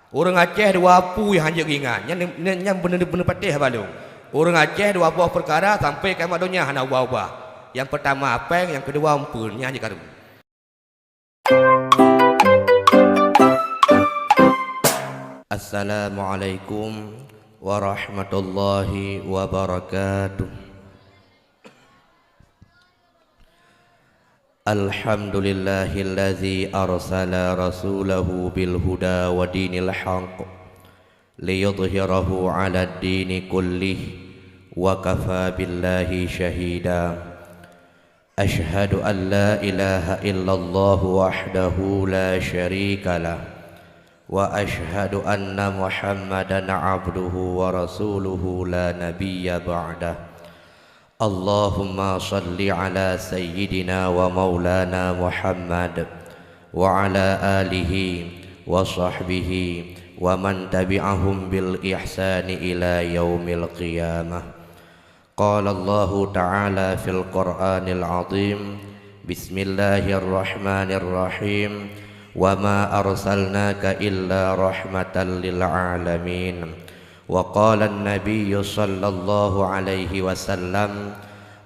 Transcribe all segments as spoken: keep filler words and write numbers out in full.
Ureuëng Aceh dua peue nyang hanjeuet geuingat, nyan, nyan, nyan beuneu-beuneu patéh haba lôn. Ureuëng Aceh dua boh peukara sampai kiamat donya hana ubah-ubah. Nyang peurtama apèng, nyang keudua eumpeuen, nyan hanjeuet karu. Assalamualaikum warahmatullahi wabarakatuh. Alhamdulillahilladzi arsala rasulahu bil huda wa dinil haqq liyudhhirahu 'alad dini kullih wa kafa billahi syahida. Asyhadu an la ilaha illallah wahdahu la syarika lah, wa asyhadu anna Muhammadan abduhu wa rasuluhu la nabiyya ba'dah. Allahumma shalli ala sayyidina wa maulana Muhammad wa ala alihi wa sahbihi wa man tabi'ahum bil ihsani ila yaumil qiyamah. Qala Allahu ta'ala fil Qur'anil 'azim, bismillahirrahmanirrahim, wa ma arsalnaka illa rahmatan lil 'alamin. Wa qala an-nabiyyu sallallahu alaihi wasallam,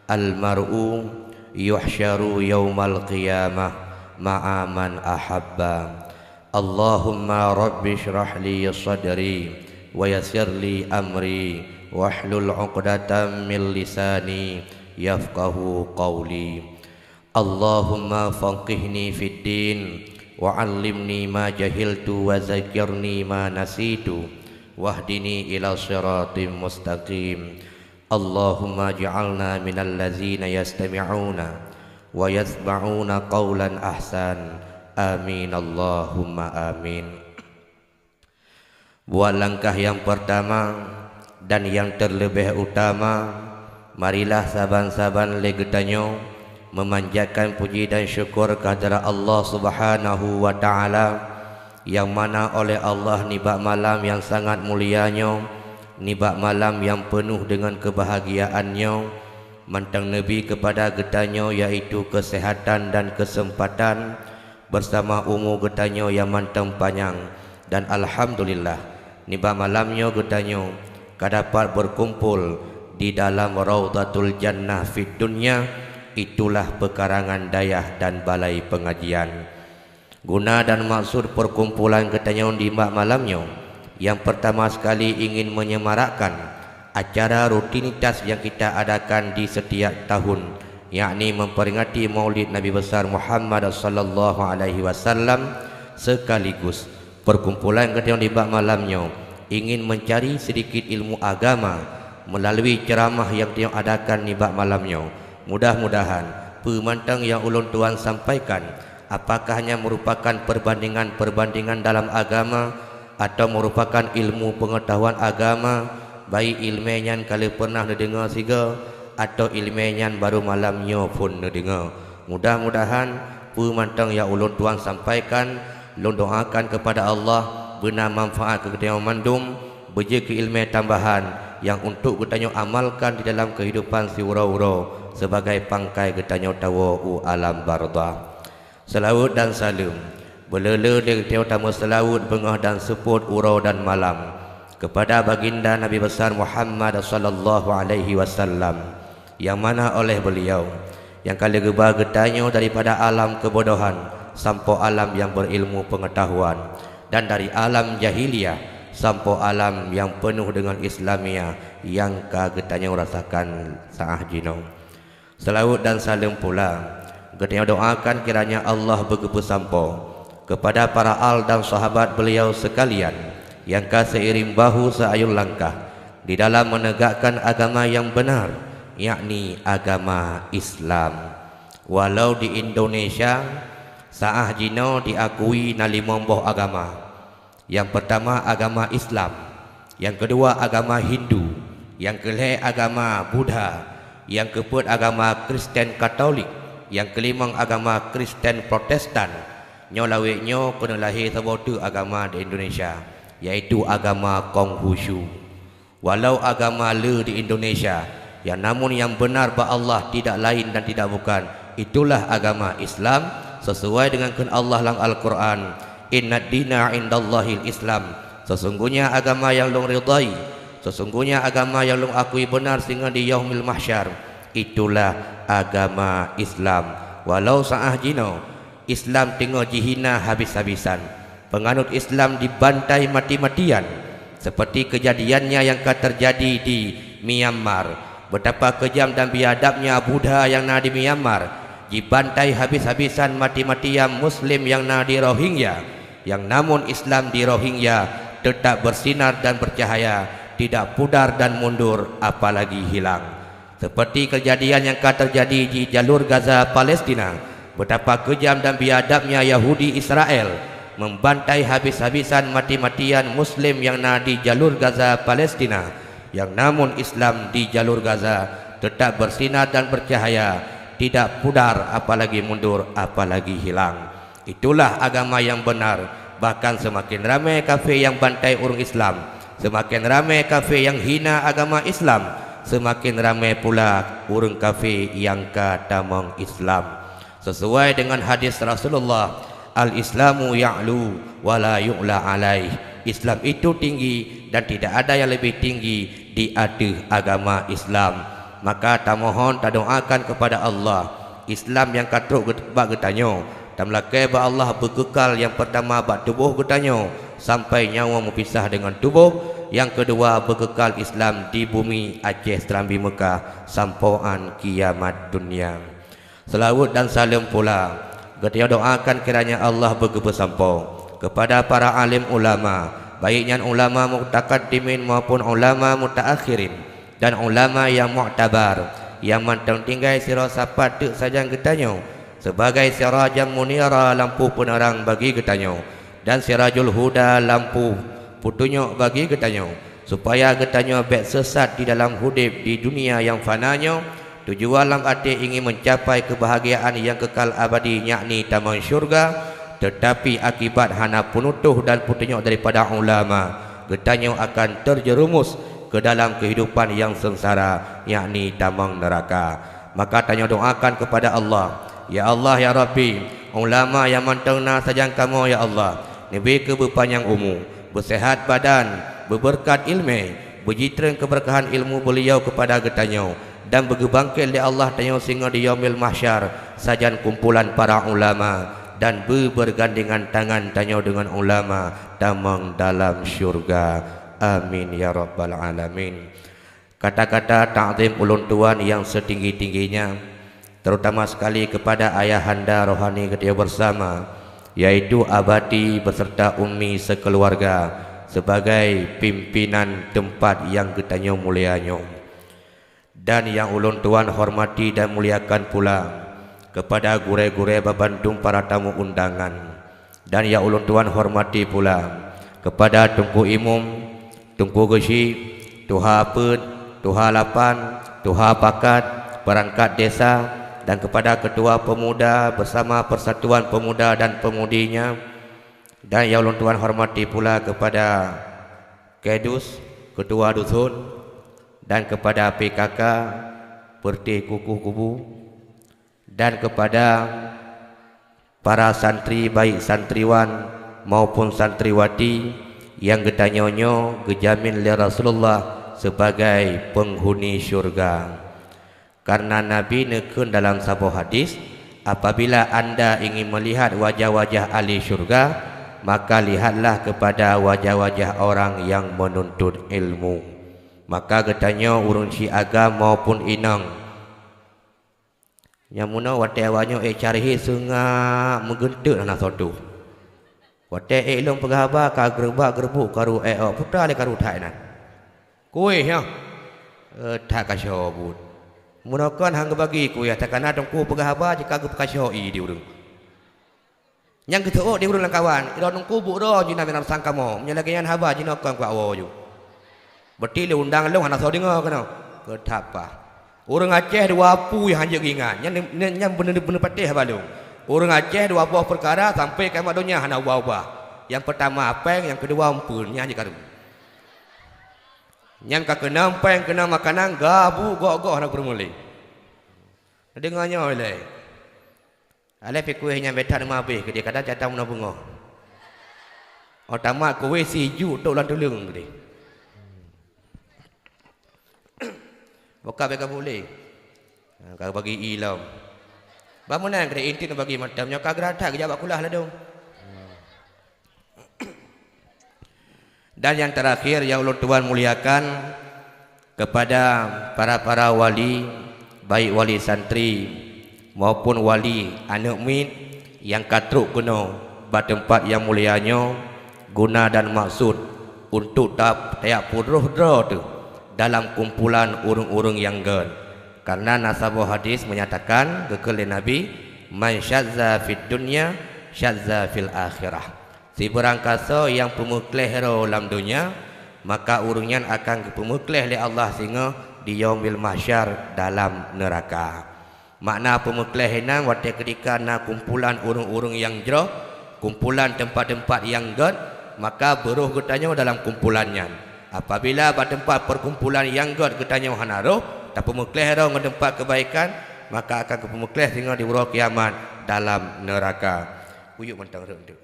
al-mar'u yuhsyaru yaumal qiyamah ma'a man ahabba. Allahumma rabbi shrah li sadri wa yassir li amri wahlul 'uqdatam min lisani yafqahu qawli. Allahumma faqihni fid din wa 'allimni ma jahiltu wa zakkirni ma nasitu wahdini ila siratim mustaqim. Allahumma ij'alna minal ladzina yastami'una wa yasma'una qaulan ahsan. Amin, Allahumma amin. Buat langkah nyang peurtama dan nyang teuleubeh utama, marilah saban-saban lé geutanyoe meumanjatkan puji dan syukur keuhadrat Allah Subhanahu wa Ta'ala, nyang mana oleh Allah nibak malam nyang sangat mulia nyoe, nibak malam nyang peunoh deungon keubahgiaan nyoe, mantong neubi keupada geutanyoe, yaitu keuseuhatan dan keuseumpatan, beusama umu geutanyoe nyang mantong panyang. Dan alhamdulillah, nibak malam nyoe geutanyoe ka dapat beukumpul di dalam Raudhatul Jannah fid Dunya, itulah peukarangan dayah dan balai peungajian. Guna dan maksud peukumpulan geutanyoe nibak malam nyoe, nyang peurtama seukali ingin menyemarakkan acara rutinitas nyang kita adakan di setiap tahun, yakni memperingati Maulid Nabi Besar Muhammad sallallahu alaihi wasallam, sekaligus peukumpulan geutanyoe nibak malam nyoe ingin mencari sedikit ilmu agama melalui ceramah nyang geutanyoe adakan nibak malam nyoe. Mudah-mudahan peue mantong nyang ulôn tuan sampaikan, apakah nyan meurupakan peubandingan-peubandingan dalam agama, atawa meurupakan ilmu peungeutahuan agama, baik iéleumé nyan ka lheueh peunah neudeungoe sigoe, atawa iéleumé nyan barô malam nyoe phon neudeungoe. Mudah-mudahan peue mantong nyang ulôn tuan sampaikan, lôn doakan keupada Allah beuna manfaat keu geutanyoe mandum, beujeuet keu iéleumé tambahan nyang untuk geutanyoe amalkan di dalam keuhidupan siuroe-uroe sebagai pangkai geutanyoe tawoe u alam barzakh. Seulaweuet dan saleuem beuleu-leu lé geutanyoe tameuseulaweuet beungoh dan seupôt uroe dan malam keupada Baginda Nabi Besar Muhammad sallallahu alaihi wasallam, nyang mana oleh beuliau nyang ka lheueh geuba geutanyoe daripada alam keubodohan sampoe alam nyang beurilmu peungeutahuan, dan dari alam jahiliyah sampoe alam nyang peunoh deungon Islamiah nyang ka geutanyoe rasakan saát jinoe. Seulaweuet dan saleuem pula geutanyoe doakan kiranya Allah beugeupeusampoe keupada para al dan sahabat beuliau seukalian nyang ka seiring bahu seuayun langkah di dalam meunegakkan agama nyang beunar, yakni agama Islam. Walau di Indonesia, saát jinoe diakui na limong boh agama. Nyang peurtama agama Islam, nyang keudua agama Hindu, nyang keulhèe agama Buddha, nyang keupeuet agama Kristen Katolik, nyang keulimong agama Kristen Protestan. Nyoe lawét nyoe keuneuk lahé saboh teuk agama di Indonesia, yaitu agama Konghucu. Walau agama le di Indonesia, ya namun nyang beunar bak Allah tidak lain dan tidak bukan, itulah agama Islam, sesuai dengan kheun Allah lam Al-Quran, "Innad dina indallahil Islam." Sesungguhnya agama nyang lôn ridhai, sesungguhnya agama nyang lôn akui beunar singoh di Yaumil Mahsyar, itulah agama Islam. Walau sa'ah jinoe Islam teungoh jihina habis-habisan, peunganut Islam dibantai mati-matian, seperti kejadiannya nyang ka teujadi di Myanmar. Betapa keujam dan biadabnya Buddha nyang na di Myanmar, jibantai habis-habisan mati-matian Muslim nyang na di Rohingya, nyang namun Islam di Rohingya tetap bersinar dan bercahaya, tidak pudar dan mundur, apalagi hilang. Seperti kejadian nyang ka teujadi di jalur Gaza, Palestina, betapa keujam dan biadabnya Yahudi Israel membantai habis-habisan mati-matian Muslim nyang na di jalur Gaza, Palestina, nyang namun Islam di jalur Gaza tetap bersinar dan bercahaya, tidak pudar, apalagi mundur, apalagi hilang. Itulah agama nyang beunar. Bahkan seumaken ramé kafé nyang bantai ureuëng Islam, seumaken ramé kafé nyang hina agama Islam, seumaken ramé pula ureuëng kafé nyang ka tamong Islam. Sesuai dengan hadis Rasulullah, "Al-Islamu ya'lu wa la yu'la alaih." Islam itu tinggi dan tidak ada yang lebih tinggi di ateueh agama Islam. Maka tamohon, tadoakan kepada Allah, Islam nyang ka trok get-, bak geutanyoe, tameulakée bak Allah beukeukal nyang peurtama bak tuboh geutanyoe sampai nyawa meupisah deungon tuboh, nyang keudua beukeukal Islam di bumi Aceh Serambi Meukah sampoe 'an kiamat dunia. Seulaweuet dan saleuem pula geutanyoe doakan kiranya Allah beugeupeusampoe keupada para alim ulama, baik nyan ulama mutaqaddimin maupun ulama mutaakhirin, dan ulama nyang mu'tabar, nyang mantong tinggai sidroe sapat teuk sajan geutanyoe, sebagai sirajan munira, lampu peuneurang bagi geutanyoe, dan sirajul huda, lampu peutunyok bagi geutanyoe, supaya geutanyoe bék sesat di dalam udeb di dunia nyang fana nyoe, tujuan lam até ingin mencapai keubahgiaan nyang keukal abadi, yakni tamong syeuruga, teutapi akibat hana peunutoh dan peutunyok daripada ulama, geutanyoe akan terjerumus ke dalam keuhidupan nyang seungsara, yakni tamong neuraka. Maka tanyoe doakan keupada Allah, "Ya Allah, ya Rabbi, ulama nyang mantong na sajan kamoe, ya Allah, neubri keu beupanyang umu, beuseuhat badan, beubeureukat iéleumé, beujitreun keubeureukahan ilmu beuliau keupada geutanyoe, dan beugeubangket lé Allah tanyoe singoh di Yaumil Mahsyar sajan kumpulan para ulama, dan beubeurgandengan tangan tanyoe deungon ulama tamong dalam syeuruga. Amin ya rabbal alamin." Kata-kata takzim ulôn tuan nyang seutinggi-tingginya, terutama sekali kepada ayahanda rohani geutanyoe bersama, yaitu Abati beserta Ummi sekeluarga, sebagai pimpinan teumpat nyang geutanyoe mulia nyoe. Dan nyang ulôn tuan hormati dan muliakan pula kepada gurée-gurée babandum para tamu undangan. Dan nyang ulôn tuan hormati pula kepada Teungku Imum, Teungku Geuchik, Tuha Peuet, Tuha Lapan, Tuha Pakat, perangkat desa, dan kepada Ketua Pemuda bersama Persatuan Pemuda dan Pemudinya. Dan nyang ulôn tuan hormati pula kepada Kedus, Ketua Dusun, dan kepada P K K, Peureutéh Kukuh Kubu, dan kepada para santri, baik santriwan maupun santriwati nyang geutanyoe nyoe geujamin lé Rasulullah sebagai peunghuni syeuruga. Karena Nabi neukheun dalam saboh hadis, "Apabila anda ingin melihat wajah-wajah ahli syeuruga, maka lihatlah kepada wajah-wajah orang yang menuntut ilmu." Maka geutanyoe ureuëng siagam maupun inong, nyang meunoe watée awaknyoe ék cari seungab meugeunteuk hana soe tôh. Watée ék lôn peugah haba ka geureubak-geureubuk karu ék ôk putra lé karu that nan. Kueh nyoe, eh, that kasoe buet. Meunoe kon han geubagi kueh, takana teungku peugah haba jika geupeukasoe ié di ureuëng. Nyang geuteuôt di ureuëng lam kawan, "Droeneuh kubuk droe jih na binatang kamoe, meunyoe lagée nyan haba jinoe kon kuat woe ju." Berarti lé undang lôn hana soe deungoe keunoe. Keutapah. Ureuëng Aceh dua pui han jeuet geuingat. Nyan, nyan, nyan beuneu-beuneu patéh haba lôn. Ureuëng Aceh dua boh peukara sampai kiamat donya hana ubah-ubah. Nyang peurtama péng, nyang keudua umpeuen, nyan jikaru. Nyang ka keunong péng, keunong makanan, gabu goh-goh hana peureulée. Deungoe nyoe lé. Aléh pih kueh nyan bèk that teuma habéh keudéh, kadang jatah meunoe beungoh. Oh, tamat kuweh sijuek tok lam tuleueng tadi. Buka bagi boleh. Ha, ka bagi i lom. Bangunan kena intin bagi matam nyoe ka geuratak geujak bak kulah ladom. Dan yang terakhir yang ulôn tuan muliakan, kepada para-para wali, baik wali santri maupun wali aneuk miet nyang ka trok keunoe bak teumpat nyang mulia nyoe, guna dan maksud untuk ta-, tajak peutroh droe teuh dalam kumpulan ureuëng-ureuëng nyang gét. Karena na saboh hadis menyatakan, geukheun lé Nabi, "Man syazza fid dunya, syazza fil akhirah." Sibeurangkasoe nyang peumeukleh droe lam donya, maka ureuëng nyan akan geupeumeukleh lé Allah singoh di Yaumil Mahsyar dalam neuraka. Makna peumeukleh inan watée keutika na kumpulan ureuëng-ureuëng nyang jroh, kumpulan teumpat-teumpat nyang gét, maka beuroh geutanyoe dalam kumpulan nyan. Apabila bak teumpat peukumpulan nyang gét geutanyoe hana roh, tapeumeukleh droe ngon teumpat keubaikan, maka akan geupeumeukleh singoh di uroe kiamat dalam neuraka. Uyuek mantong rhot.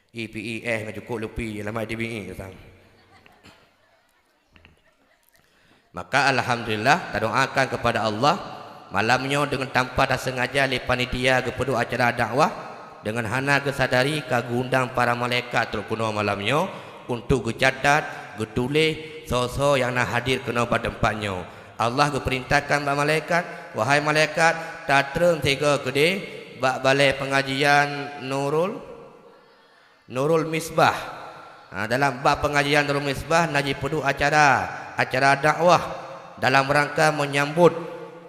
I P I S ngon cukôp lupi, lama di B I sang. Maka alhamdulillah, tadoakan kepada Allah, malam nyoe deungon tanpa tasengaja lé panitia geupeuduek acara dakwah, deungon hana geusadari ka geuundang para malaikat trok keunoe malam nyoe untuk geucatat, geutuléh soe-soe nyang na hadir keunoe bak teumpat nyoe. Allah geupeurintahkan bak malaikat, "Wahai malaikat, tatrön sigoe keudeh bak balée peungajian Nurul." Nurul Misbah. Ha, dalam bak peungajian Nurul Misbah na jipeuduek acara, acara dakwah dalam rangka menyambut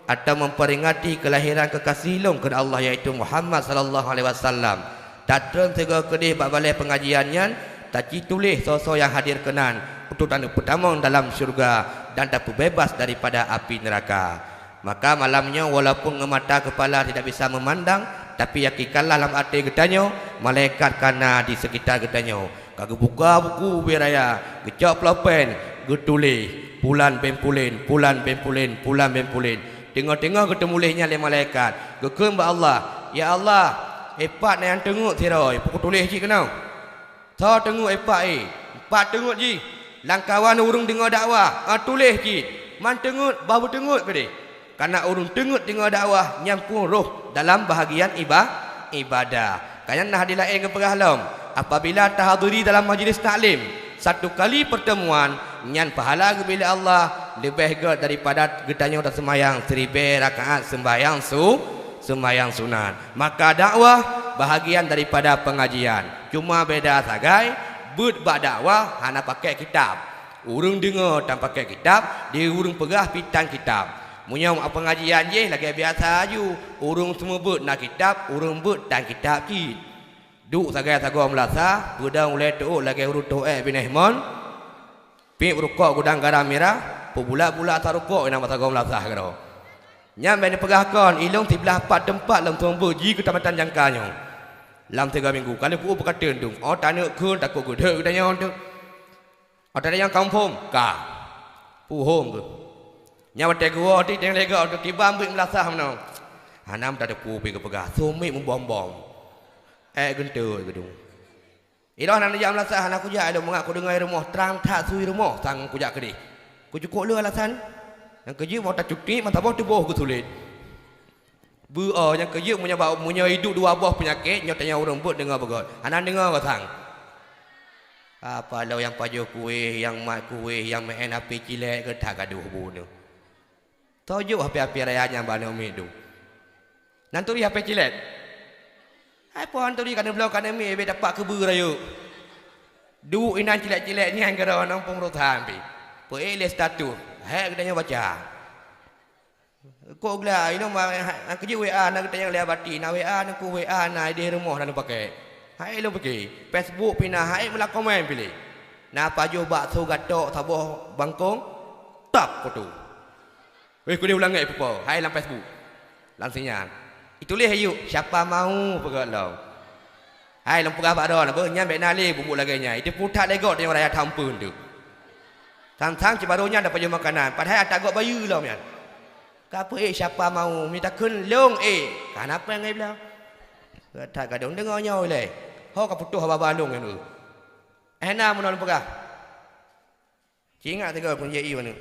atau memperingati kelahiran kekasih lôn keu Allah, yaitu Muhammad sallallahu alaihi wasallam. Tatrön sigoe keudeh bak balée peungajian nyan, tacituléh soe-soe nyang hadir keunan untuk taneuk peutamong dalam syeuruga dan tapeubeubaih daripada api neuraka. Maka malam nyoe walaupun ngon mata keupala tidak bisa memandang, tapi yakinkanlah lam até geutanyoe, malaikat ka na di sekitar geutanyoe. Ka geubuka buku ubé raya, geucok pulpen, geutuléh, "Pulan bin Pulen, Pulan bin Pulen, Pulan bin Pulen." Teungoh-teungoh geuteumuléh nyan lé malaikat, geukheun bak Allah, "Ya Allah, eh pat na nyang teungeut sidroe, peu kutuléh cit keunoe?" Soe teungeut eh pat, eh? Pat teungeut jih. Lamkawan ureuëng deungoe dakwah, ah, tuléh cit. Man teungeut, bah beuteungeut keudeh. Kareuna ureuëng teungeut deungoe dakwah nyan pun roh dalam bahagian iba-, ibadah. Ka nyan na hadis laén geupeugah lom, apabila tahaduri dalam majlis taklim satu kali pertemuan, nyan pahala geubri lé Allah leubeh gét daripada geutanyoe taseumayang siribée rakaat seumbahyang su-, seumbahyang sunat. Maka dakwah bahagian daripada pengajian. Cuma beda sagai, beuet bak dakwah hana pakai kitab. Ureuëng deungoe tan pakai kitab, di ureuëng peugah pih tan kitab. Meunyoe pengajian jih lagée biasa aju, ureuëng seumeubeuet na kitab, ureuëng beuet tan kitab cit. Duek sagai sagoe meulasah, peudong ulée teuôt lagée ureuëng teuôt binéh mon. Piep rukok gudang garam mirah, peubulat-bulat asa rukok inong basa goe meulasah keudroe. Nyan bék neupeugah kon, ilong siblaih pat teumpat lam sumber ji keutamatan jangka nyoe. Lam tiga minggu, ka lheueh peukateun dum, oh taneuk kheun takot geudeuk geutanyoe teuk. Oh tadi nyang kampung, ka. Puhom geuh. Nyan watée geuwoe ti teng lega tu tiba ambeuet meulasah meunoe. Hana meutateupeue pi geupeugah, sumiet meubom-bom. Ék geunteuk geudung. Ilôn hana neujak meulasah, hana kujak ilôn mangat kudeungoe i rumoh, trang that su i rumoh sang kujak keudeh. Kujukuk lé alasan, nyang keujeuet meuh tacuti meusaboh tuboh geusulet. Beu-o nyang keujeuet meunyoe ba-, meunyoe iduek dua boh peunyakét, nyoe tanyoe ureuëng beuet deungoe beugöt. Hana deungoe sang. Apa lôn nyang pajoh kueh, nyang mat kueh, nyang meu'en api cilek, geutak gadoh bunoe. Toh jok H P-H P raya nyan bak aneuk miet tu. Nan turi H P cilek. Hai pohon turi ka neubloe ka aneuk miet, bèk tapak keubeue rayeuk. Duek inan cilek-cilek nyan keudroe nang peungurusan pih. Peuék lé status. Hai geutanyoe baca. Kok gla, inoe ma, ha, keujeuet W A na geutanyoe lé abati, na W A, na ku W A, na idéh rumoh na neupaké. Hai lôn pike, Facebook pih na, hai meulakomen piléh. Na pajoh bakso gatok saboh bangkong, tap foto. Weh, kudeh ulang ngai pupo, hai lam Facebook. Lam sinyal. Ituléh ayuk, siapa mau peugah lom. Hai lôn peugah bak droe, beuh nyan bèk na lé bubuet lagèe nyan. Itu putat lé gob tanyoe raya tampeuen tu. Sang-sang cit baroe nyan tapajoh makanan, padahai ata gob bayeue lom nyan. Ka peuék siapa mau, mita kheun lôn ék. Ka na péng ngai blah. That gadong deungoe nyoe lé. Ho ka putôh haba-haba lôn nyan. Eh, na meunan peugah. Ci ingat sigoe kunci ie meunan.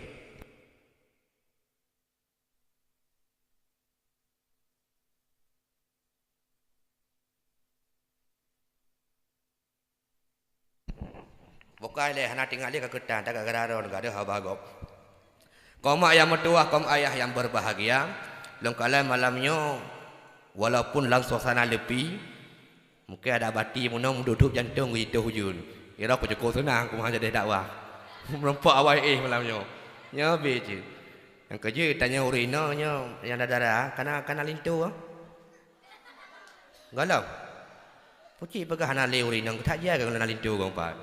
Bukai lé hana teuingat lé ka keutan, tagak gara droe ka deuh haba gob. Kaum mak nyang meutuwah, kaum ayah nyang berbahagia, lôn kalon malam nyoe, walaupun lam suasana leupie, mungken ada bati meunoe meudup-dup jantong geuitoh ujeuen. Irok peucukôp seunang kumaha jadi dakwah. Meureumpok awai éh malam nyoe. Nyoe bit cit. Nyang keujeuet tanyoe ureueng inong nyoe nyang dara-dara, kana, kana linto, ah? Gohlom. Pucit peugah hana lé ureueng inong, that jai keu lôn na linto gong pat.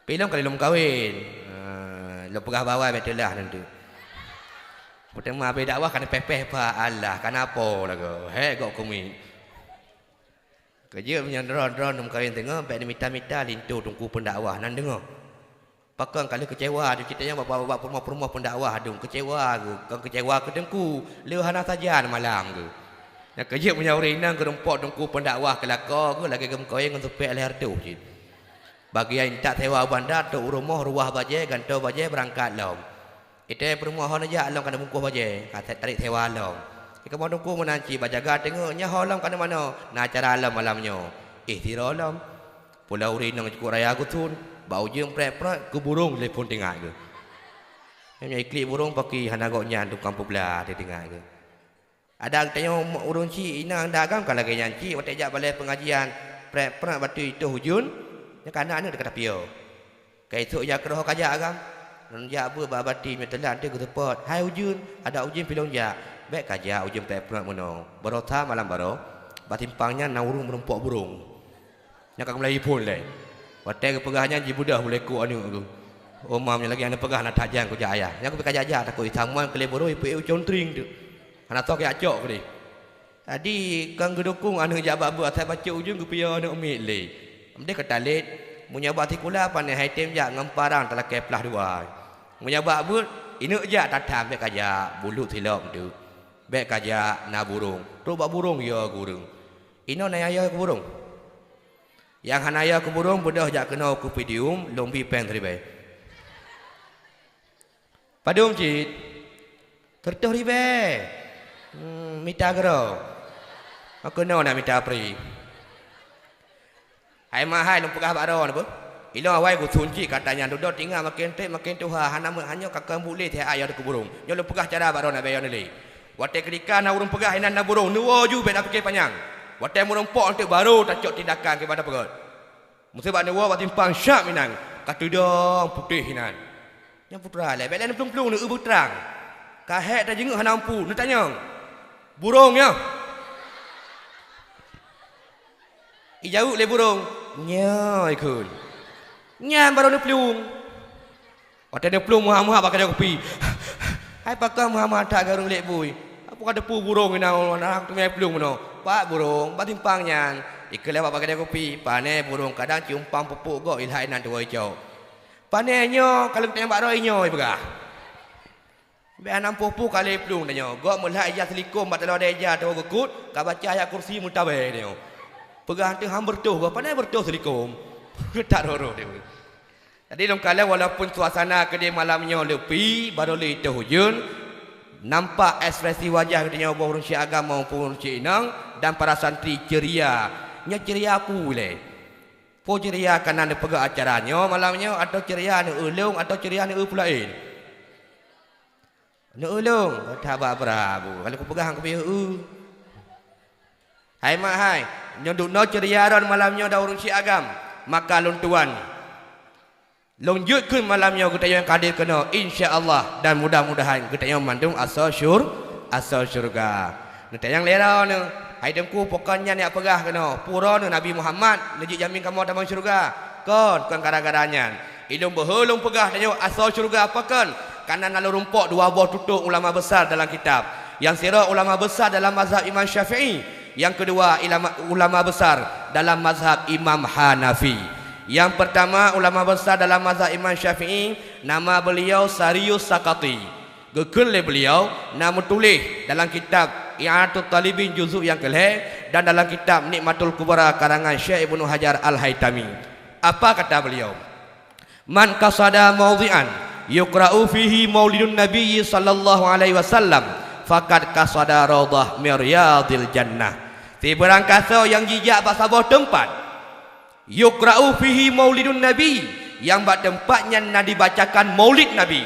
Pi lôn ka lheueh lôn meukawen. Ah, lôn peugah bak awai bèk teulah nanti. Peuteuma abéh dakwah ka neupéh-péh pat, alah, ka na po lagoe. Hék gok kumiet. Keujeuet meunyoe droe-droe lôn meukawen teungoh, bèk neumita-mita linto teungku peundakwah nan deungoe. Pakon ka lheueh keucewa, di cit tanyoe bak, bak, bak peurumoh-peurumoh peundakwah dum keucewa geuh, kon keucewa keu teungku, le hana sajan malam geuh. Nyang keujeuet meunyoe ureueng inong geurumpok teungku peundakwah keu lakoe geuh lagèe geumeukawen ngon seupek lhèe reutôh cit. Bagian intat sewa u banda, trok u rumoh, ruwah bajèe, gantoe bajèe, beurangkat lom. Itèe peurumoh ho neujak lom ka neubungkôh bajèe, ka tarek sewa lom. Di kamoe teungku meunan cit bak jaga teungeut, nyan ho lom ka neumanoe, na acara lom malam nyoe. Éh, sidroe lom. Pula ureueng inong cukôp raya geuthon, bak ujeuen prek-prek keu burông telepon teuingat geuh. Nyan iklik burông paki hana gobnyan tukang peublah teuingat geuh. Adak geutanyoe ureueng chik inong dak agam ka lagèe nyan cit, watèe jak balèe peungajian, prek-prek bateue itoh ujeuen, nyan ka aneuk-aneuk ka tapiôh. Ka isôk jak keudroe ka jak agam, lôn jak beuet bak bati meuteulat teuh geuseupôt, "Hai ujeuen, adak ujeuen pi lôn jak." "Bèk ka jak ujeuen prek-prek meunoe, baroe that malam baroe, bak simpang nyan na ureueng meurumpok burông." Nyan ka geumulai phôn lé. Watèe geupeugah nyan jibeudôh u likôt aneuk geuh. "Oh mam, nyoe lagèe aneuk peugah na that jan kujak ayah." Nyan keubiet ka jak-jak takot jitamong keu lé burông ipeuék u cuntrieng teuk. Hana soe kujak cok keudeh. Jadi kon geudukong aneuk jak bak beuet asai bacut ujeuen geupiôh aneuk miet lé. Meudeh ka talét, meunyoe bak sikula pane hai tem jak ngon parang talakèe plah dua. Meunyoe bak beuet, ineuk jak tatham bèk ka jak, bulut silop teuk. Bèk ka jak na burông, trok bak burông yo keu ureueng. Inoe na nyang yo keu burông? Nyang hana yo keu burông beudôh jak keunoe keu podium, lôn bi péng siribèe. Padum cit? Sireutoh ribèe. Hmm, mita keudroe. Keunoe na mita pri. Hai mak hai, lôn peugah bak droeneuh beuh. Ilôn awai geuthon cit kata nyan, dudoe teungoh maken trép maken tuha, hana meuhanyoe ka keumbuk lé teuh ayah keu burông. Nyoe lôn peugah cara bak droeneuh bèk yo neulé. Watèe keudika na ureueng peugah inan na burông, neuwoe ju bèk tapike panyang. Watèe meurumpok eunteuk barô tacok tindakan keu banda peugöt. Meusé bak neuwoe bak simpang syap inan, ka teudong putéh inan. Nyan putra lé, bèk lé neuplueng-plueng, neueu beutrang. Ka hék tajeungeuk hana mampu, neutanyong, "Burông nyoe?" Ijaweueb lé burông, "Nyoe," ikheun. Nyan barô neuplueng. Watèe neuplueng meuhah-meuhah bak keudè kupi. Hai pakon meuhah-meuhah that geuh ureueng lét bui. Apu ka teupeue burông inan, teumé plueng meunoe. Pat burông, bak simpang nyan. Ikheun lé bak keudè kupi, pane burông kadang ciumpang pupuk gok ilhak inan tuwoe icok. Pane nyoe ka lheueh tanyong bak droe nyoe ipeugah. Bèk hana meupoh-poh ka lheueh plueng tanyoe. Gok meulhak ija seulikôm bak taloe dèh ija tuwoe geukut, ka baca ayat kursi meutabé tanyoe. Peugah teuh han beureutoh gob, pane beureutoh seulikôm. That rôh-rôh tanyoe. Jadi lôn kalon walaupun suasana keudeh malam nyoe leupie, barô lé itoh ujeuen, nampak ekspresi wajah geutanyoe boh ureueng syik agam maupun ureueng syik inong dan para santri ceuria. Nyoe ceuria peue lé? Peue ceuria kana neupeugah acara nyoe malam nyoe, atawa ceuria neueu lôn, atawa ceuria neueu peue laén? Neueu lôn, that bak bra bu. Kalau kupeugah han kupeue eu. Hai mak hai, nyoe duek noe ceuria droen malam nyoe dan ureueng syik agam, maka lôn tuan. Lôn jeuet kheun malam nyoe geutanyoe nyang ka hadir keunoe, insya Allah, dan mudah-mudahan geutanyoe mandum asoe syur-, asoe syeuruga. Neutanyong lé droeneuh, "Hai Teungku, pakon nyan jak peugah keunoe? Peue droeneuh Nabi Muhammad neujeuet jamin kamoe tamong syeuruga?" Kon, kon gara-gara nyan. Ilôn beuhe lôn peugah tanyoe asoe syeuruga pakon? Kana na lôn rumpok dua boh tutoe ulama besar dalam kitab. Nyang sidroe ulama besar dalam mazhab Imam Syafi'i, nyang keudua ilama-, ulama besar dalam mazhab Imam Hanafi. Nyang peurtama ulama besar dalam mazhab Imam Syafi'i, nama beuliau Sarius Saqati. Geukheun lé beuliau na meutuléh dalam kitab I'anatut Talibin juzuk nyang keulhèe dan dalam kitab Nikmatul Kubra karangan Syekh Ibnu Hajar Al-Haitami. Apa kata beuliau? Man qasada maudhi'an yuqra'u fihi maulidun nabiyyi sallallahu alaihi wasallam, faqad qasada raudhah min riyadhil jannah. Sibarang kasoe nyang jijak bak saboh teumpat, yuqra'u fihi maulidun nabi, nyang bak teumpat nyan na dibacakan maulid Nabi.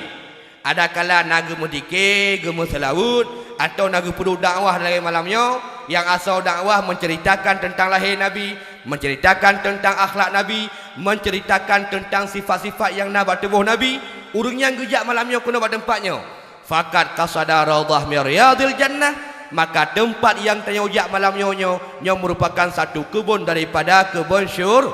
Adakala na geumeudzikir, geumeuseulaweuet, atawa na geupeuduek dakwah lagée malam nyoe, nyang asoe dakwah menceritakan teuntang lahé Nabi, menceritakan teuntang akhlak Nabi, menceritakan teuntang sifat-sifat nyang na bak tuboh Nabi, ureuëng nyang geujak malam nyoe keunoe bak teumpat nyoe, faqad qasada raudhah min riyadhil jannah, maka teumpat nyang tanyoe jak malam nyoe nyoe, nyoe meurupakan satu keubon daripada keubon syur-,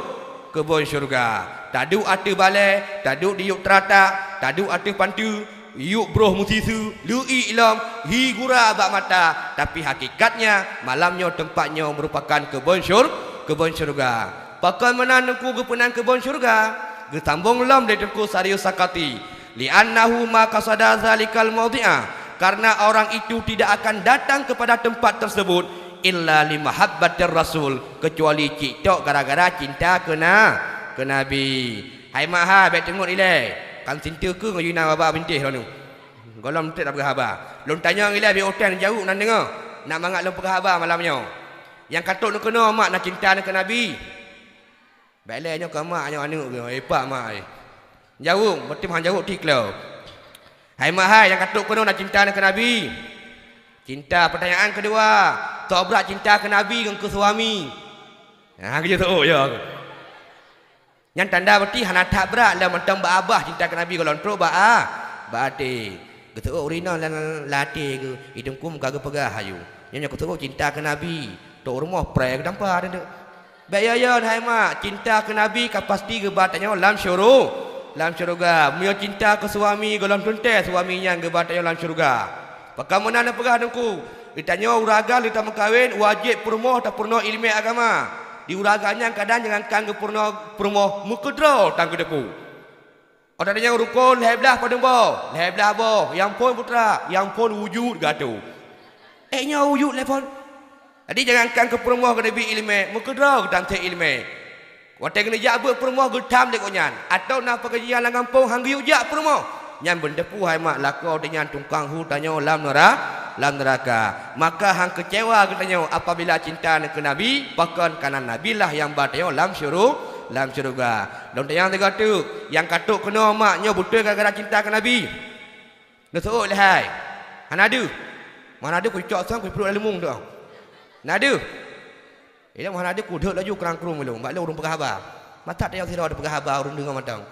keubon syeuruga. Taduek ateueh balée, taduek di yueb teuratak, taduek ateueh panteue, yueb broh meusiseue, leuiek lom, hi gura bak mata, tapi hakikatnya malam nyoe teumpat nyoe meurupakan keubon syur-, keubon syeuruga. Pakon meunan Teungku geupeunan keubon syeuruga? Geusambong lom lé Teungku Sarius Sakati, "Li'annahu ma qasada zalikal maudhi'a," karena orang itu tidak akan datang kepada tempat tersebut illa li mahabbatir rasul, kecuali cit tok gara-gara cinta keu na-, keu Nabi. Hai mak hai, bék teungeut ilée, kan sinteue keu ngon Yuna baba bintéh lôn nyoe. Gohlom treb tapeugah haba. Lôn tanyong ilée, bék utang jaweueb nan deungoe. Nak mangat lôn peugah haba malam nyoe. Nyang ka trok neukeunoe mak na cinta neukeu Nabi. Bék lé nyoe keu mak nyoe aneuëk geuh, eh, pak mak, eh. Jaweueb, beutôi han jaweueb tiklo. Hai mak hai, nyang ka trok keunoe na cinta neukeu Nabi. Cinta, pertanyaan kedua, tok brat cinta keu Nabi ngon keu suami. Ha, geujeuet seuôt ya. Nyan tanda berarti hana that brat lom mantong bak abah cinta keu Nabi gohlom trok bak a-, bak até. Geuseuôt ureuëng inong lam, lam até geuh, i Teungku muka geupeugah ayu. Nyoe nyoe geuseuôt cinta keu Nabi, tok rumoh preh geutampa teuntèe. Bék yo-yo hai mak, cinta keu Nabi ka pasti geuba tanyoe lam syuru-, lam syeuruga. Meunyoe cinta keu suami gohlom teuntèe suami nyan geuba tanyoe lam syeuruga. Pakon meunan neupeugah Teungku, geutanyoe ureuëng agam lheueh tameukawen wajéb peurumoh tapeurunoe iéleumé agama. Di ureuëng agam nyan kadang jangankan geupeurunoe peurumoh, meukeudroe tan geuteupeue. Óh tanyoe rukon lhée blaih padub boh, lhée blaih boh, nyang phon putra, nyang phon wujud geuatô. Ék nyoe wujud lé phon. Jadi jangankan keu peurumoh geuteubiet iéleumé, meukeudroe geutamsé iéleumé. Watée geuneuk jak beuet peurumoh geutam lé gobnyan, atawa na peukajian lam gampông han geuyue jak peurumoh. Nyan beuteupeue hai mak lakoe teuh nyan tukang hu tanyoe lam neura-, lam neuraka. Maka han keucewa geutanyoe apabila cinta neukeu Nabi, pakon kana Nabi lah nyang ba tanyoe lam syuru-, lam syeuruga. Lôn tanyong sigoe teuk, nyang ka trok keunoe mak nyoe beutôi gara-gara cinta keu Nabi? Neuseuôt lé hai. Hana deuh. Hana deuh kucok sang kupeulok lam leumong tu. Na deuh. Ilong hana deuh kudhôt laju krang-krung ilong bak lôn ureuëng peugah haba. Masak tayong sidroe teupeugah haba ureuëng deungoe mantong.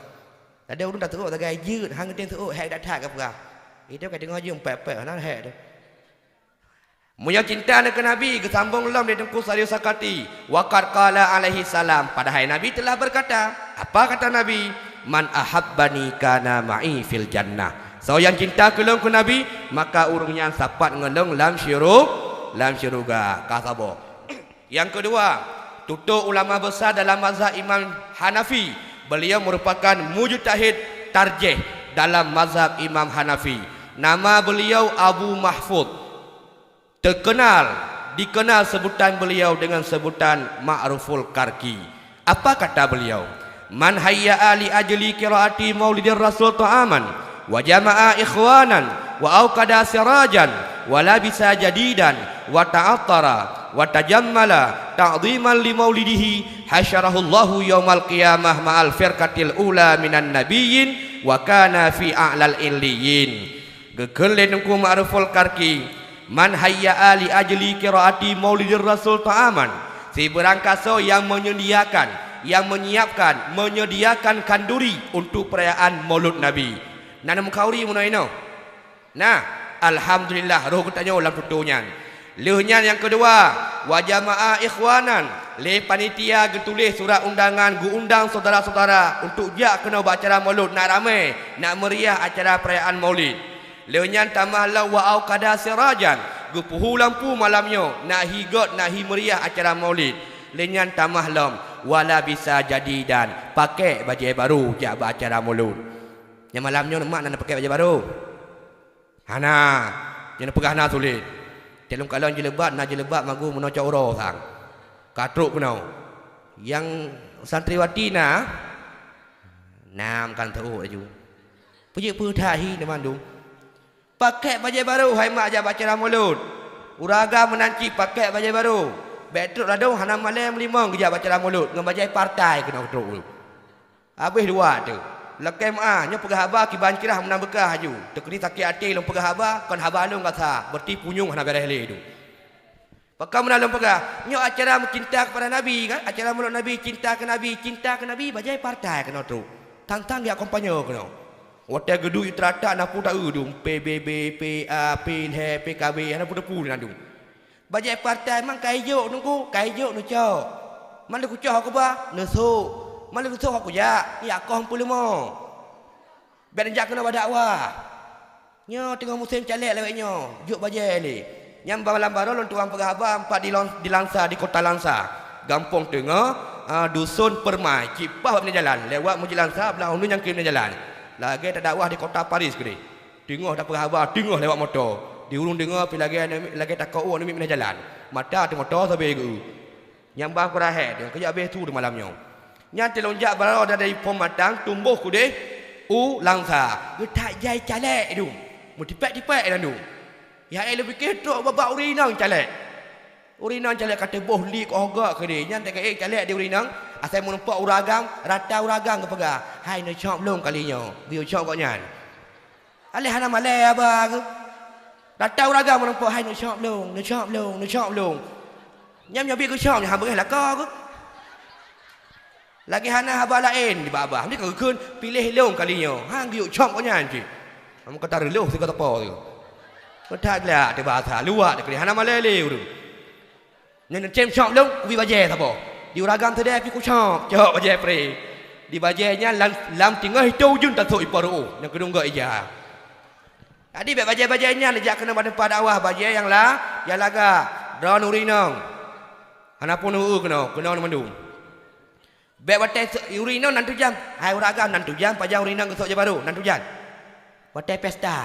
Tadi ureuëng taseuôt sagai jeuet, han geutem seuôt, hék that-that geupeugah. Itu ka deungoe jeuet pek-pek hana hék tu. Meunyoe cinta neukeu Nabi geusambong lom lé Teungku Sarius Sakati, wa qad qala alaihi salam, padahai Nabi telah berkata. Apa kata Nabi? "Man ahabbani kana ma'i fil jannah." Soe nyang cinta keu lôn keu Nabi, maka ureuëng nyan sapat ngon lôn lam syuru-, lam syeuruga. Ka saboh. Nyang keudua, tutoe ulama besar dalam mazhab Imam Hanafi. Beliau merupakan mujtahid tarjih dalam mazhab Imam Hanafi. Nama beliau Abu Mahfudz. Terkenal, dikenal sebutan beliau dengan sebutan Ma'ruful Karki. Apa kata beliau? "Man hayya'a li ajli qiraati Maulidir Rasul ta'aman, wa jama'a ikhwanan, wa auqada sirajan, wa labisa jadidan, wa ta'attara, wa tajammala ta'dhiman li maulidihi, hasyarahullahu yaumal qiyamah ma'al firqatil ula minan nabiyyin, wa kana fi a'lal illiyyin." Geukheun lé Teungku Ma'ruful Karki, "Man hayya'a li ajli qiraati Maulidir Rasul ta'aman," sibeurang kasoe nyang menyediakan, nyang menyiapkan, menyediakan khanduri untuk perayaan Maulud Nabi. Na neumeukauri meunoe inoe? Nah, alhamdulillah, roh geutanyoe lam tutoe nyan. Lheueh nyan nyang keudua, wa jama'a ikhwanan, lé panitia geutuléh surat undangan geuundang syedara-syedara untuk jak keunoe bak acara Maulud, nak ramé, nak meriah acara perayaan Maulid. Lheueh nyan tamah lom wa auqada sirajan, geupeuhu lampu malam nyoe, nak hi göt, nak hi meriah acara Maulid. Lheueh nyan tamah lom wa labisa jadidan, pakék bajée barô jak bak acara Maulud. Nyang malam nyoe mak na neupakèk bajée barô? Hana. Nyang neupeugah na sulet. Teuh lôn kalon jilbab, na jilbab magu meunoe cot uroe sang. Ka trok keunoe. Nyang santriwati na, Nam kan teuôt laju. Peujeuet peue that hi na mandum. Pakèk bajèe barô hai mak jak bak acara mulod. Ureueng agam meunan cit pakèk bajèe barô. Bèk trok ladôm hana malèe meulimong geujak bak acara mulod ngon bajèe partai keunoe trok. Habéh luwat teuh. Lakèe meu'ah, nyoe peugah haba kiban cirah meunan beukah laju. Teukeudi sakét até lôn peugah haba, kon haba lôn gata, beureuti punyueng hana bèrèh lé duek. Pakon meunan lôn peugah, nyoe acara meucinta keupada Nabi kan? Acara mulod Nabi, cinta keu Nabi, cinta keu Nabi, bajèe partai keunoe trok. Tang-tang jak kampanye keunoe. Watèe geuduek teuratak na peue taeu dum, P B B, P A, P lhèe, P K B, hana peue teupeu na dum. Bajèe partai mang ka ijok Teungku, ka ijok neucok. Man lé kucok hok kuba, neusok. Man lé neusok hok kujak, jak koh peuleumô. Bèk neujak keunoe bak dakwah. Nyoe teungoh musém caleg lawét nyoe, jok bajèe lé. Nyan ba lam baroe lôn tuan peugah haba, empat di Lon-, di Langsa, di kota Langsa. Gampông Teungoh, a, Duson Permai, cit paih bak binéh jalan, lewat Meuseujid Langsa, blah uneuen nyang kiri binéh jalan. Lagèe tadakwah di kota Paris keudéh. Teungoh tapeugah haba, teungoh lewat moto. Di ureueng deungö pih lagèe, lagèe takok u aneuk miet binéh jalan. Mata teuh moto sabe geu. Nyang bah kurahèe teuh, keujak beh su di malam nyoe. Nyan teulôn jak baroe dari Phom Matang, tumbôh keudéh u Langsa. Geuthat jai caleg dum. Meutipèk-tipèk dan dum. Ya, eh, leubeh keu trok babah ureueng inong caleg. Ureueng inong caleg ka teuboh li keu ogok keudéh. Nyan teuka ék caleg di ureueng inong, asai meurumpok ureueng agam, rata ureueng agam geupeugah, "Hai neucok lôn kali nyoe." Geuyue cok gobnyan. Aléh hana malèe haba geuh. Rata ureueng agam meurumpok, "Hai neucok lôn, neucok lôn, neucok lôn." Nyan nyoe bit geucok nyan hana beungèh lakoe geuh. Lagèe hana haba laén di babah. Meunan ka geukheun, "Piléh lôn kali nyoe." Han geuyue cok gobnyan cit. Kamu kata reulôh sigoe teupô sigoe. Keutat glak teuh basa, luwat teuh keudéh, hana malèe lé ureueng. Nyan neucok lôn, kubri bajèe saboh. Di ureueng agam teudeh pih kucok, cok bajèe pré. Di bajèe nyan lam, lam teungoh itô ujeuen tasôk ipoh reuôh, nyang keudong gok ija. Jadi bèk bajèe-bajèe nyan neujak keunoe bak teumpat dakwah, bajèe nyang la-, nyang lagak, droeneuh ureueng inong. Hana pun eu keunoe, keunoe mandum. Bèk watèe se-, ureueng inong nan tujan, hai ureueng agam nan tujan, pajan ureueng inong geusok bajèe barô, nan tujan. Watèe pesta.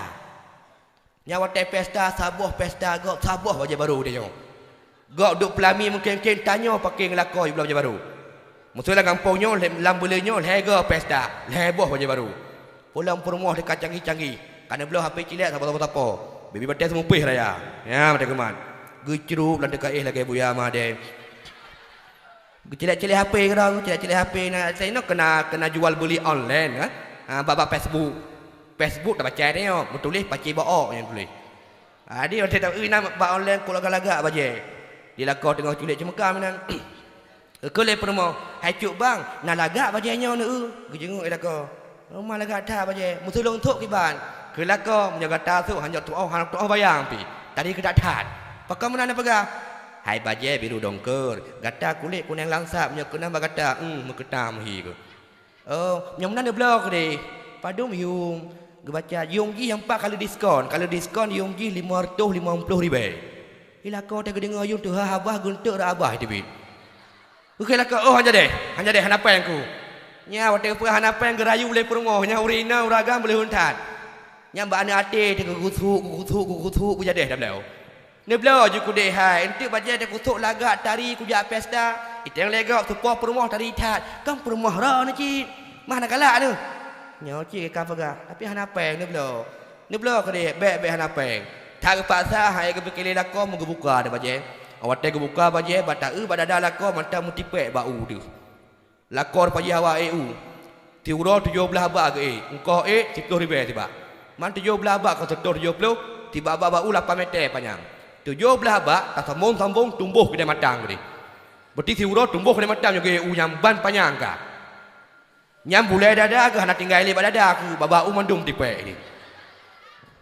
Nyan watèe pesta, saboh pesta gob, saboh bajèe barô tanyoe. Gob duek peulami mungken-mungken tanyoe pakè ngon lakoe jibloe bajèe barô. Meuseu lam gampông nyoe, lhèe, lam buleuen nyoe, lhèe goe pesta, lhèe boh bajèe barô. Pulang peurumoh teuka canggih-canggih, ka neubloe H P cilet sapo-sapo. Bibi batèe seumupéh raya. Nyan batèe keuman. Geucrup lam teuka éh lagèe buya madé. Geucilek-cilek H P keudroe, geucilek-cilek H P na, saya inoe kena, kena jual beli online, kan? Ha, bak, bak Facebook. Facebook tabaca tanyoe, meutuléh pacé bak ok nyang tuléh. Jadi watèe taeu inan bak online kok lagak-lagak bajèe. Di lakoe teungoh culek ceumeuka meunan. Geukheun lé peurumoh, "Hai cut bang, na lagak bajèe nyoe neu eu?" Geujenguk lé lakoe. Rumoh lagak that bajèe, meuseulong sôk kiban. Keu lakoe, meunyoe gata sôk hana tu'oh, hana tu'oh bayang pih. Tadi keu that-that. Pakon meunan neupeugah? Hai bajèe biru dongkeur, gata kulét kunèng langsat, meunyoe keunan bak gata, hmm, meukeutam hi keuh. Oh, nyang meunan neubloe keudéh. Padum yum? Geubaca, yum jih nyang pat ka lheueh diskon. Ka lheueh diskon yum jih limong reutôh limong ploh ribèe. Di lakoe teuh geudeungoe yum teuhah abah geunteuk rot abah teubiet. Geukheun lakoe, "Oh, han jadeh, han jadeh, hana péng ku." Nyan watèe geupeugah hana péng geurayu lé peurumoh, nyan ureueng inong ureueng agam beuleuheun that. Nyan bak aneuk até teuh geugusuek, geugusuek, geugusuek, beujadeh tabloe. Neubloe ju keudéh hai, eunteuk bajèe teukusok lagak tari kujak pesta. Iteng lé gob teupoh peurumoh tari that, kon peurumoh droeneuh cit. Mah na galak neuh. Nyoe cit ka peugah, tapi hana péng neubloe. Neubloe keudéh, bèk, bèk hana péng. That geupaksa, hai geupike lé lakoe meugeubuka deh bajèe. Watèe geubuka bajèe, bak taeu bak dada lakoe mantong meutipèk bak u deuh. Lakoe pajih awak ék u. Siuroe tujoh blaih bak geuék, eungkôt ék siploh ribèe sibak. Man tujoh blaih bak kon seutoh tujoh ploh, sibak bak u lapan mètè panyang. Tujoh blaih bak tasambong-sambong tumbôh keudéh matang keudéh. Beureuti siuroe tumbôh keudéh matang nyoe geuék u nyang ban panyang ka. Nyan bulèe dada geuh hana tinggai lé bak dada keuh, bak u mandum tipèk jih.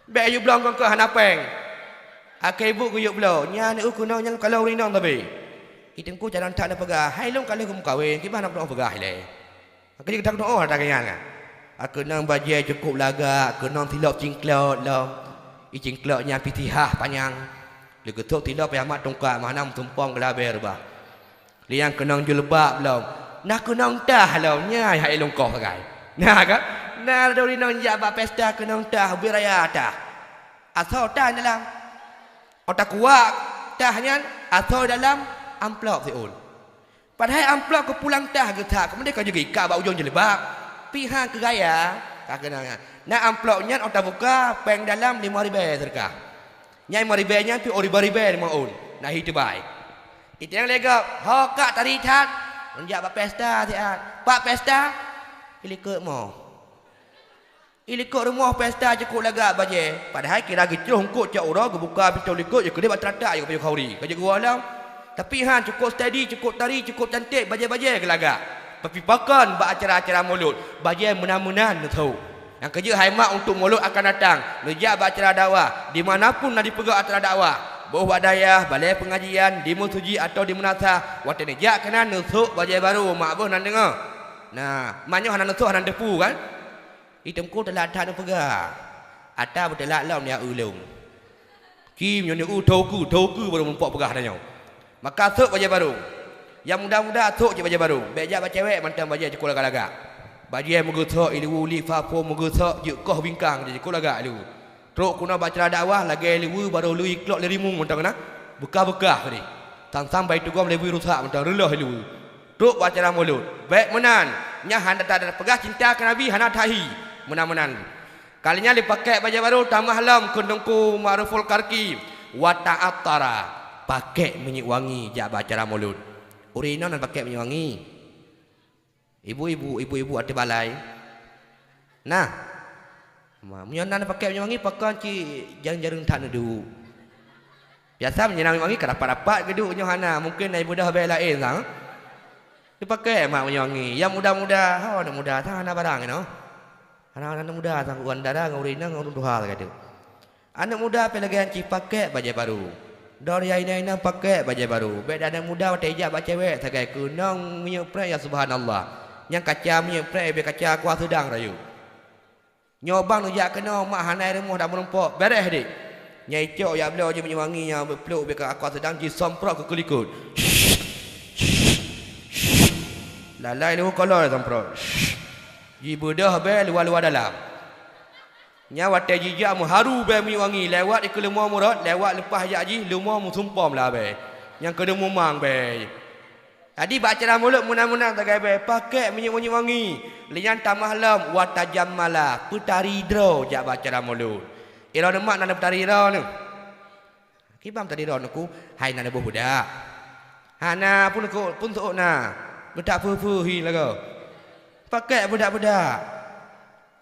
Bèk yue bloe ngon keuh hana péng. Akhé buet geuyue bloe, nyan u keunong nyan kalon ureueng inong sabe. Di teungku calon that neupeugah, "Hai lôn ka lheueh geumeukawen, kiban hana peunoh peugah ilèe." Akhé jih geutanyoe ata nyan kan. Keunong bajèe cukôp lagak, keunong silop cingklot lom. I cingklot nyan pih sihah panyang. Lé geusok silop pih amat tungkak, meuhana meusumpong geulabèe reubah. Liang keunong jilbab lom. Na keunong tah lom, nyan hai lôn koh sagai. Na kan? Na lôn inong jak bak pesta keunong tah, ubé raya tah. Asoe tah dalam. Ota kuak tah nyan, asoe dalam amplop siôn. Padahai amplop keupulang tah geusak, keumudian ka jeuet geuikat bak ujông jilbab. Pih han keu gaya, ka keunan. Na amplop nyan ôh tabuka, péng dalam limong ribèe seudeukah. Nyan limong ribèe nyan pih ôh ribèe-ribèe limong ôn, na hi teubai. Iteueng lé gob, "Ho kak tari that?" "Lôn jak bak pesta siat." "Bak pesta?" "Ilikot mo." Ilikot rumoh pesta cukôp lagak bajèe. Padahai kira geucroh eungkôt cok uroe, geubuka pintô likot, jikeudeh bak teuratak, jikeupayôh khauri. Ka jeuet geuwoe lom. Tapi han, cukôp steady, cukôp tari, cukôp canték, bajèe-bajèe geulagak. Tapi pakon bak acara-acara mulod, bajèe meunan-meunan neusôk. Nyang keujeuet hai mak untuk mulod akan datang, neujak bak acara dakwah, di mana pun na dipeugah acara dakwah, boh bak dayah, balèe peungajian, di meuseujid atawa di meunasah, watèe neujak keunan neusôk bajèe barô, mak beuh nan deungö. Nah, meunyoe hana neusôk hana neuteupeue kan? Di teungku teulat that neupeugah, ata beuteulat lom ya ulôn. Kim nyoe nyoe, "Thô keue, thô keue," barô meurumpok peugah tanyoe. Maka sôk bajèe barô. Nyang muda-muda sôk cit bajèe barô. Bèk jak bak cewek mantong bajèe cukôp lagak-lagak. Bajèe meugeusôk ileue, li fa phô meugeusôk jeuet koh bingkang jih cukôp lagak ileue. Trôk keunoe bak acara dakwah lagèe ileue barô lheueh iklok lé rimueng mantong na. Beukah-beukah keudeh. Sang-sang bai tugom leubeh rusak mantong reulôh ileue. Trôk bak acara mulod. Bèk meunan. Nyan hana that peugah cinta keu Nabi hana that hi. Meunan-meunan. Kali nyan lé pakèk bajèe barô tamah lom keu Teungku Ma'ruful Karki, wa ta'attara, pakèk minyeuk wangi jak bak acara mulod. Ureueng inong na pakèk minyeuk wangi? Ibu-ibu, ibu-ibu ateueh balai? Nah. Ma, meunyoe na pakèk minyeuk wangi, pakon cit jareueng-jareueng that neuduek. Biasa meunyoe na minyeuk wangi ka rapat-rapat geuduek, nyoe hana, mungken na ibeudôh bèe laén sang. Dipakai mak minyeuk wangi. Nyang muda-muda, ho aneuk muda, sang hana barang inoe. Hana, hana aneuk muda sang, ureueng dara ngon ureueng inong ngon ureueng tuha sagai teuk. Aneuk muda pih lagèe nyan cit pakèk bajèe barô. Droe nyang inong-inong pakèk bajèe barô. Bèk aneuk muda watèe ijak bak cewek sagai keunong minyeuk prèk, ya subhanallah. Nyang kaca minyeuk prèk, bèk kaca aqua seudang rayeuk. Nyoe bang neujak keunoe, mak hana i rumoh dak meurumpok. Bèrèh deh. Nyang icok jak bloe jih minyeuk wangi nyang beuplôk bèk aqua seudang jisemprot keu likot. Lalai lheueh kolôi semprot. Jibeudôh bèe luwa-luwa dalam. Nyan watèe jijak meuharu bèe minyeuk wangi, lewat dikeue leumo meurot, lewat leupah jak jih leumo meusumpom lam abèe. Nyang keuneuk mumang bèe. Jadi bak acara mulod meunan-meunan sagai bèe, pakèk minyeuk-minyeuk wangi. Lheueh nyan tamah lom, wa tajammala, peutari droe jak bak acara mulod. Droeneuh mak na peutari droeneuh. Kiban peutari droeneuh ku, hai na neuboh beudak. Hana pun ku, pun sôk na. Beudak peue-peue hi lagoe. Pakèk beudak-beudak.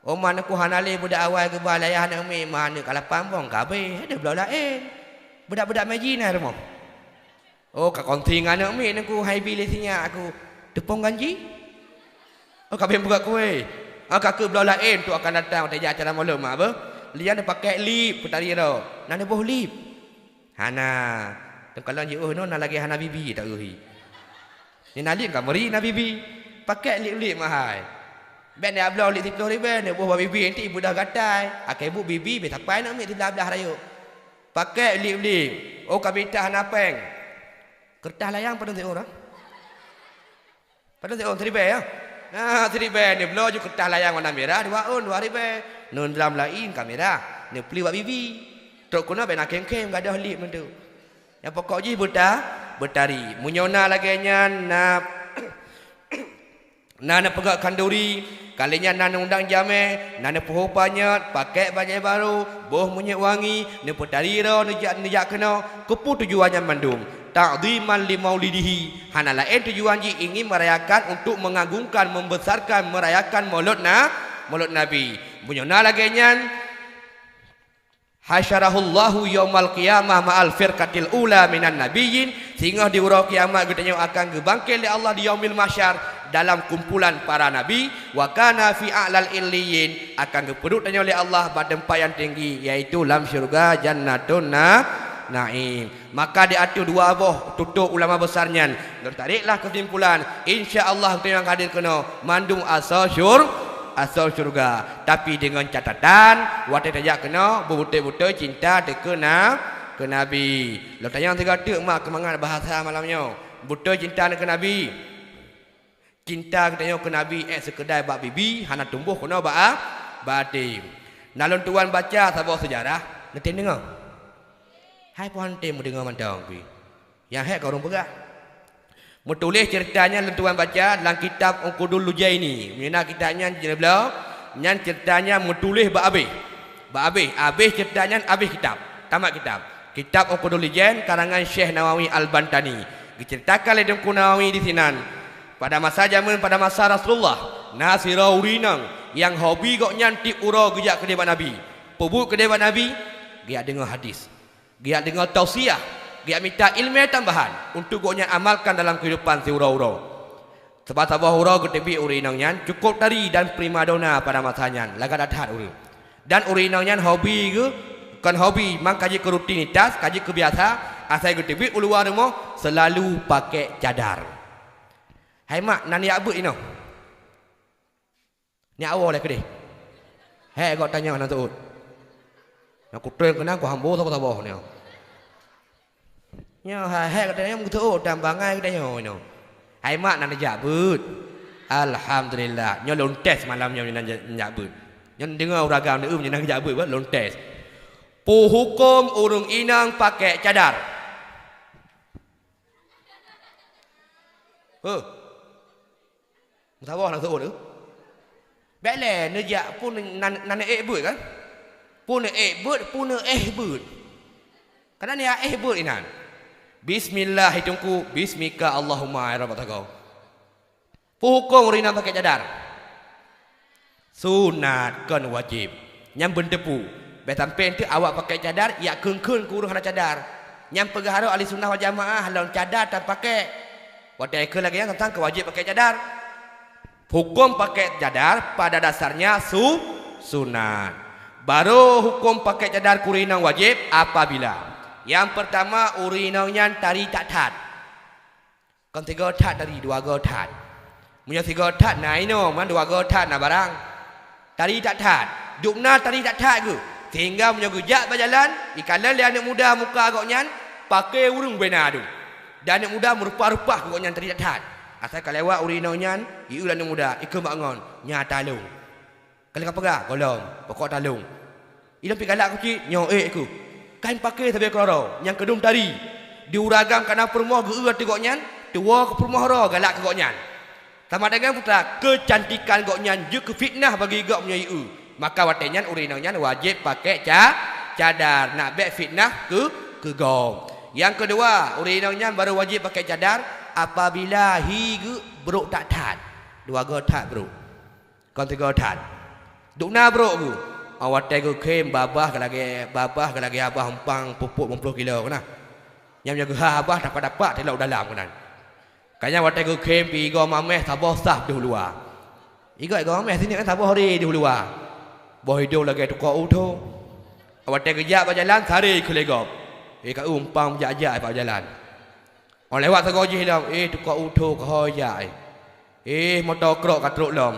Oma neuku hana lé beudak awai geuba lé ayah aneuk miet, ma aneuk ka lapan bong ka abéh, deuh bloe laén. Beudak-beudak meji na rumoh. Oh, ka kongsi ngon aneuk miet neuku hai bi lé sinyak aku. Teupông ganji? Oh, ka bèk buka kué. Ah, ka keu bloe laén tu akan datang watèe jak acara mulod mak beuh. Lian neupakai lip peutari droe. Na neuboh lip. Hana. Teukalon jiôh inoe na lagèe hana bibi taôh hi. Nyan na lip ka meuri na bibi. Pakai lip-lip mahai. Bèk neubloe lip siplôh ribèe, neuboh bak bibi, nanti ibeudôh gatai. Akai buet bibi, bèk sapai aneuk miet siblah-blah rayeuk. Pakai lip-lip. Oh, ka mita hana péng. Keureutas layang padum siôn, ah? Padum siôn, siribèe, ya? Nah, siribèe, neubloe ju keureutas layang warna mirah, dua ôn, dua ribèe. Neundram laén ka mirah, neupeuli bak bibi. Trôk keunoe bèk na khém-khém, gadôh lip meutu. Nyang pokok jih beuta-, beutari. Meunyoe na lagèe nyan, na, na neupeugöt khanduri, ka lheueh nyan na neuundang jamèe, na neupeuho panyöt, pakèk bajèe barô, boh minyeuk wangi, neupeutari droe, neujak, neujak keunoe, keupeue tujuan nyan mandum? Ta'dhiman li maulidihi, hana laén tujuan jih ingin merayakan untuk mengagungkan, membesarkan, merayakan Maulud Na-, Maulud Nabi. Meunyoe na lagèe nyan, hasyarahullahu yaumal qiyamah ma'al firqatil ula minan nabiyyin, singoh di uroe kiamat geutanyoe akan geubangkét lé Allah di yaumil mahsyar dalam kumpulan para nabi, wa kana fi a'lal illiyyin, akan geupeuduek tanyoe lé Allah bak teumpat nyang tinggi, yaitu lam syeuruga Jannatun Na-, Naim. Maka di ateueh dua boh tutoe ulama besar nyan, lôn tariklah keusimpulan, insya Allah geutanyoe nyang hadir keunoe mandum asoe syur-, asoe syeuruga. Tapi deungon catatan, watèe tajak keunoe, beubeutôi-beutôi cinta teuh keu na-, keu Nabi. Lôn tanyong sigoe teuk mak keumangat bahasa malam nyoe. Beutôi cinta neuh keu Nabi? Cinta geutanyoe keu Nabi ék seukeudai bak bibi, hana tumboh keunoe bak a-, bak até. Na lôn tuan baca saboh seujarah, neutem deungoe? Hai po han tem meudeungoe mantong pih. Nyang hék ka ureueng peugah. Meutuléh ceurita nyan lôn tuan baca lam kitab Uqudul Lujaini. Meunyoe na kitab nyan jinoe bloe, nyan ceurita nyan meutuléh bak abéh. Bak abéh, abéh ceurita nyan abéh kitab, tamat kitab. Kitab Uqudul Lujain karangan Syekh Nawawi Al-Bantani. Geuceuritakan lé Teungku Nawawi disinan, pada masa jameun, pada masa Rasulullah, na sidroe ureuëng inong nyang hobi gobnyan tieb uroe geujak keudeh bak Nabi. Peubuet keudeh bak Nabi, geujak deungoe hadis. Geujak deungoe tausiah, geujak mita iéleumé tambahan untuk gobnyan amalkan dalam keuhidupan siuroe-uroe. Sabab saboh uroe geuteubiet ureuëng inong nyan cukôp tari dan primadona pada masa nyan, lagak that-that ureuëng. Dan ureuëng inong nyan hobi geuh, kon hobi, mang ka jeuet keu rutinitas, ka jeuet keu biasa, asai geuteubiet u luwa rumoh seulalu pakék cadar. Hai mak, na neujak beuet inoe? Nyak woe lé keudeh. Hék gob tanyoe na teuôt. Nyang kutem keunan kuhambo saboh-saboh nyoe. Nyoe ha-, hék gob tanyoe meuteuôt dan bangai geutanyoe nyoe. Hai mak, na neujak beuet? Alhamdulillah. Nyoe lôn tes malam nyoe na neujak beuet. Nyoe neudeungoe ureuëng agam neueu nyoe na neujak beuet, lôn tes. Peue hukôm ureuëng inong pakék cadar? Huh. Meusaboh na teuôt tu. Bék lé neujak pun nan, nan ék beuet kan? Pun ék beuet, pun éh beuet. Kana neujak éh beuet inan. Bismillah i Teungku, bismika Allahumma ya Rabbal Tago. Peue hukôm ureuëng inong pakék cadar? Sunat, kon wajéb. Nyan beunteupeu. Bék sampoe eunteuk awak pakék cadar, yak kheun-kheun keu ureuëng hana cadar. Nyan peugah harôh ahli sunnah wal jamaah lom cadar tan pakék. Watée kheun lagée nyan teuntang keu wajéb pakék cadar. Hukôm pakék cadar pada dasarnya su-, sunat. Barô hukôm pakék cadar keu ureuëng inong wajéb apabila, nyang peurtama, ureuëng inong nyan tari that-that. Kon sigoe that tari, dua goe that. Meunyoe sigoe that na inoe, man dua goe that na barang. Tari that-that. Dubna tari that-that geuh. Sehingga meunyoe geujak bak jalan, ikalon lé aneuëk muda muka gobnyan, paké ureuëng bubena dum. Dan aneuëk muda meureupah-reupah keu gobnyan tari that-that. Asai ka lewat ureuëng inong nyan, ieu aneuëk muda, ikheun bak ngon, "Nyata lôn." Ka lheueh ka peugah, "Gohlom, pokok talông." Ilôn pih galak keu cit, "Nyoe ék kheueh." Kain paké sabe keudroe-droe, nyang keudum tari. Di ureuëng agam ka na peurumoh geu-eu ateueh gobnyan, tuwoe keu peurumoh droe galak keu gobnyan. Sama deungon peue, keucantikan gobnyan jeuet keu fitnah bagi gob meunyoe ieu. Maka watée nyan ureuëng inong nyan wajéb pakék ca-, cadar, nak bék fitnah keu, keu gob. Nyang keudua, ureuëng inong nyan barô wajéb pakék cadar apabila hi geuh brok that-that. Dua goe that brok. Kon sigoe that. Dubna brok geuh. Awai watée geukhém babah lagée, babah lagée babah umpang peuet ploh kilo keunan. Nyang meunyoe geuha babah tapak-tapak tilok dalam keunan. Ka nyan watée geukhém pih igoe maméh saboh sah deuh luwa. Igoe, igoe maméh singoh saboh ré deuh luwa. Boh idong lagée tukok u tho. Watée geujak bak jalan saré keu lé gob. Eh, ka umpang jak-jak bak jalan. Óh lewat sagoe jih lom, "Eh, tukok u tho keuhôi jak, eh. Eh, moto krok ka trok lom."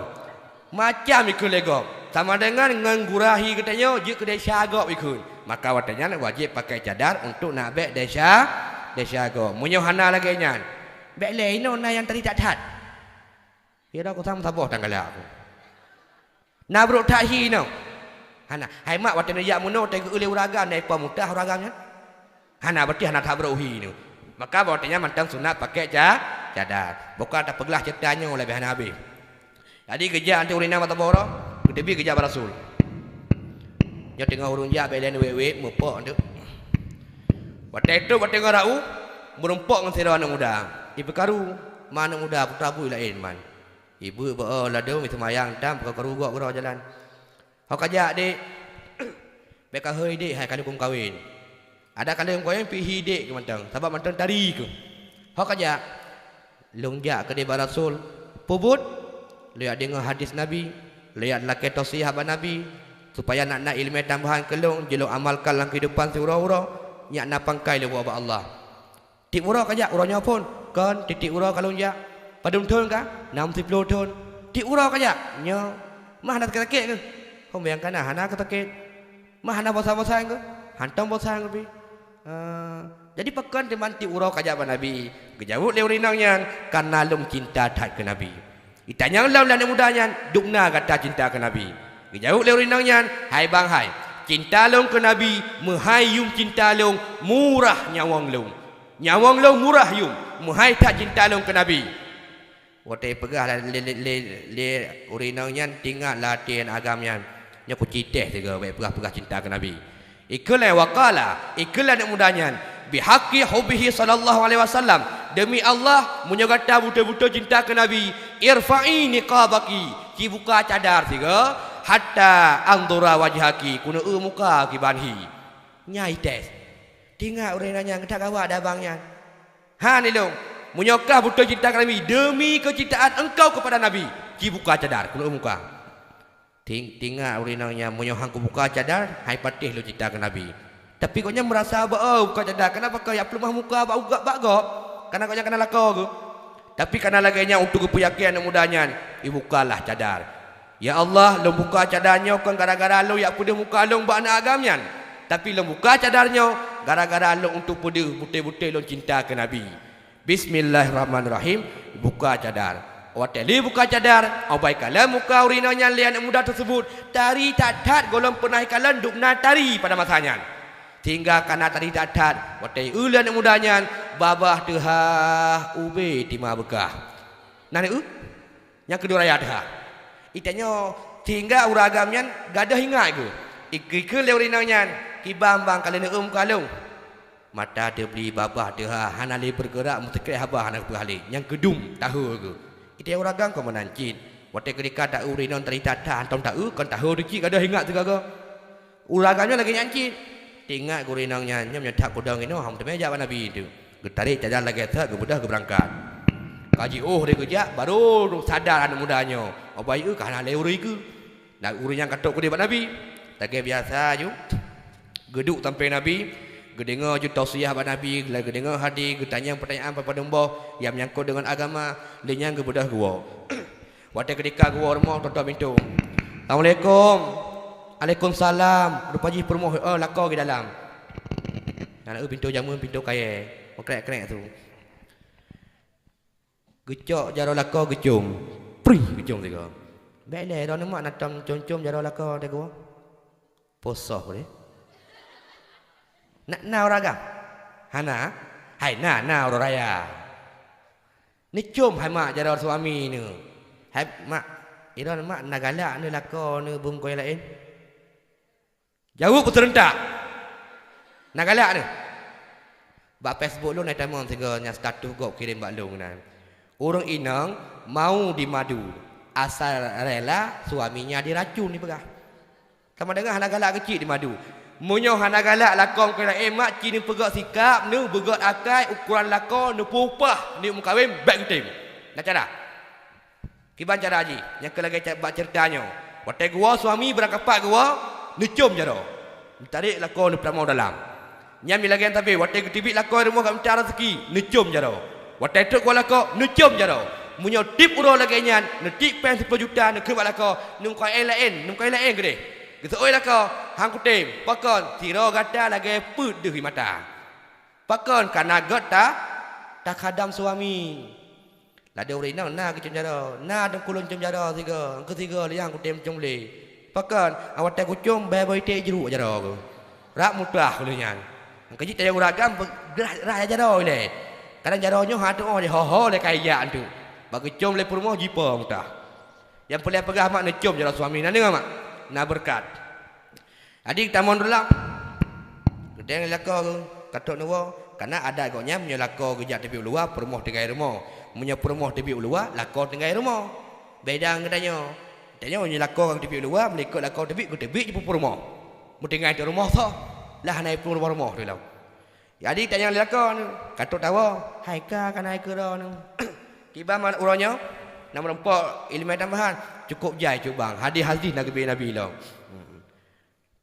Macam ikheun lé gob. Sama deungon ngon gurée hi geutanyoe jeuet keu desya gob ikheun. Maka watée nyan wajéb pakék cadar untuk nak bék desya, desya gob. Meunyoe hana lagée nyan, bék lé inoe na nyang tari that-that. Pira kusam saboh tanggalak aku. Na brok that hi inoe? Hana. Hai mak, watée neujak meunoe, teugeulée ureuëng agam, na ipa mutah ureuëng agam nyan? Hana, berarti hana that brok hi inoe. Maka watée nyan mantong sunat pakék ca-, cadar. Boh ka tapeuglah ceurita nyoe leubeh hana habéh. Jadi geujak anteuk ureuëng inong mata boro, geuteubiet geujak bak Rasul. Nyoe teungoh ureuëng jak bék lé wék-wék, meupok anteuk. Watée trok, watée teungoh rau, meurumpok ngon sidroe aneuëk muda. Ipeukaru, "Ma aneuëk muda, peue tabui laén man?" Ibeuet bak, "Oh, ladôm, iseumayang tam, peukaru gob keudroe jalan." "Ho kajak, Dek?" "Bék kahôi, Dek, hai ka lheueh kumkawen." "Adak ka lheueh kumkawen pih hi, Dek, keu mantong, sabab mantong tari keuh." "Ho kajak?" "Lôn jak keudeh bak Rasul." "Peubuet?" "Lôn jak deungoe hadis Nabi, lôn jak lakée tausiah bak Nabi, supaya nak na iéleumé tambahan keu lôn, jeuet lôn amalkan lam keuhidupan siuroe-uroe, nyak na pangkai lôn bak Allah." "Tieb uroe kajak, uroe nyoe phon?" "Kon, tieb-tieb uroe ka lôn jak." "Padum thon kah?" "Nam siploh thon." "Tieb uroe kajak?" "Nyoe." "Mah hana sakét-sakét keuh?" "Hom nyang kana hana sakét. Mah hana bosan-bosan keuh?" "Hántom bosan keuh pih." "Eh, jadi pakon teuma tieb uroe kajak bak Nabi?" Geujaweueb lé ureuëng inong nyan, "Kareuna lôn cinta that keu Nabi." Itanyong lom lé aneuëk muda nyan, "Dubna gata cinta keu Nabi?" Geujaweueb lé ureuëng inong nyan, "Hai bang hai, cinta lôn keu Nabi meuhai yum cinta lôn murah nyawöng lôn. Nyawöng lôn murah yum, meuhai that cinta lôn keu Nabi. Watée peugah lé, lé, lé, lé ureuëng inong nyan, teuingat lam até agam nyan, nyoe kuci teh sigoe bék peugah-peugah cinta keu Nabi. Ikheun lé waqala, ikheun lé aneuk muda nyan, "Bihaqqi hubbihi sallallahu alaihi wasallam, demi Allah, meunyoe gata beutôi-beutôi cinta keu Nabi, irfa'i niqabaki, ci buka cadar sigoe, hatta anzura wajhaki, keuneuk eu muka kiban hi." Nyan ites. Teuingat ureuëng inong nyan, geutak gawat dah abang nyan. "Han ilong, meunyoe kah beutôi cinta keu Nabi, demi keucintaan engkau kepada Nabi, ci buka cadar, keuneuk eu muka." Ting-, teuingat ureuëng inong nyan, "Meunyoe han kubuka cadar, hai patéh lôn cinta keu Nabi." Tapi gobnyan meurasa beu-o buka cadar, kenapa keu jak peuleumah muka bak, bak gob? Karena gobnyan kana lakoe geuh. Tapi kana lagée nyan untuk geupeuyakén aneuk muda nyan, ibukalah cadar. "Ya Allah, lôn buka cadar nyoe kon gara-gara lôn jak peudeuh muka lôn bak aneuk agam nyan, tapi lôn buka cadar nyoe gara-gara lôn untuk peudeuh beutôi-beutôi lôn cinta keu Nabi." Bismillahirrahmanirrahim, buka cadar. Watée lé buka cadar, 'oh bak ikalon muka ureuëng inong nyan lé aneuk muda teuseubut, tari that-that gohlom peunah ikalon dum na tari pada masa nyan. Sehingga kana tari that-that, watée eu lé aneuk muda nyan, babah teuhah ubé tima beukah. Na eu? Nyang keudua raya teuhah. Itanyoe sehingga ureuëng agam nyan gadôh ingat geuh. Ikheun lé ureuëng inong nyan, "Kiban bang ka lheueh neueu muka lôn." Mata teubli, babah teuhah, hana lé beugeurak, meusikrek haba hana geupeugah lé. Nyang keudum tahe geuh. Itanyoe ureuëng agam kon meunan cit. Watée keudika taeu ureuëng inong tari that-that, hantom taeu, kon tahe teuh cit gadôh ingat sigoe-goe. Ureuëng agam nyoe lagée nyan cit. Teuingat ureuëng inong nyan, nyoe meunyoe that peudong inoe, han meuteumé jak bak Nabi teuh. Geutarek cadar lagée that, geubeudôh geubeurangkat. Ka jiôh lé geujak, barô sadar aneuk muda nyoe, 'oh bak ié ka hana lé ureuëng ikeue. Na ureuëng nyang ka trok keudeh bak Nabi. Lagée biasa ju, geuduek sampéng Nabi, geudeungoe ju tausiah bak Nabi, geudeungoe hadis, geutanyong peutanyaan padum boh nyang meunyangkot deungon agama, lé nyan geubeudôh geuwoe. Watée keudika geuwoe rumoh, toh-toh pintoe. "Assalamualaikum." "Waalaikumsalam." Rupa jih peurumoh, "Oh, lakoe di dalam." Hana eu pintoe jameun, pintoe kayée, meukrek-krek su. Geucok jaroe lakoe geucom. Prih, geucom sigoe. Bék lé droeneuh mak na tom com-com jaroe lakoe teuh geuwoe. Posoh deh. Nak na ureuëng agam? Hana? Hai na, na uroe raya. Neucom hai mak jaroe suami neuh. Hai mak, droeneuh mak na galak neuh lakoe neuh beuh muka nyang laén? Jaweueb beuseureuntak. Na galak neuh. Bak Facebook lôn na tamong sigoe nyang status gob kirém bak lôn nan. Ureuëng inong mau dimadu, asal rela suaminya diracun dipeugah. Sama deungon hana galak keucik dimadu. Meunyoe hana galak lakoe keu laén mak, ci neupeugét sikab, neubeugét akai, ukoran lakoe, neupeupah, neumeukawen, bék geutem. Na cara. Kiban cara jih, nyang keu lagée bak ceurita nyoe. Watée geuwoe suami beurangkapat geuwoe, neucom jaroe. Neutarek lakoe neupeutamong dalam. Nyan mi lagée nyan sabe, watée geuteubiet lakoe rumoh gak mita raseuki, neucom jaroe. Watée trok geuwoe lakoe, neucom jaroe. Meunyoe tieb uroe lagée nyan, neutiek péng siplôh juta neukheun bak lakoe, neumeukawen laén, neumeukawen laén keudeh. Geuseuôt lakoe, han kutem, pakon, sidroe gata lagée peuet deuh di mata. Pakon, kana gét ta, takhadam suami. Ladôm ureuëng inong na geucom jaroe, na teungku lôn com jaroe sigoe, keu sigoe lé nyang kutem com lé. Pakon, awai watée kucom, bèe boh iték jruk jaroe keuh. Rab mutah keuh lheueh nyan. Nyang keuh jih tayue ureuëng agam, rhah, rhah jaroe ilée. Kadang jaroe nyoe hana teuôh lé, ho-ho lé ka ijak anteuk. Bak geucom lé peurumoh jipo mutah. Nyang peureulée peugah mak neucom jaroe suami, na deungoe mak? Na beureukat. Adik tamong dalam. Geudeng lakoe ka trok neuwoe, kana adat gobnyan meunyoe lakoe geujak teubiet u luwa, peurumoh tinggai rumoh. Meunyoe peurumoh teubiet u luwa, lakoe tinggai rumoh. Beda ngon geutanyoe. Geutanyoe meunyoe lakoe ka geuteubiet u luwa, meulikot lakoe teubiet, geuteubiet jih peurumoh. Meutinggai teuk rumoh soe, lah hana peurumoh-rumoh teuh lom. Jadi tanyong lé lakoe nyoe, ka trok tawoe, hai ka kana hai keudroe nyoe. Kiban man uroe nyoe, na meurumpok iéleumé tambahan, cukôp jai cut bang, hadih-hadih na geubri Nabi lom.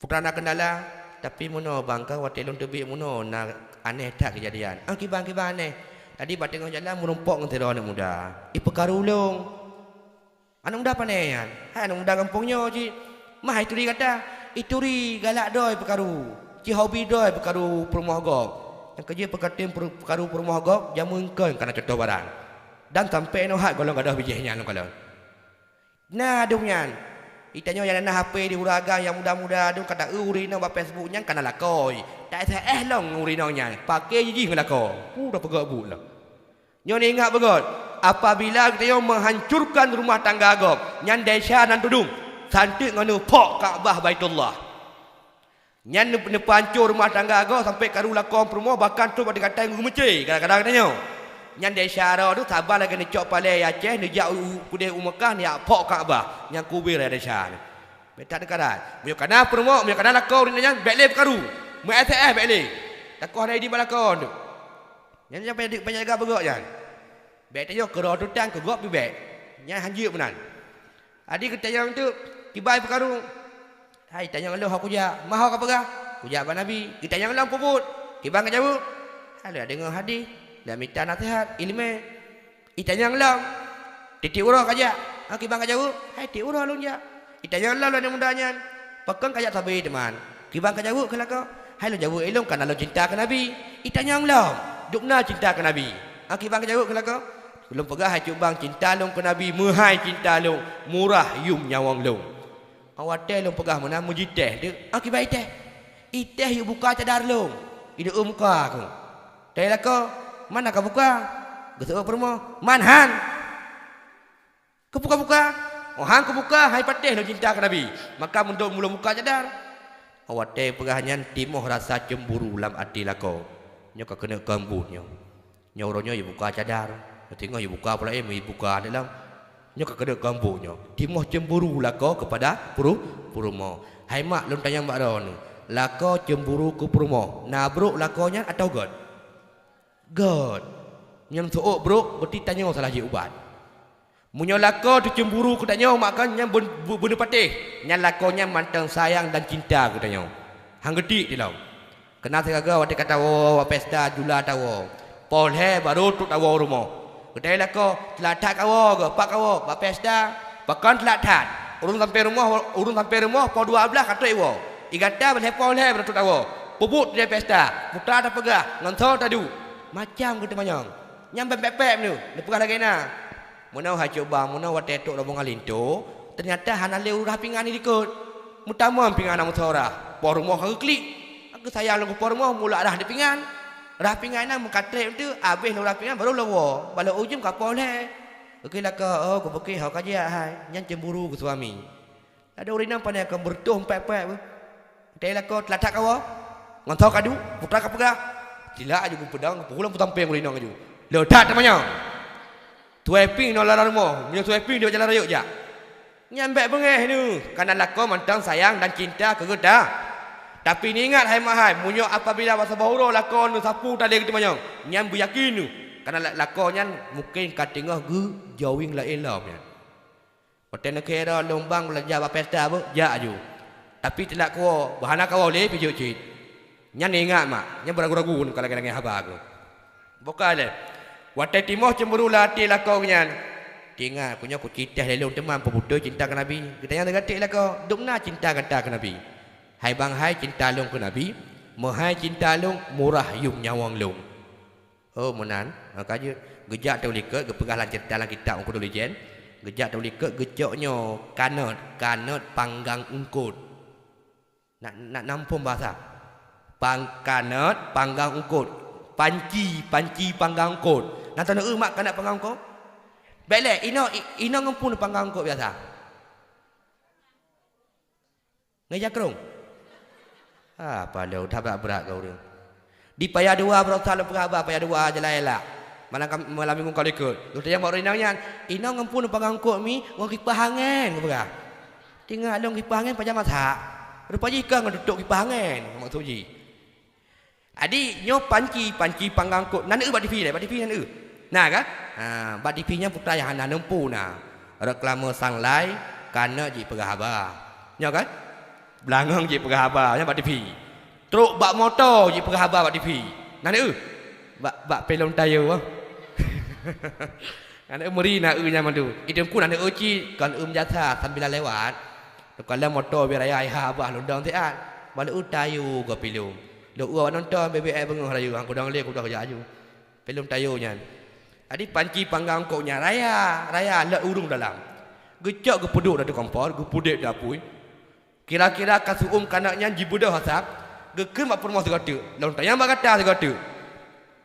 Peue na keundala, tapi meunoe bang, ka watée lôn teubiet meunoe na aneh that keujadian. Ah, kiban, kiban aneh. Tadi bak teungoh jalan meurumpok ngon sidroe aneuëk muda. Ipeukaru lôn. Aneuëk muda pane nyan? Hai aneuëk muda gampông nyoe cit. Mah ituri gata? Ituri galak droe ipeukaru. Ci hobi droe ipeukaru peurumoh gob. Nyang keujeuet peukatem peukaru peurumoh gob, jameun kon kana contoh barang. Dan sampoe nyoe hat gohlom gadôh bijéh nyan lôn kalon. Na dum nyan. Itanyoe nyang na HP di ureuëng agam nyang muda-muda dum ka taeu ureuëng inong bak Facebook nyan kana lakoe. Ta-S-M-S lom ngon ureuëng inong nyan. Paké jih ngon lakoe. Puh, dah peugah buet lom. Nyoe ingat beugöt, apabila geutanyoe menghancurkan rumah tangga gob, nyan desya nan tudum, santeuk ngon neuphok Ka'bah Baitullah. Nyan neup-, neupeuhancô rumah tangga gob sampoe karu lakoe peurumoh, bahkan trok bak tingkatan geumeucé gara-gara geutanyoe. Nyan desya droe teuh saban lagèe neucok palèe Aceh, neujak u, u, keudeh u Meukah, neujak phok Ka'bah. Nyan kubéh raya desya nyoe. Bèk that neukarat. Meunyoe kana peurumoh, meunyoe kana lakoe ureueng nyan, bèk lé peukaru. Meu-S M S bèk lé. Takoh hana idin bak lakoe nyoe. Nyan nyang payah, payah jaga beugöt nyan. Bèk tanyoe keudroe tutang keu gob pih bèk. Nyan hanjeuet meunan. Adi geutanyong teuk, kiban peukaru. Hai, tanyong lôn ho kujak, ma ho kapeugah? Kujak bak Nabi. Geutanyong lom peubuet, kiban kajaweueb? Hai, lôn deungoe hadih, lôn mita naseuhat, ileumèe. Itanyong lom, tiep-tiep uroe kajak? Ha, kiban kajaweueb? Hai, tiep uroe lôn jak. Itanyong lom lé aneuk muda nyan, pakon kajak sabe teuma? Kiban kajaweueb kheun lakoe? Hai, lôn jaweueb ilôn kareuna lôn cinta keu Nabi. Itanyong lom, dubna cinta keu Nabi. Ha, kiban kajaweueb kheun lakoe? Lôn peugah hai cut bang, cinta lôn keu Nabi meuhai cinta lôn, murah yum nyawöng lôn. Watèe lôn peugah meunan, meujitéh teuk, ha, kiban itéh. Itéh yue buka cadar lôn, ideuh muka keuh. Tanyong lakoe, "Man na kabuka?" Geuseuôt peurumoh, "Man han." "Keupeue kabuka?" "Oh, han kubuka, hai patéh lôn cinta keu Nabi. Maka meudok mulôn buka cadar." Watèe peugah nyan timoh rasa cemburu lam até lakoe. Nyoe ka keuneuk keu buet nyoe. Nyoe uroe nyoe ibuka cadar, teungoh ibuka pula, eh, ibuka dalam. Nyoe ka keuneuk keu buet nyoe. Timoh cemburu lakoe keupada peurumoh. Hai mak, lôn tanyong bak droeneuh. Lakoe cemburu keu peurumoh, na brok lakoe nyan atawa göt? Göt. Nyan seuôt brok, berarti tanyoe salah jih ubat. Meunyoe lakoe teucemburu keu tanyoe, maka nyan beun-, beun-, beuneupatéh. Nyan lakoe nyan mantong sayang dan cinta keu tanyoe. Han geutik dilom. Keunan sigaga watèe ka tawoe bak pesta jula tawoe. Poh lhèe barô trok tawoe u rumoh. Geutanyong lakoe, "Teulat that kawoe keuh, pat kawoe?" "Bak pesta." "Pakon teulat that?" "Ureueng sampoe rumoh, ureueng sampoe rumoh poh dua blaih ka trok iwoe. Igata lhèe poh lhèe barô trok tawoe. Peubuet teuh pesta, putra tapeugah, ngon soe taduek." Macam geuteumanyong. Nyan bèk pèk-pèk meunyoe, neupeugah lagèe na. Meunoe hai cut bang, meunoe watèe trok rombongan linto, teunyata hana lé ureueng rhah pingan di likot. Meutamong pingan na meusoe rhah, poh rumoh ka geuklik. Geusayang lom keu poh rumoh, mulak rhah di pingan. Rhah pingan nyan meukatrek teuk, abéh lom rhah pingan barô lom woe, bak lheuh ujeuen ka poh lhèe. Geukheun lakoe, "Oh, kupeugah ho kajak hai, nyan cemburu keu suami." Ladôm ureueng inong pane kon beureutoh pèk-pèk beuh. Tanyong lakoe, "Teulat that kawoe?" "Ngon soe kaduek?" "Putra kapeugah." Silak aju geupeudong, geupeugulong peusampéng ureueng inong aju. "Leutat teumanyong. Tuwèh pieng inoe lam rumoh, meunyoe tuwèh pieng di jalan rayek jak." Nyan bèk beungèh neuh, kareuna lakoe mantong sayang dan cinta keu geuta. Tapi neuingat hai mak hai, meunyoe apabila bak saboh uroe lakoe neuh sapeue teuh lé geuteumanyong, nyan beuyakin neuh, kareuna la-, lakoe nyan mungken ka teungoh geujaweueng laén lom nyan. Watèe neukhèe droe lôn bang beulanja bak pesta beuh, jak aju. Tapi teulat kawoe, bah hana kawoe lé pih jeuet cit. Nyan ingat mak, nyan beuragu-ragu ngon ka lagèe-lagèe haba keuh. Boh ka lé. Watèe timoh cemburu lam até lakoe nyan, teuingat, "Keu nyoe kucitéh lé lôn teuma peubeutôi cinta keu Nabi." Geutanyong teugatek lakoe, "Dubna cinta gata keu Nabi?" "Hai bang hai, cinta lôn keu Nabi meuhai cinta lôn murah yum nyawöng lôn." Oh, meunan. Ha, ka jeuet. Geujak teuk likot, geupeugah lam ceurita lam kitab Ungkot Duli Jén. Geujak teuk likot, geucok nyoe kanot, kanot panggang ungkot. Nak, nak nam phon bahasa. Pang-, kanot panggang ungkot. Panci, panci panggang ungkot. Na taneuk eu mak kanot panggang ungkot? Bèk lé, inoe, i-, inoe ngon peue panggang ungkot biasa? Ngon ija krông. Ah, paloe that brat-brat keu ureueng. Di Paya Dua baroesa lôn peugah haba, Paya Dua Jalan Elak. Malam kam-, malam minggu ka likot. Lôn tanyong bak ureueng inong nyan, "Inong ngon peue panggang ungkot mi?" "Ngon kipah angén," geupeugah. Teuingat lôn kipah angén pajan masak. Rupa jih ka ngon tutok kipah angén, maksud jih. Adi, nyoe panci, panci panggang ungkot. Na neueu bak T V lé, bak T V na neueu. Na kan? Ha, bak T V nyan putra nyang hana neumpu na. Reklame sang lai, kanot jipeugah haba. Nyoe kan? Beulangöng jipeugah haba, nyan bak T V. Trok bak moto jipeugah haba bak T V. Na neueu? Bak, bak filem Tayo, ah. Na neueu meuri na eu nyan mandum. Di teungku na neueu cit, kon eu meujasa sambilan lewat. Teukalon moto bie raya ayah abah lôn dong siat. Bak lheueh Tayo goe filem. Lôn ueh awak nonton, bèk-bèk ai beungoh rayeuk, han kudong lé, kudoh jak aju. Filem Tayo nyan. Adi panci panggang ungkot nyan raya, raya lheueh ureueng dalam. Geucok geupeuduek ateueh kompor, geupeudép di apui. Kira-kira ka siuem kanot nyan jibeudôh asap, geukheun bak peurumoh sigoe teuk, "Lôn tanyong bak gata sigoe teuk.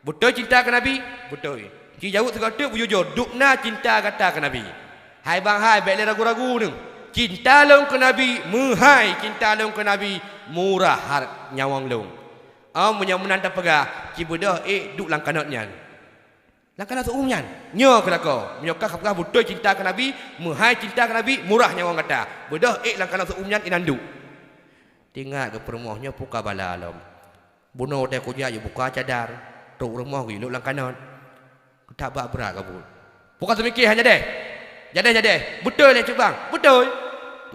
Beutôi cinta keu Nabi?" "Beutôi." Ci jaweueb sigoe teuk beujujur, dubna cinta gata keu Nabi. Hai bang hai, bék lé ragu-ragu neuh. Cinta lôn keu Nabi, meuhai cinta lôn keu Nabi, murah har-, nyawöng lôn. Oh, meunyoe meunan tapeugah, ci beudôh ék duek lam kanot nyan. Lam kanot seu-uem nyan. Nyoe keu lakoe. Meunyoe ka peugah beutôi cinta keu Nabi, meuhai cinta keu Nabi, murah nyawöng gata. Beudôh ék lam kanot seu-uem nyan inan duek. Teuingat geuh peurumoh nyoe peue ka bala lom. Bunoe watée kujak jibuka cadar, trok rumoh geuyue lôb lam kanot. Geutak bak brat ka buet. Peue ka teumike hana jadeh? Jadeh-jadeh. Beutôi lé cubang? Beutôi.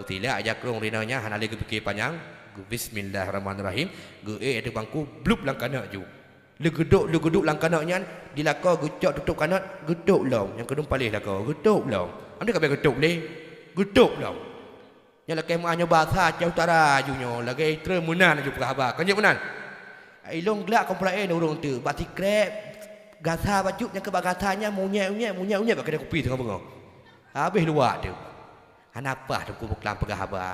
Geusilak jakrong rinong nyan hana lé geupike panyang. Geu-, bismillahirrahmanirrahim. Geuék ateueh bangku, blub lam kanot ju. Leugeudok-leugeudok lam kanot nyan, di lakoe geucok tutôp kanot, geutôp lom. Nyang keudum paléh lakoe, geutôp lom. Amdeh ka bèk geutôp lé. Geutôp lom. Nyoe lakée meu'ah nyoe basa Aceh Utara aju nyoe, lagée treun meunan aju peugah haba. Kon jeuet meunan? Ilôn glak komploen ureuëng teuk, bak sikrek gasa bacut nyang keu bak gasa nyan meunyét-unyét, meunyét-unyét bak keudè kupi teungoh beungoh. Habéh luwak teuk. Hana paih teungku beuklam peugah haba,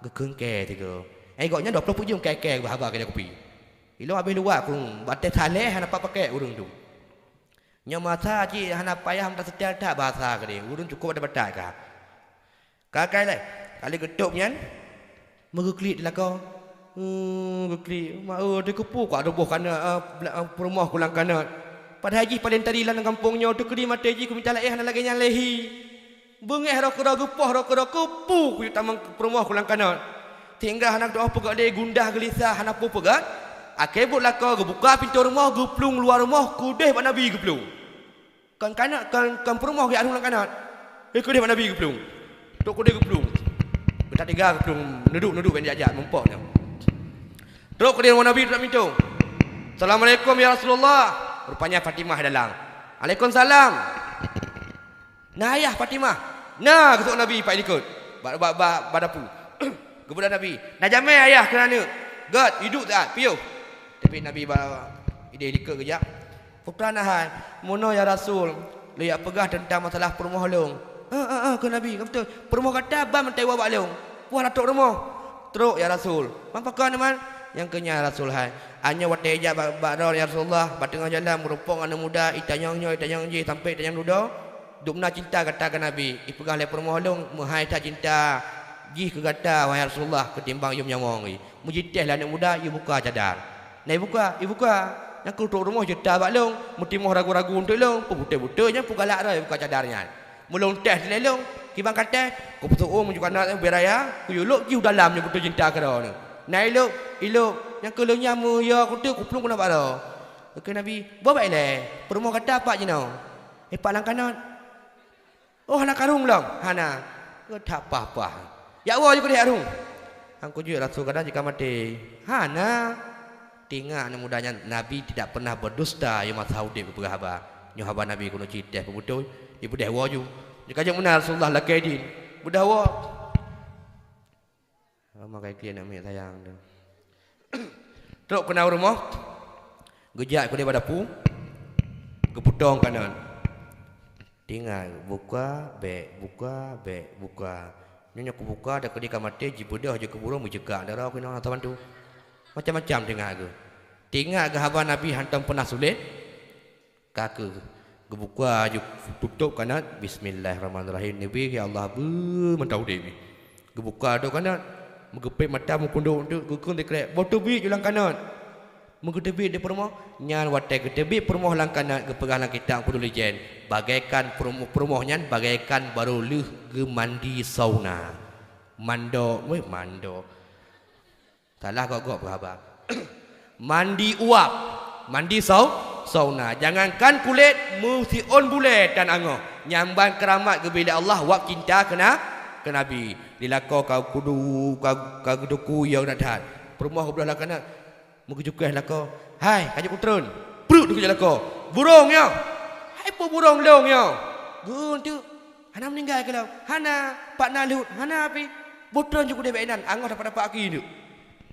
geukheun kèe sigoe. Eh, gobnyan dua ploh peuet jeuem kèe-kèe peugah haba keudè kupi. Ilôn habéh luwak krueng, batée saleh hana pat pakèk ureuëng teuk. Nyoe masa cit hana payah meutaseutia that basa keudeh, ureuëng cukôp ada batat ka. Ka kai lé, ka lheueh geutôp nyan, meugeuklik di lakoe. Hmm, geuklik, ma, eh, teukeupue ka ada boh kanot, eh, bla-, eh, peurumoh kulang kanot. Padahai jih paleng tadi lam gampông nyoe, teukeudi maté jih kumita laén hana lagée nyan lé hi. Beungéh roh keudroe geupoh roh keudroe keupeue kuyue tamong peurumoh kulang kanot. Sehingga hana teuoh peugét lé gundah geulisah hana peue peugét. Akhé buet lakoe geubuka pintoe rumoh geuplueng luwa rumoh keudeh bak Nabi geuplueng. Kon kanot, kon, kon peurumoh geujak arung lam kanot. Eh, keudeh bak Nabi geuplueng. Trok keudeh geuplueng. Geutak tiga geuplueng, neuduek-neuduek ban jak-jak mumpok nyoe. Trok keudeh rumoh Nabi, trok minto. "Assalamualaikum ya Rasulullah." Rupanya Fatimah dalam. "Alaikumsalam." "Na ayah Fatimah?" "Na," geuseuôt Nabi pat likot. Bak, bak, bak, bak dapu. Geupeugah Nabi, "Na jamé ayah keu aneuk." "Gét, iduek saat, piôh." Tapi Nabi ba idéh likot geujak. "Peue teuma na hai?" "Meunoe ya Rasul, lôn jak peugah teuntang masalah peurumoh lôn." "Ah, ah, ah," kheun Nabi, "ka beutôi. Peurumoh gata ban meutewa bak lôn. Puih na trok rumoh." "Trok ya Rasul." "Man pakon man?" "Nyang keu nyan ya Rasul hai. Anyoe watée ijak bak, bak droe ya Rasulullah, bak teungoh jalan meurumpok ngon aneuk muda, itanyong nyoe, itanyong jih, sampoe itanyong dudoe. Dubna cinta gata keu Nabi. Ipeugah lé peurumoh lôn, meuhai that cinta jih keu gata, wahai Rasulullah, keutimbang yum nyawöng jih." Meujitéh lé aneuk muda, ibuka cadar. "Na ibuka, ibuka. Nyang keu trok rumoh jeuet that bak lôn, meutimoh ragu-ragu eunteuk lôn, peue beutôi-beutôi nyan peue galak droe ibuka cadar nyan. Meulôn téh dilée lôn, kiban ka téh, kupeuseuôt meujukana ubé raya, kuyue lôb jih u dalam nyoe beutôi cinta keudroe nyoe. Na ilôb, ilôb, nyang keu lôn nyan meuyue kuteuk kuplueng keunoe bak droe." Kheun Nabi, "Boh bak ilée, peurumoh gata pat jinoe?" "Eh, pat lam kanot." "Oh, hana karhung lom?" "Hana." "Geutak paih-paih. Jak woe ju keudeh arhung." "Nyang kujeuet Rasul kadang jika maté." "Hana." Teuingat aneuk muda nyan, Nabi tidak pernah berdusta, ya masa udeb geupeugah haba. Nyoe haba Nabi keuneuk cit teuh peubeutôi, ibeudeh woe ju. Jika jeuet meunan Rasulullah lakée idin, beudeh woe. Makai keu aneuk miet sayang tu. Trok keunan u rumoh, geujak keudeh bak dapu, geupeutong kanot. Teuingat, buka, bék, buka, bék, buka. Nyoe nyoe kubuka, teukeudi ka maté, jibeudôh, jikeuburông, meujeukak, dara keunoe hana saban tu. Macam-macam teuingat geuh. Teuingat geuh haba Nabi hantom peunah sulet. Ka keuh, geubuka aju tutôp kanot, bismillahirrahmanirrahim. Neubi, ya Allah, beu mantong udeb. Geubuka dôk kanot, meugeupét mata, meukundok, geukheun sikrek, boh teubiet ju lam kanot. Meugeuteubiet di peurumoh, nyan watée geuteubiet peurumoh lam kanot geupeugah lam kitab Fathul Mu'in, bagaikan peurumoh, peurumoh nyan bagaikan barô lheueh geumandi sauna. Mando, weh, mando. Salah gok-gok peuhaba. Mandi uap, mandi sau-, sauna. Jangankan kulét, meusiôn bulée tan angoh. Nyan ban keuramat geubri lé Allah, wab cinta keu na-, keu Nabi. Di lakoe ka kudu, ka, ka geuduku, ya, na that. Peurumoh geubloe lakoe na. Meugeujukeh lakoe, "Hai, ka jeuet kutreun." Pruet teukeujak lakoe, "Burông nyoe!" "Hai, peue burông lôn nyoe?" "Geuh teuk, hana meuninggai keu lôn?" "Hana." "Pat na lheueh?" "Hana pih." "Boh treun ju keudeh bak inan, angoh tapak-tapak aki teuk."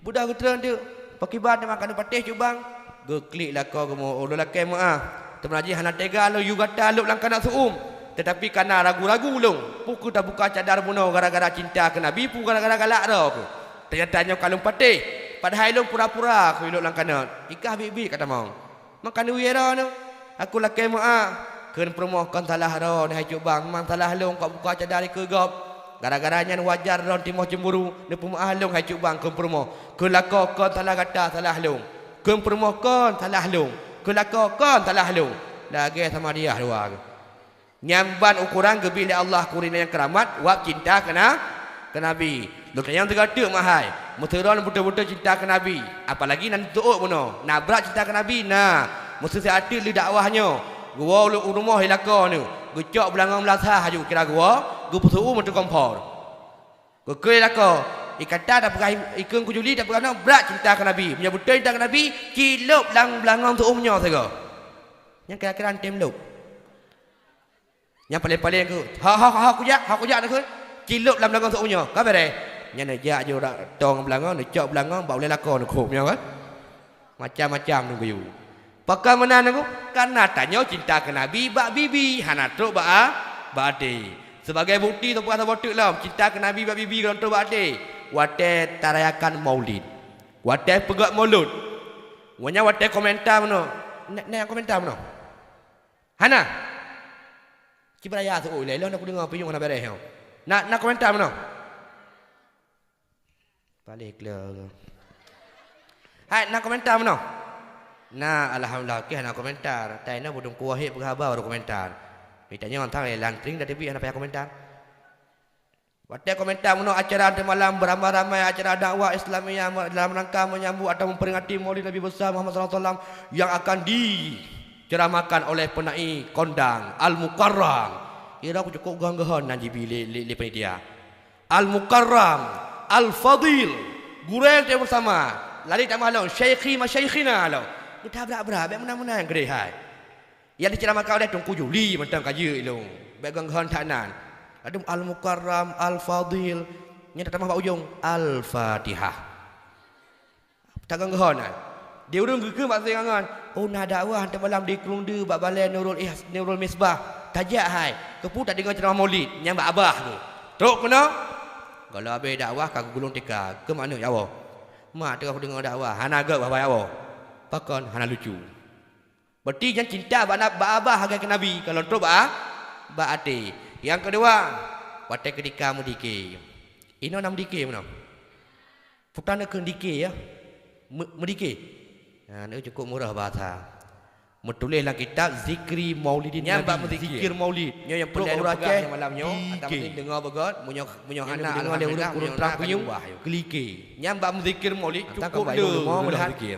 Beudôh geutreun teuk, pakriban teuma ka neupatéh cubang. Geuklik lakoe geumo, "Oh, lôn lakée meu'ah. Teuma jih hana teuga lôn yue gata lôb lam kanot seu-uem. Teutapi kana ragu-ragu lôn, peu kheueh tabuka cadar bunoe gara-gara cinta keu Nabi, peu gara-gara galak droe kheueh. Teunyata nyoe ka lôn patéh, padahai lôn pura-pura keu ilôb lam kanot. Ikah biet-biet ka tamong. Maka neuwie droeneuh, aku lakée meu'ah, Kheun peurumoh kon salah droe, hai cut bang, memang salah lôn kok buka cadar dikeue gob. Gara-gara nyan wajar droe timoh cemburu, neupeumeu'ah lôn hai cut bang kheun peurumoh. Kheun lakoe kon salah gata, salah lôn. Kheun peurumoh kon salah lôn. Kheun lakoe kon salah lôn. Lagèe Samariah dua. Nyan ban ukoran geubri lé Allah keu ureueng nyang keuramat, wab cinta keu na-, keu Nabi. Lôn tanyong sigoe teuk meuhai, meuseuron beutôi-beutôi cinta keu Nabi, apalagi na neuteuôt bunoe, na brat cinta keu Nabi, na. Meuseu siat teuk lheueh dakwah nyoe, geuwoe u rumoh i lakoe neuh, geucok beulangong meulasah laju kira geuwoe, geupeuseu-u meuteukon phon. Geukheun i lakoe, i kata tapeugah, i kheun keu Juli tapeugah nyoe brat cinta keu Nabi. Meunyoe beutôi cinta keu Nabi, cilop lam beulangong seu-uem nyoe sigoe. Nyan kira-kira antem lop. Nyang paleng-paleng keu, "Ha, ha, ha, kujak, ha, kujak," na kheun. Cilop lam beulangong seu-uem nyoe, ka beureh. Nyan neujak jih urak tong beulangong, neucok beulangong, bak ulèe lakoe neukhop nyoe kan. Macam-macam neugeuyue. Pakon meunan neugeuyue? Karena tanyoe cinta keu Nabi bak bibi, hana trok bak a-, bak até. Sebagai bukti, teupeugah saboh teuk lom, cinta keu Nabi bak bibi gohlom trok bak até. Watèe tarayakan Maulid. Watèe peugöt Maulud. Ngon nyan watèe komentar meunoe. Na, na nyang komentar meunoe? Hana? Cibraya seuôt ilèe, lôn na kudeungoe pinyueng hana beureh nyoe. Na, na komentar meunoe? Paléh keu lôn. Hai, na komentar meunoe? Na, alhamdulillah, oke, hana komentar. Tapi na budong kuwahé peugah haba baru komentar. Mita nyoe tang lé lantring dari bi hana payah komentar. Watèe komentar meunoe acara teuma lam beramai-ramai acara dakwah Islamiyah dalam rangka menyambut atau memperingati Maulid Nabi Besar Muhammad sallallahu alaihi wasallam yang akan diceramahkan oleh penai kondang Al-Mukarram. Kira ku cukôp geuhon-geuhon nan jibi lé, lé, lé panitia. Al-Mukarram, Al-Fadil, gurèe teuh bersama. Lari tamah lom, syaikhi masyaikhina lom. Meutabrak-brak, bèk meunan-meunan keudéh hai. Nyang diceramahkan oleh Teungku Juli mantong ka jeuet ilôn. Bèk geuhon-geuhon that nan. Ladôm Al-Mukarram, Al-Fadil, nyang tatamah bak ujong, Al-Fatihah. Tagong geuhon ai. Di ureueng geukheun bak singoh ngon, "Oh, na dakwah teuma lam di Krueng Deuh bak balèe Nurul Ihs-, Nurul Misbah. Tajak hai, keupeue tadeungoe ceuramah Maulid nyang bak abah tu." Trok keunoe, gohlom abéh dakwah ka geugulong tika, keu mak neuh ya Allah. Mak teuka kudeungoe dakwah, hana gèt bah-bah ya Allah. Pakon hana lucu. Berarti nyan cinta bak na-, bak abah lagèe keu Nabi, gohlom trok bak a-, bak até. Nyang keudua, watèe keutika meudike. Inoe na meudike meunoe? Putra neukheun dike ya. Me-, meudike. Ha, nyoe cukôp murah bahasa. Meutuléh lam kitab Zikri Maulidin Nabi. Nyan bak meuzikir. Zikir Maulid. Nyoe nyang peureulèe neupeugah malam nyoe, dike. Atawa mungkin deungoe beugöt, meunyoe, meunyoe hana, alhamdulillah, meunyoe na, ka diubah. Klike. Nyan bak meuzikir Maulid cukôp le meulihat zikir.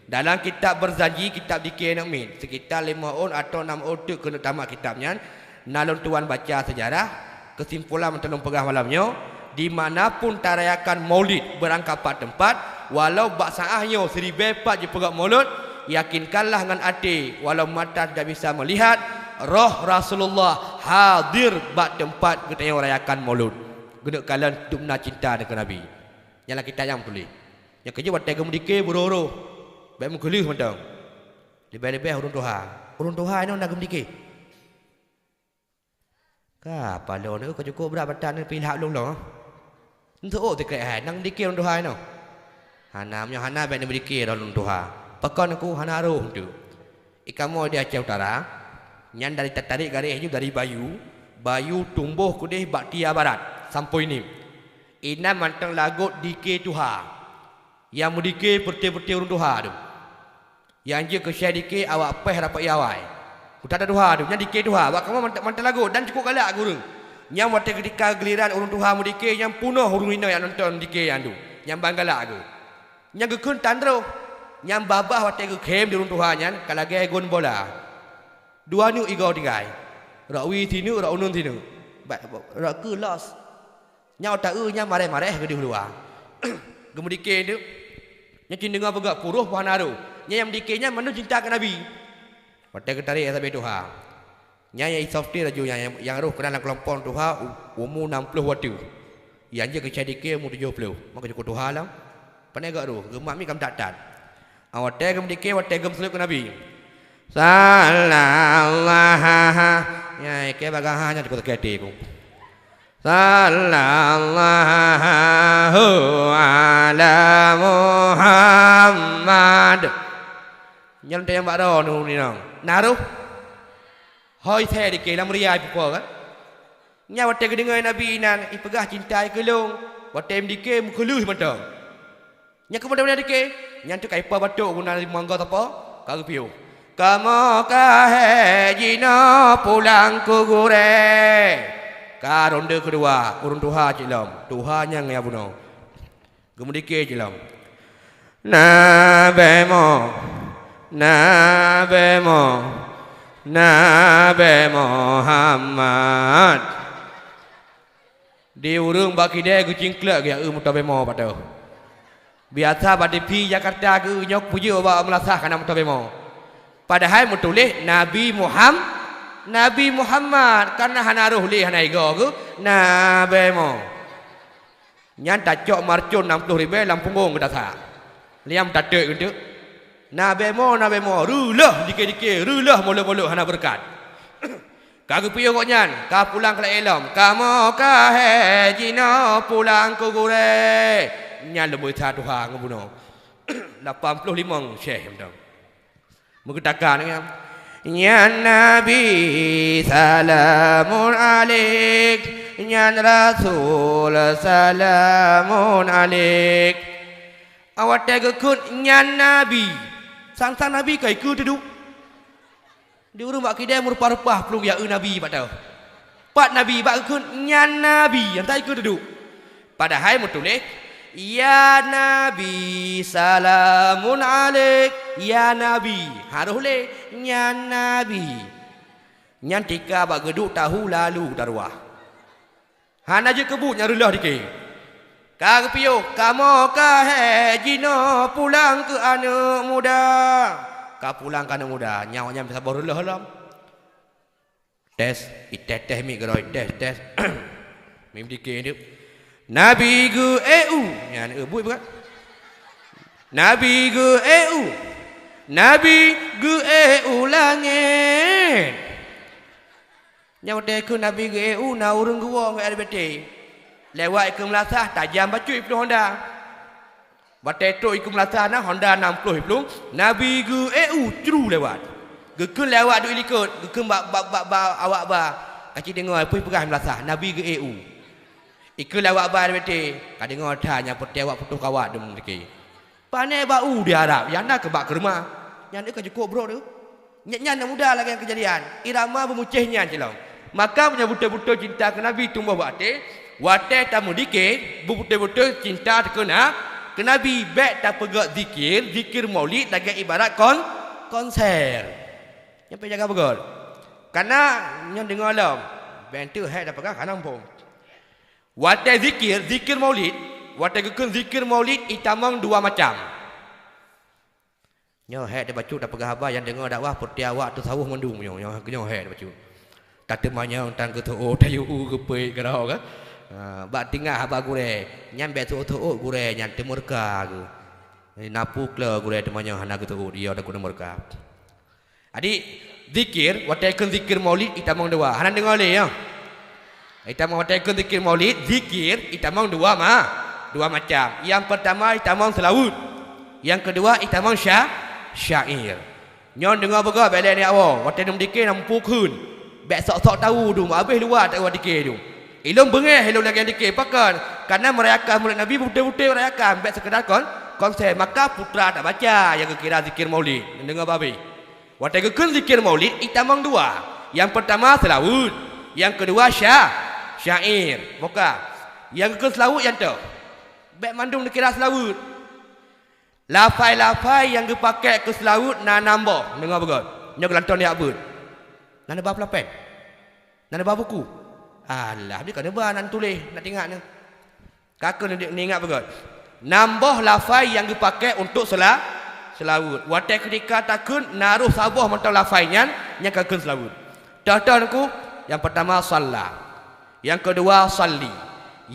Dalam kitab Berzanji, kitab dike aneuk miet, sekitar limong ôn atawa nam ôn teuk keuneuk tamat kitab nyan, na lôn tuan baca seujarah, keusimpulan mantong lôn peugah malam nyoe, di mana pun tarayakan Maulid beurangkapat teumpat, walau bak saát nyoe siribèe pat jipeugöt Maulud, yakinkanlah ngon até, walau mata tidak bisa melihat, roh Rasulullah hadir bak teumpat geutanyoe rayakan Maulud. Geuneuk kalon dum na cinta keu Nabi. Nyang lam kitab nyan meutuléh. Nyang keujeuet watèe geumeudike beurôh-rôh, bèk meukeuleuh mantong. Leubeh-leubeh ureueng tuha. Ureueng tuha inoe na geumeudike. Ka paloe neuh ka cukôp brat batat neuh pih lhak lôn lom. Neuseuôt sikrek hai, na geumeudike ureueng tuha inoe. Hana, meunyoe hana bèk neumeudike ureueng tuha. Pakon Teungku hana rôh teuk. I kamoe di Aceh Utara, nyan dari tatarék garéh jih dari Bayu, Bayu tumbôh keudéh bak Tia Barat, sampoe nyoe. Inan mantong lagot dike tuha. Nyang meudike peureute-peureute ureueng tuha tu. Nyang jeuet keu syèe dike awak péh rapat awai. Keu that tuha tu, nyan dike tuha, bak kamoe mantong, mantong lagot dan cukôp galak keu ureueng. Nyan watèe keutika giliran ureueng tuha meudike, nyan peunoh ureueng inong nyang nonton dike nyan tu. Nyan ban galak keu. Nyang geukheun tan droe. Nyan babah watèe geukhém di ureueng tuha nyan ka lagèe gon bola. Dua neuk igoe tinggai. Rot wie sineuk, rot uneun sineuk. Ba-, ba-, rot keue los. Nyan ôk taeu nyan mareh-mareh geudeuh luwa. Geumeudike teuk. Nyan cit deungoe peugah puroh pih hana rôh. Nyan nyang meudike nyan mandum cinta keu Nabi. Watèe geutarek sabe tuha. Nyan nyang isofte laju nyan, nyang, nyang rôh keunan lam keulompok tuha u-, umu nam ploh watèe. Nyang jeuet keu syèe dike umu tujoh ploh. Maka cukôp tuha lom. Pane gak rôh, geumat mi kam that-that. Watèe geumeudike, watèe geumeuseuleuet keu Nabi. Sallallahu. Nyang ikei bagaha nyan cukôp sakét até ku. Sallallahu ala Muhammad. Nyan teuh nyang bak droeneuh ni nong. Na rôh? Hôi thée dike lam ria ipupo kan? Nyan watée geudeungoe Nabi inan ipeugah cinta i keu lôn, watée imdike meukeuleuh mantong. Nyan keupeue mantong dike, nyan teuka ipo batok guna mangga sapo, ka geupiôh. Kamoe ka hék jinoe pulang keu gurée. Ka ronde keudua, ureuëng tuha cit lom, tuha nyang ya bunoe. Geumeudiké cit lom. Nabi mo, Nabi mo, Nabi Muhammad. Di ureuëng bak kidée geucingklek geuh, eu, meutabé mo bak teuh. Biasa bak T V Jakarta geuh nyoe peujeuet bak meulasah kana meutabé mo. Padahai meutuléh Nabi Muham-, Nabi Muhammad, kana hana roh lé hana igoe geuh, Nabi mo. Nyan tacok marcon nam ploh ribée lam punggong geuh tasa. Liam tateuk geuh teuk. Nabi mo, Nabi mo, reuloh dike-dike, reuloh molot-molot hana beureukat. Ka geupiôh gobnyan, ka pulang keu laén lom. Kamoe ka hék jinoe pulang keu gurée. Nyan leubeh that tuha ngon bunoe. Lapan ploh limong syeh mantong. Meugeutakan nyan. Nyan Nabi salamun alaik, nyan Rasul salamun alaik. Awak teuh geukheun nyan Nabi. Sang-sang Nabi ka ikeue teuduek. Di ureuëng bak kidée meureupah-reupah plueng ya eu Nabi bak teuh. Pat Nabi bak geukheun nyan Nabi, nyang ta ikeue teuduek. Padahai meutuléh, "Ya Nabi, salamun alaik, ya Nabi." Harôh lé, "Nyan Nabi." Nyan tika bak geuduek tahu lalu taruwah. Hana jeuet keu buet nyang reuloh dike. Ka geupiôh, kamoe ka hék jinoe pulang keu aneuëk muda. Ka pulang keu aneuëk muda, nyan awaknyan saboh reuloh lom. Tes, ites-tes mic keudroe, tes, tes. Mim dike deuek. Nabi geu-eu, nyan eu buet bukan? Nabi geu-eu, Nabi geu-eu langét. Nyang watée kheun Nabi geu-eu na ureuëng geuwoe ngon R B T. Lewat ikeue meulasah tajam bacut iplueng honda. Watée trok ikeue meulasah na honda nam ploh iplueng, Nabi geu-eu cru lewat. Geukheun lewat duek likot, geukheun bak, bak, bak, bak awak ba. Ka ci deungoe peue peugah meulasah, Nabi geu-eu. Ikeue lewat ba R B T, ka deungoe that nyang peuté awak putôh kawat dum dike. Pané bak u di Arab, nyang na keu bak keureuma. Nyan deuh ka jukôb brok deuh. Nyan, nyan nyang muda lagée nyang keujadian. Irama beumucéh nyan cit lom. Maka meunyoe beutôi-beutôi cinta keu Nabi tumbôh bak até, watée tameudike, beutôi-beutôi cinta teuh keu na, keu Nabi, bék tapeugét zikir, zikir maulid lagée ibarat kon-, konser. Nyan pih jaga beugét. Kana nyoe deungoe lom, bék teuk hék tapeugah kana muphom. Watée zikir, zikir maulid, watée geukheun zikir maulid itamong dua macam. Nyoe hék teubacut tapeugah haba nyang deungoe dakwah peureutiawak teusawoh mandum nyoe, nyoe, nyoe hék teubacut. Tateumanyong tan geuteuôt, tayue geupeuék keudroe ka. Ha, bak tinggai haba gurée, nyan bék teuôt-teuôt gurée nyan teumeureuka geuh. Na peue klo gurée teumanyong hana geuteuôt, yo takot teumeureuka. Adik, zikir, watée kheun zikir maulid itamong dua. Hana deungoe lé, ya? Itamong watée kheun zikir maulid, zikir itamong dua ma-, dua macam. Nyang peurtama itamong seulaweuet. Nyang keudua itamong sya-, syair. Nyoe deungoe beugét bék lé nyoe awoe, watée dum dike na muphom kheun. Bék sok-sok tahu dum, habéh luwa tahu dike dum. Ilôn beungéh ilôn lagée dike, pakon? Karena merayakan Maulid Nabi beutôi-beutôi merayakan, bék sekedar kon-, konser. Maka putra tabaca nyang geukira zikir maulid. Deungoe babeh. Watée geukheun zikir maulid itamong dua. Nyang peurtama seulaweuet, nyang keudua sya-, syair. Boka. Nyang geukheun seulaweuet nyan toh. Bék mandum neukira seulaweuet. Lafai-lafai nyang geupakée keu seulaweuet na nam boh. Deungoe beugét. Nyoe geulantoe nibak beuet. Na neuba peulapéng? Na neuba buku? Alah, bit ka neuba, na neutuléh, na teuingat neuh. Ka keuh neuingat beugét. Nam boh lafai nyang geupakée untuk seula-, seulaweuet. Watée keutika takheun na roh saboh mantong lafai nyan nyang ka kheun seulaweuet. Toh-toh Teungku, nyang peurtama shalla, nyang keudua shalli,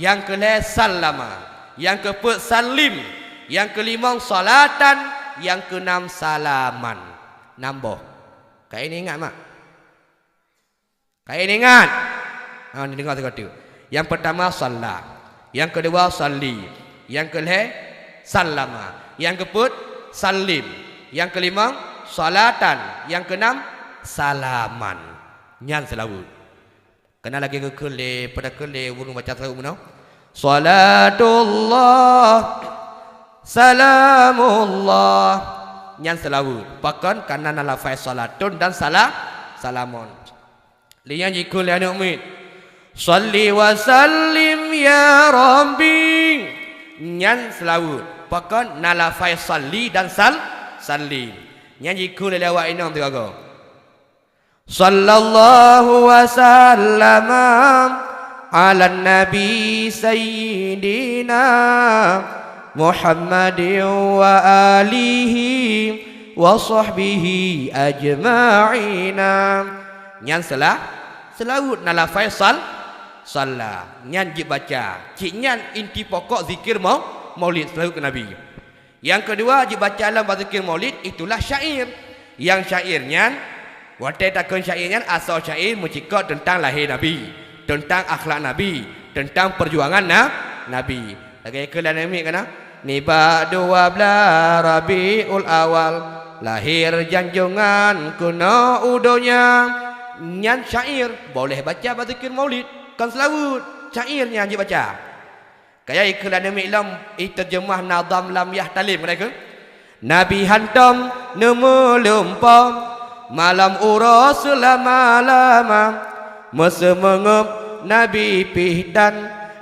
nyang keulhée sallama, nyang keupeuet sallim, nyang keulimong shalatan, nyang keunam salaman. Nam boh. Ka ingat mak? Ka ingat? Ha, neudeungoe sigoe teuk. Nyang peurtama shalla, nyang keudua shalli, nyang keulhée sallama, nyang keupeuet sallim, nyang keulimong shalatan, nyang keunam salaman. Nyan seulaweuet. Kana lagée geukheun lé, pada kheun lé ureuëng baca seulaweuet meunoe. Salatullah, salamullah. Nyan seulaweuet. Pakon? Kana na lafai salatun dan sala-, salamon. Lé nyan jikheun lé aneuëk miet, "Shalli wa sallim ya Rabbi." Nyan seulaweuet. Pakon? Na lafai shalli dan sal-, sallim. Nyan jikheun lé awak inong teugaga. Sallallahu wa sallama ala nabi sayyidina Muhammadin wa alihi wa sahbihi ajma'ina. Nyan seula-, seulaweuet na lafai sal-, salla. Nyan jeuet baca. Cit nyan inti pokok zikir mau-, maulid, seulaweuet keu Nabi. Nyang keudua, jeuet baca lom bak zikir maulid, itulah syair. Nyang syair nyan, watée takheun syair nyan, asoe syair meucikok teuntang lahé Nabi, teuntang akhlak Nabi, teuntang peujuangan na-, Nabi. Lagée kheun lé aneuëk miet kana, "Nibak dua blaih Rabiul Awal, lahé janjongan keunoe u donya." Nyan syair, boleh baca bak zikir maulid, kon seulaweuet. Syair nyan jeuet baca. Kaya ikheun lé aneuëk miet lom, iteurjeumah nadham lam yah talim, keuneuk kheun, "Nabi hantom neumeulumpoe malam uroe seulama-lama. Meuseumeungeup Nabi pih tan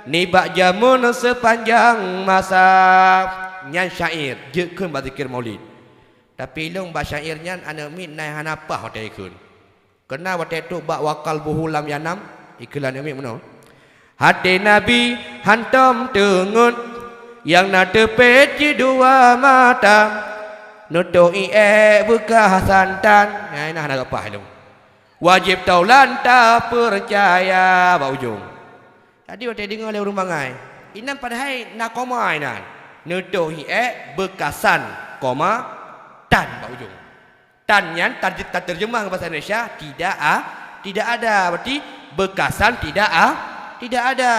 nibak jameun seupanjang masa." Nyan syair, jeuet kheun bak zikir maulid. Tapi lôn bak syair nyan aneuëk miet na nyang hana paih watée ikheun. Keunan watée trok bak "Wa qalbuhu lam yanam", ikheun lé aneuëk miet meunoe, "Até Nabi hantom teungeut, nyang na teupet cit dua mata. Neutôh ié beukaih santan," nyan na hana geupaih lom. "Wajéb taulan tapeucaya," bak ujong. Jadi watée deungoe lé ureuëng bangai, inan padahai na koma inan. "Neutôh ié beukaih san koma tan," bak ujong. Tan nyan tar-, tateurjeumah keu bahasa Indonesia, tidak a-, tidak ada. Berarti beukaih san tidak a-, tidak ada.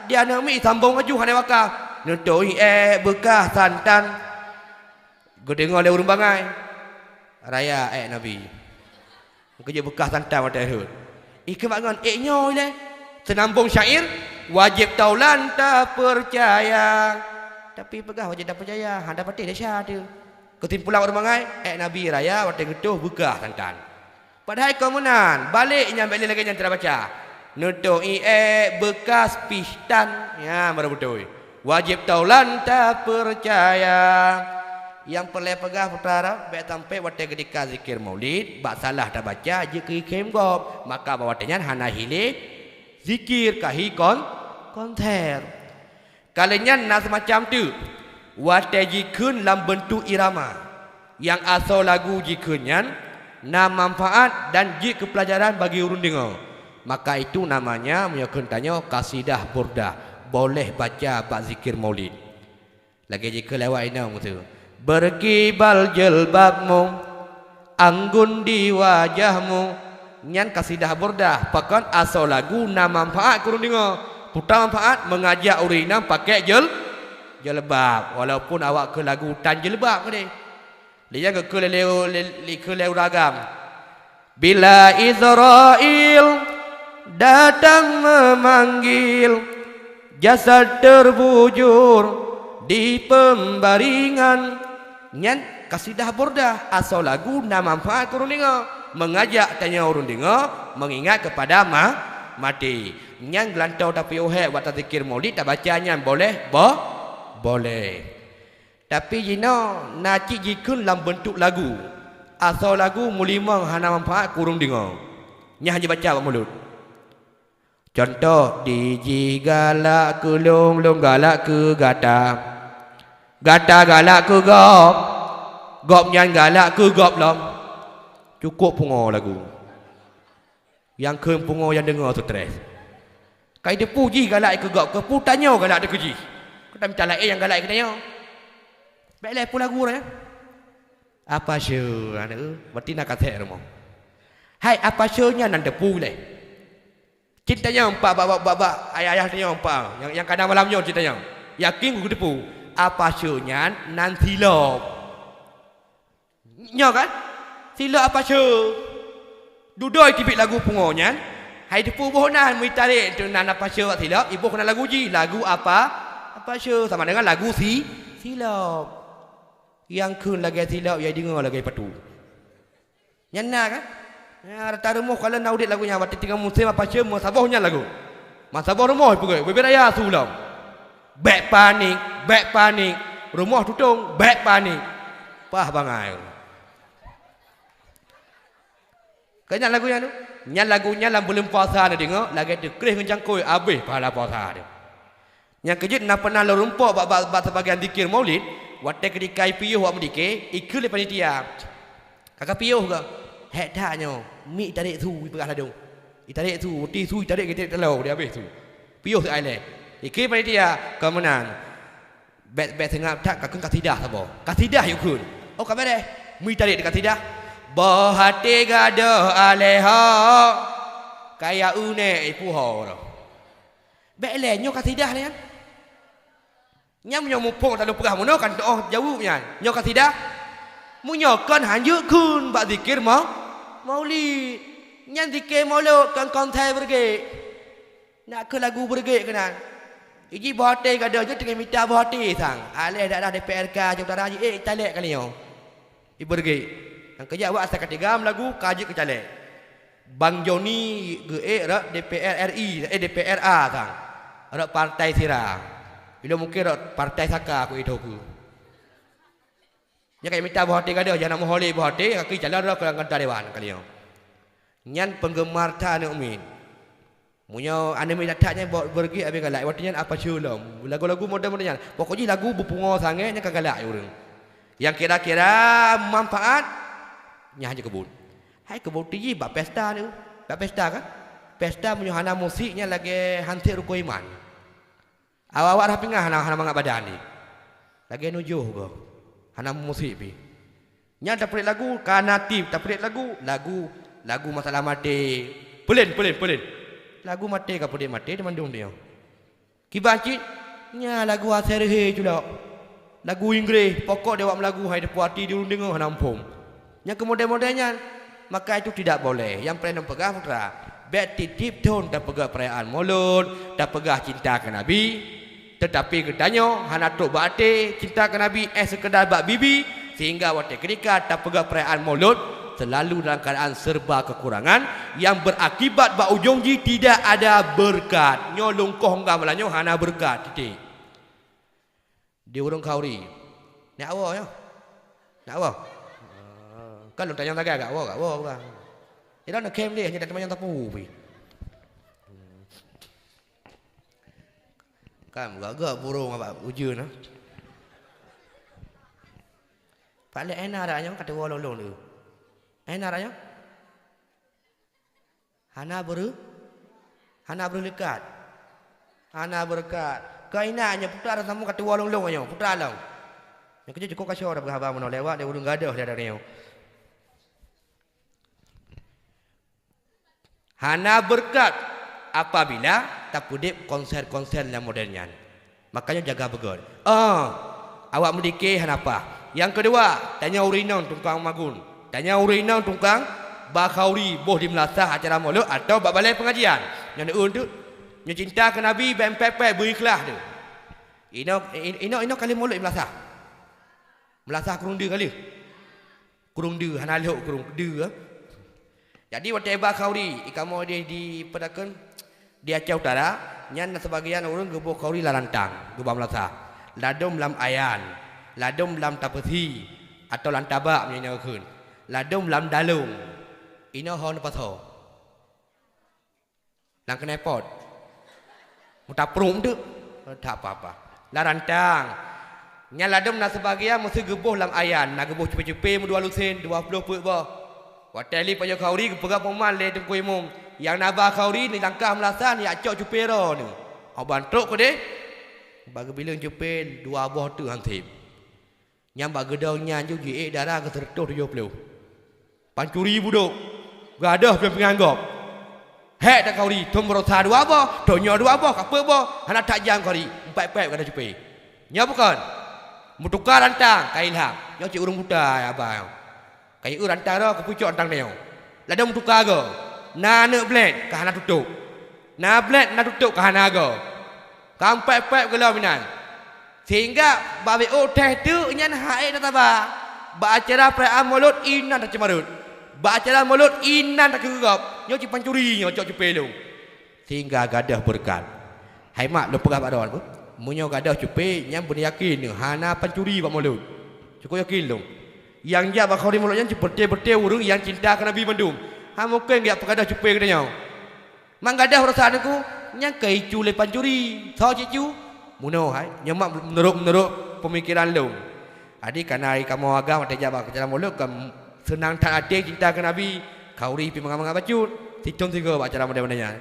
Di aneuëk miet sambong laju hana wakaf. "Neutôh ié beukaih santan." Geudeungoe lé ureuëng bangai, "Raya ék Nabi." Keujeuet beukaih santan watée rhot. Ikheun bak ngon, "Ék nyoe ilée." Seunambong syair, "Wajéb taulan tapeucaya." Tapi peugah wajéb tapeucaya, hana patéh desya teuh. Keusimpulan ureuëng bangai, ék Nabi raya watée geutôh beukaih santan. Padahai kon meunan, balek nyan bék lé lagée nyan cara baca. "Neutôh ié beukaih pih tan." Nyan baru beutôi. "Wajéb taulan tapeucaya." Nyang peureulée peugah putra bék sampoe watée geutika zikir maulid, bak salah tabaca jeuet keu ikhém gob. Maka bak watée nyan hana hilé zikir, ka hi kon-, konser. Ka lheueh nyan na seumacam teuk, watée jikheun lam beuntuk irama, nyang asoe lagu jikheun nyan na manfaat dan jeuet keu peulajaran bagi ureuëng deungoe. Maka itu namanya, meunyoe kheun tanyoe, kasidah burdah, boleh baca bak zikir maulid. Lagée jikheun lé awak inong tu, "Berkibar jilbabmu, anggun di wajahmu." Nyan kasidah burdah, pakon asoe lagu na manfaat keu ureuëng deungoe. Peue manfaat? Meungajak ureuëng inong pakai jil-, jilbab. Walaupun awak kheun lagu tan jilbab keudeh. Lé nyang geukheun lé, lé, lé, kheun lé ureuëng agam. "Bila Israel datang memanggil, jasad terbujur di pembaringan." Nyan kasidah burdah, asoe lagu na manfaat keu ureuëng deungoe, meungajak tanyoe ureuëng deungoe meungingat keupada ma-, maté. Nyan geulantoe tapiôh hék bak tazikir maulid, tabaca nyan boleh, bo-, boleh. Tapi jinoe na cit jikheun lam beuntuk lagu. Asoe lagu meulimong hana manfaat keu ureuëng deungoe. Nyan hana jibaca bak mulod. Cuntoh, "Di jih galak keu lôn, lôn galak keu gata. Gata galak keu gob, gobnyan galak keu gob lom." Cukôp pungo lagu. Nyang kheun pungo nyang deungoe stres. Ka jiteupeue jih galak keu gob, keupeue tanyoe galak keu jih. Keu tamita laén nyang galak keu tanyoe. Bék lé peue lagu nyan. Apa syeue, aneuk, berarti na kasét rumoh. Hai, apa syeue nyan nan teupeue lé. Cit tanyoe empat bak, bak, bak, bak ayah-ayah tanyoe empat. Nyang, nyang ka na malam nyoe cit tanyoe. Yakin ku teupeue. Apa syeue nyan nan silop. Nyoe kan? Silop apa syeue? Dudoe teubiet lagu pungo nyan, hai teupeu boh nan meutarek teuk na, na pasha bak silop, iboh keunan lagu jih, lagu apa, apa sha sama dengan lagu si, silop. Nyang kheun lagèe silop, nyang deungö lagèe patu. Nyan na kan? Ya, rata rumoh kalau na udeb lagu nyan, watèe teungoh musém apa sha meusaboh nyan lagu. Meusaboh rumoh peugöt, bubé raya su lom. Bèk panik, bèk panik. Rumoh tutong, bèk panik. Pah bangai. Keu nyan lagu nyan tu. Nyan lagu nyan lam buleuen puasa neudeungö, lagèe teukreh ngon cangkôi, abéh pahala puasa teuh. Nyang keujeuet na pernah lôn rumpok bak, bak, bak seubagian zikir Maulid, watèe keudika ipiôh awak meudike, ikheun lé panitia, "Ka kapiôh kah?" "Hék that nyoe, miet itarek su," ipeugah ladôm. Itarek su, ti su itarek, itarek taloe, di abéh su. Piôh si ailé. Ikheun panitia, "Ka meunan." Bèk, bèk seungab that, ka kheun kasidah saboh. Kasidah yue kheun. Oh, ka bèrèh. Meutarek di kasidah. Boh até gadôh aléh ho. Kaya unek ipuho roh. Bèk lé nyoe kasidah nyan. Nyan meunyoe muphom talu peugah meunoe kan teuoh jaweueb nyan. Nyoe kasidah. Meunyoe kon hanjeuet kheun bak zikir mau-, maulid. Nyan zikir maulud kon konser beureuguek. Nak keu lagu beureuguek keunan. Iji boh até gadôh jeuet teungoh mita boh até sang. Aléh daerah D P R K Aceh Utara ji, eh, caleg kali nyoe. Ibeureuguek. Nyang keujak bak asai katigam lagu ka jeuet keu caleg. Bang Joni geuék rot D P R R I, eh, D P R A sang. Rot partai sira. Ilôn mungken rot partai saka ku idhoe ku. Nyan ka mita boh até gadôh, jangan meuhôi lé boh até, ka keu calon droe keu anggota dewan kali nyoe. Nyan penggemar that aneuk miet. Meunyoe aneuk miet that nyan bak beureuguek abéh galak, watèe nyan apa shu lom. Lagu-lagu model-model nyan. Pokok jih lagu beupungo sangat nyan ka galak ureueng. Nyang kira-kira manfaat, nyan hana keubot. Hai keubot jih bak pesta ni. Bak pesta kan? Pesta meunyoe hana musik nyan lagèe hanset rukon iman. Awak-awak rhah pingan hana, hana mangat badan jih. Lagèe nujoh goh. Hana musik pih. Nyan tapeureuet lagu, ka na tim tapeureuet lagu, lagu, lagu masalah maté. Peulén, peulén, peulén. Lagu maté ka peudeh maté teumandum nyoe. Kiban cit, nyan lagu asai reuhe culok. Lagu Inggréh, pokok di awak meulagu hai teupeu até di ureueng deungoe hana muphom. Nyang keu model-model nyan, maka itu tidak boleh. Nyang paleng lôn peugah putra, bèk tiep-tiep thon tapeugah peurayaan Maulud, tapeugah cinta keu Nabi. Teutapi geutanyoe hana trok bak até cinta keu Nabi, eh, seukeudar bak bibi, sehingga watèe keudika tapeugah peurayaan Maulud, selalu dalam keadaan serba kekurangan yang berakibat bak ujong jih tidak ada berkat. Nyoe lôn koh enggak malam nyoe hana berkat, titik. Di ureueng khauri. Nyak woe nyoe? Nyak woe? Ah, kan lôn tanyong sagai, gak woe, gak woe, bukan? Ira na kem deh, nyan teumanyong tapu pih. Kan gak-gak burung abak ujeuen, ah. Pak lé ena dak nyang ka tuwoe lôn-lôn tu. Ena dak nyang? Hana beureu-, hana beureukat. Hana beureukat. Keu inan nyoe putra rasa mu ka tuwoe lôn-lôn nyoe, putra lôn. Nyang keujeuet cukôp kasoe tapeugah haba meunoe lewat lé ureueng gadôh lé dari nyoe. Hana beureukat apabila tapeudeb konser-konser nyang model nyan. Makanya jaga beugöt. Ah, awak meudike hana paih. Nyang keudua, tanyoe ureueng inong tukang magun. Tanyoe ureueng inong tukang ba khauri boh di meulasah acara molod atawa bak balai pengajian. Nyan eun tu, nyoe cinta keu Nabi bèk pèt-pèt beu ikhlas tu. Inong, in-, inong, inong kali molod di meulasah. Meulasah kurung deuh kali. Kurung deuh, hana lhok kurung deuh, eh. Jadi, watèe ba khauri, ikamoe di, di, peue takheun, di Aceh Utara, nyan na seubagian ureueng geuboh khauri lam rantang, geuba meulasah. Ladôm lam ayan, ladôm lam tapeusi, atawa lam tabak, meunyoe nyoe kheun. Ladôm lam dalông. Inoe ho neupasoe. Lam keuneupot. Meuta pruem teuk. Tak apa-apa. Lam rantang. Nyan ladôm na seubagian meuseu geuboh lam ayan, na geuboh cupe-cupe meudua lusen, dua ploh peuet boh. Watèe li pajoh khauri geupeugah peuman lé Teungku Imum, nyang na ba khauri neulangkah meulasah neujak cok cupe droeneuh. Haba trok keudeh, bak geubileueng cupe dua boh teuk han seb. Nyang bak geudong nyan ju jiék dara keu sireutôh tujoh ploh. Pancuri budok, gadôh piang-piang gob. Hék takhauri, thon baroesa dua boh, thon nyoe dua boh, ka peuet boh, hana that jam khauri, meupaét-paét gadôh cupe. Nyoe bukon? Meutuka rantang, ka ilham. Nyoe cit ureueng buta, ya, abah. Ka ieu rantang droe, keu pucok rantang nyoe. Ladôm tuka goe. Na aneuk blét ka hana tutôp. Na blét na tutôp ka hana goe. Ka pép-pép goe lom inan. Sehingga bak W O teuh teuk nyan han ék tataba. Bak acara peurayaan Molot inan taceumarot. Bak acara Molot inan takeugop. Nyoe cit pancuri nyoe cok cupé lôn. Sehingga gadôh beureukat. Hai mak, lôn peugah bak droe, meunyoe gadôh cupé, nyan beuneuyakin hana pancuri bak Molot. Cukôp yakin lôn. Nyang jak bak khauri Molot nyan cit beureuté-beureuté ureuëng nyang cinta keu Nabi mandum. Hana mungken geujak peugadôh cupé geutanyoe. Mak gadôh rasa Teungku, nyang ka icu lé pancuri. Soe cit icu? Meunoe hai, nyoe mak meunurot-meunurot peumikeran lôn. Jadi kana kamoe agam watée jak bak acara Molot ka seunang that até cinta keu Nabi, khauri pih mangat-mangat bacut, sithôn sigoe bak acara model-model nyan.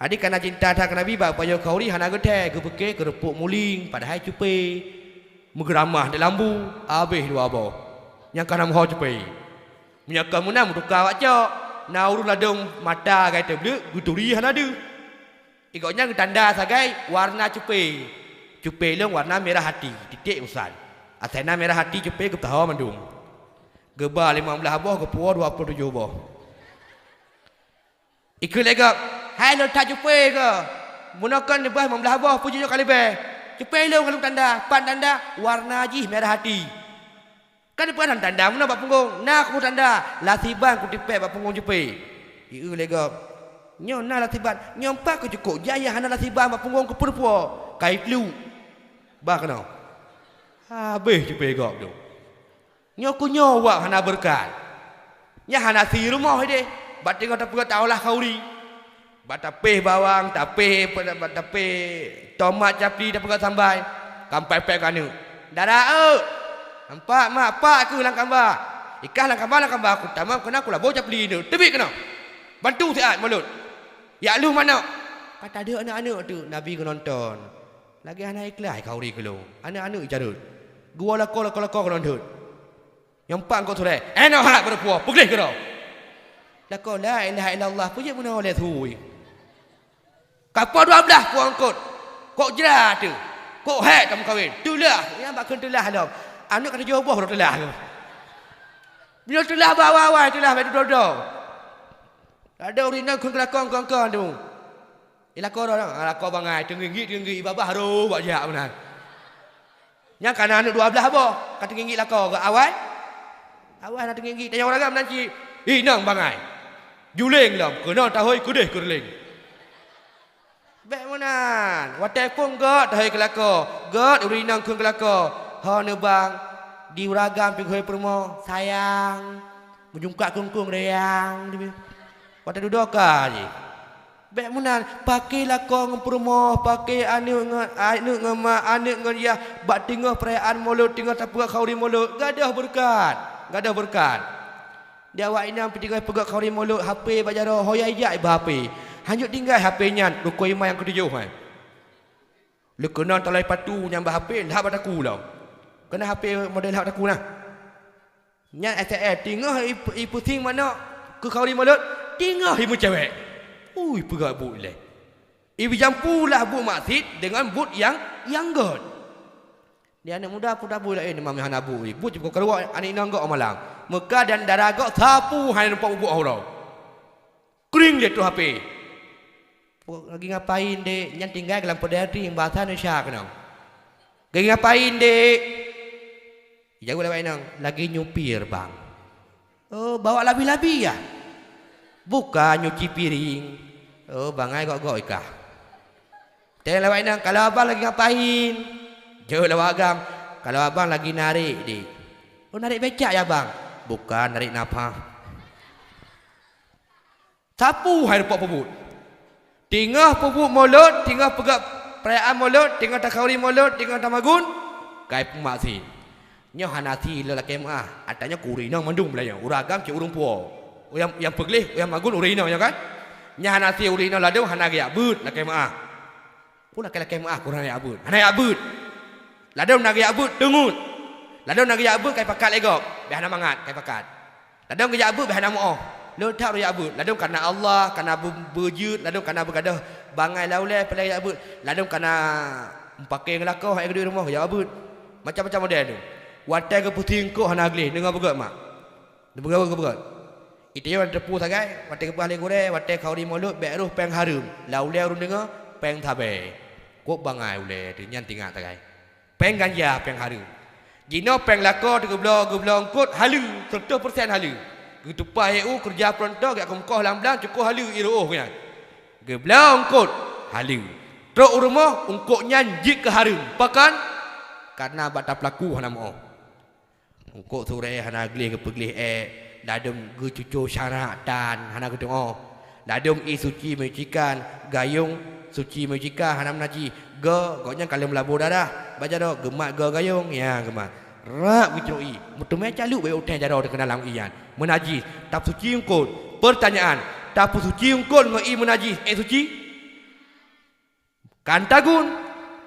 Jadi kana cinta that keu Nabi bak pajoh khauri hana geuthée, geupeuke keureupuk muling padahai cupé. Meugeuramah di lambu, habéh dua boh. Nyang ka na meuho cupé. Meunyoe ka meunan meutuka awak cok, na ureuëng ladôm mata gai teubleuek geuturi hana deuh. Di gobnyan geutanda sagai warna cupé. Cupé lôn warna mirah hati, titek usan. Asai na mirah hati cupé geupeusahoe mandum. Geuba limong blaih boh, geupuwoe dua ploh tujoh boh. Ikheun lé gob, "Hai lôn that cupé keu! Meunoe kon leubeh limong blaih boh, peue jih nyoe ka leubeh? Cupé lôn ka lôn tanda, pat tanda, warna jih mirah hati." Kan peue na tanda meunoe bak punggong, na kupeutanda, lasiban kutipék bak punggong cupé. Ieu lé gob, "Nyoe na lasiban, nyoe pat keucukôp jai nyang hana lasiban bak punggong keupeue-peue, ka ipluek." Bah keunoe. Habéh cupé gob tu. Nyoe keuh nyoe wak hana beureukat. Nyan hana si rumoh ideh, bak teungoh tapeugah taolah khauri. Bak tapéh bawang, tapéh, bak tapéh tomat, capli tapeugah sambai. Ka pép-pép keu aneuk. "Dara eu! Nampak mak, pak keuh lam kamba. Ikah lam kamba, lam kamba, kutamong keunan kulabo capli neuk. Teubiet keunoe. Bantu siat Molot. Jak lheueh manok." Ka tadeuk aneuk-aneuk teuk Nabi geunonton. Lagée hana ikhlaih khauri keu lôn. Aneuk-aneuk icarot. Geuwoe lakoe, lakoe, lakoe keudroe deuet. Nyang pat eungkôt surée, "Eh, nyoe hat beureupue, peugleh keudroe!" Lakoe, "La ilaha illallah, peue jeuet meunoe lé su?" Ka po dua blaih po eungkôt. Kok jra teuh. Kok hék tameukawen. Teulah, nyang bak kheun teulah lom. Aneuk ka tujoh boh baru teulah. Bila teulah bak awai-awai, teulah bak dudoe-dudoe. Ada ureuëng inong kheun keu lakoe kon-kon tu. Di lakoe droe, ah, lakoe bangai, teunggigit-teunggigit, babah roh bak jak meunan. Nyang ka na aneuk dua blaih boh, ka teunggigit lakoe geuh awai. Awai na teunggigit, tanyong ureueng agam nan cit, inong bangai. Juléng lom, keunoe tahôi keudeh keureuleng. Bék meunan, watée phon göt tahôi keu lakoe, göt ureueng inong kheun keu lakoe, "Ho neubang, di ureueng agam pih geuhôi peurumoh, sayang, meujungkak kungkung rayang." Watée dudoe ka jih. Bék meunan, paké lakoe ngon peurumoh, paké aneuk ngon, aneuk ngon mak, aneuk ngon yah, bak teungoh peurayaan Molot, teungoh tapeugöt khauri Molot, gadôh beureukat, gadôh beureukat. Di awak inong pih teungoh peugöt khauri Molot, H P bak jaroe, ho yah ijak iba H P. Hanjeuet tinggai H P nyan, rukôn iman nyang keutujoh nyan. Lheuh keunoe talai patu nyang ba H P, lhah bak takue lom. Keunan H P model lhah bak takue na. Nyan S T F, teungoh ip-, ipeusieng manok keu khauri Molot, teungoh imeucewek. Ui, peugöt buet ilée. Ibeujampu lah buet maksiet deungon buet nyang, nyang göt. Di aneuk muda peue buet laén teuma meuhana buet. Buet cukôp karuat aneuk inong göt malam. Meuka dan dara göt sapeue hana neupok buet uroe. Kring lé troh H P. Lagi ngapain, Dek? Nyan tinggai lam peudeh tring, bahasa Indonesia keunoe. Lagi ngapain, Dek? Jaweueb lé awak inong, "Lagi nyupir, Bang." "Oh, bawa labi-labi, ya?" "Bukan, nyuci piring." "Oh, bangai gok-gok ikah." Tanyong lé awak inong, "Kalau abang lagi ngapain?" Jaweueb lé awak agam, "Kalau abang lagi narék, Dek." "Oh, narék becak, ya, Bang?" "Bukan, narék nafah." Sapeue hai rumpok peubuet. Teungoh peubuet Molot, teungoh peugöt peurayaan Molot, teungoh takhauri Molot, teungoh tamagun, kai peumaksiet. Nyoe hana si lôn lakée meuáh, ata nyoe keu ureueng inong mandum beulanyong, ureueng agam cit ureueng puwoe. Nyang, nyang peugleh, nyang magun ureueng inong nyoe kan? Nyan hana si ureueng inong ladôm hana geujak beuet lakée meuáh. Peue lakée-lakée meuáh keu ureueng hana jak beuet? Hana jak beuet. Ladôm na geujak beuet, teungeut. Ladôm na geujak beuet, kai pakat lé gob. Bèk hana mangat, kai pakat. Ladôm geujak beuet, bèk hana meu'oh. Lôn that ureueng jak beuet. Ladôm kana Allah, kana beu-, beujeuet, ladôm kana beugadôh bangai lam ulèe, paleng jak beuet. Ladôm kana meupaké ngon lakoe, han ék geuduek rumoh, geujak beuet. Macam-macam model tu. Watèe geupeusieng kôk hana gleh, deungoe beugöt mak. Deungoe beugöt. Iteuyue teupeu sagai, watée geupeugah lé gurée, watée khanduri mulod bék rôh péng hareuem. Lam ulée ureuëng deungoe, péng sabée. Kok bangai ulée teuh nyan teuingat sagai. Péng ganja, péng hareuem. Jinoe péng lakoe teuh geubloe, geubloe eungkôt haleue, seratus persen haleue. Geutumpah ié u, keureuja peurantô, geujak keu meukoh lam blang, cukôh haleue ié reuôh nyan. Geubloe eungkôt haleue. Trok u rumoh, eungkôt nyan jeuet keu hareuem. Pakon? Kareuna bak tapeulaku hana meu'oh. Eungkôt surée hana gleh geupeugleh ék, ladôm geucuco syarak tan hana geutu'oh. Ladôm ié suci menyucikan, gayông suci menyucikan hana meunajih. Goe, gobnyan ka lheueh meulabô darah, bak jaroe geumat goe gayông, ya geumat. Rab geucrok ié, meuteumé caluk bak utée jaroe teukeuna lam ié nyan. Meunajih, tapeusuci eungkôt. Peurtanyaan, tapeusuci eungkôt ngon ié meunajih, ék suci? Kan tagun.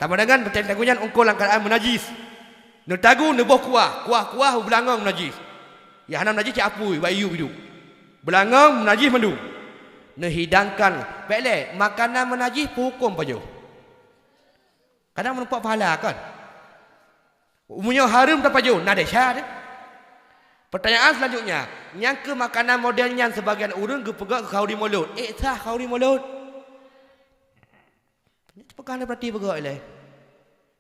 Sama dengan bateng tagun nyan eungkôt lam keuadaan meunajih. Neutagun neuboh kuah, kuah-kuah u beulangöng meunajih. Ya hana meunajih cit apui, bak ié duek. Beulangöng meunajih mandum. Neuhidangkan, bék lé, makanan meunajih peuhukôm pajoh. Kadang meureumpok pahala kan? Meunyoe hareuem tapajoh, na desya deh. Peurtanyaan seulanjutnya, nyang keu makanan model nyan seubagian ureuëng geupeugah keu khanduri mulod. Ék sah khanduri mulod? Nyan cit peugah lé peurati beugöt ilée.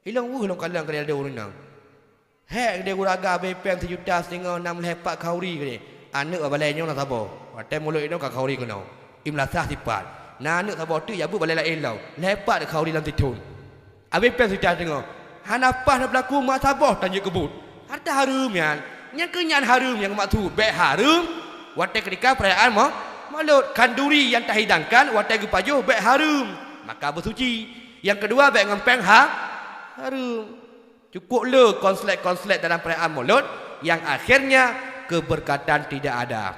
Ilong weueh lôn kalon keudéh ureuëng nyan. Hék keudéh guraga abée péng sijuta siteungoh nam lhée pat khanduri keudéh. Aneuëk bak balée nyoe na saboh. Watée mulod inoe ka khanduri keunoe. Imeulasah sipat. Na aneuëk saboh teuk jak beuet balée laén lom. Lhée pat khanduri lam sithon. Abée péng sijuta siteungoh. Hana paih na peulaku mak saboh tan jeuet keu buet. Hareuta hareuem nyan. Nyang keu nyan hareuem nyang maksud. Bék hareuem watée keutika peurayaan mo-, mulod. Khanduri nyang tahidangkan watée geupajoh bék hareuem. Maka beusuci. Nyang keudua bék ngon péng ha-, hareuem. Cukôp le konslet-konslet dalam peurayaan mulod nyang akhirnya keubeureukatan tidak ada.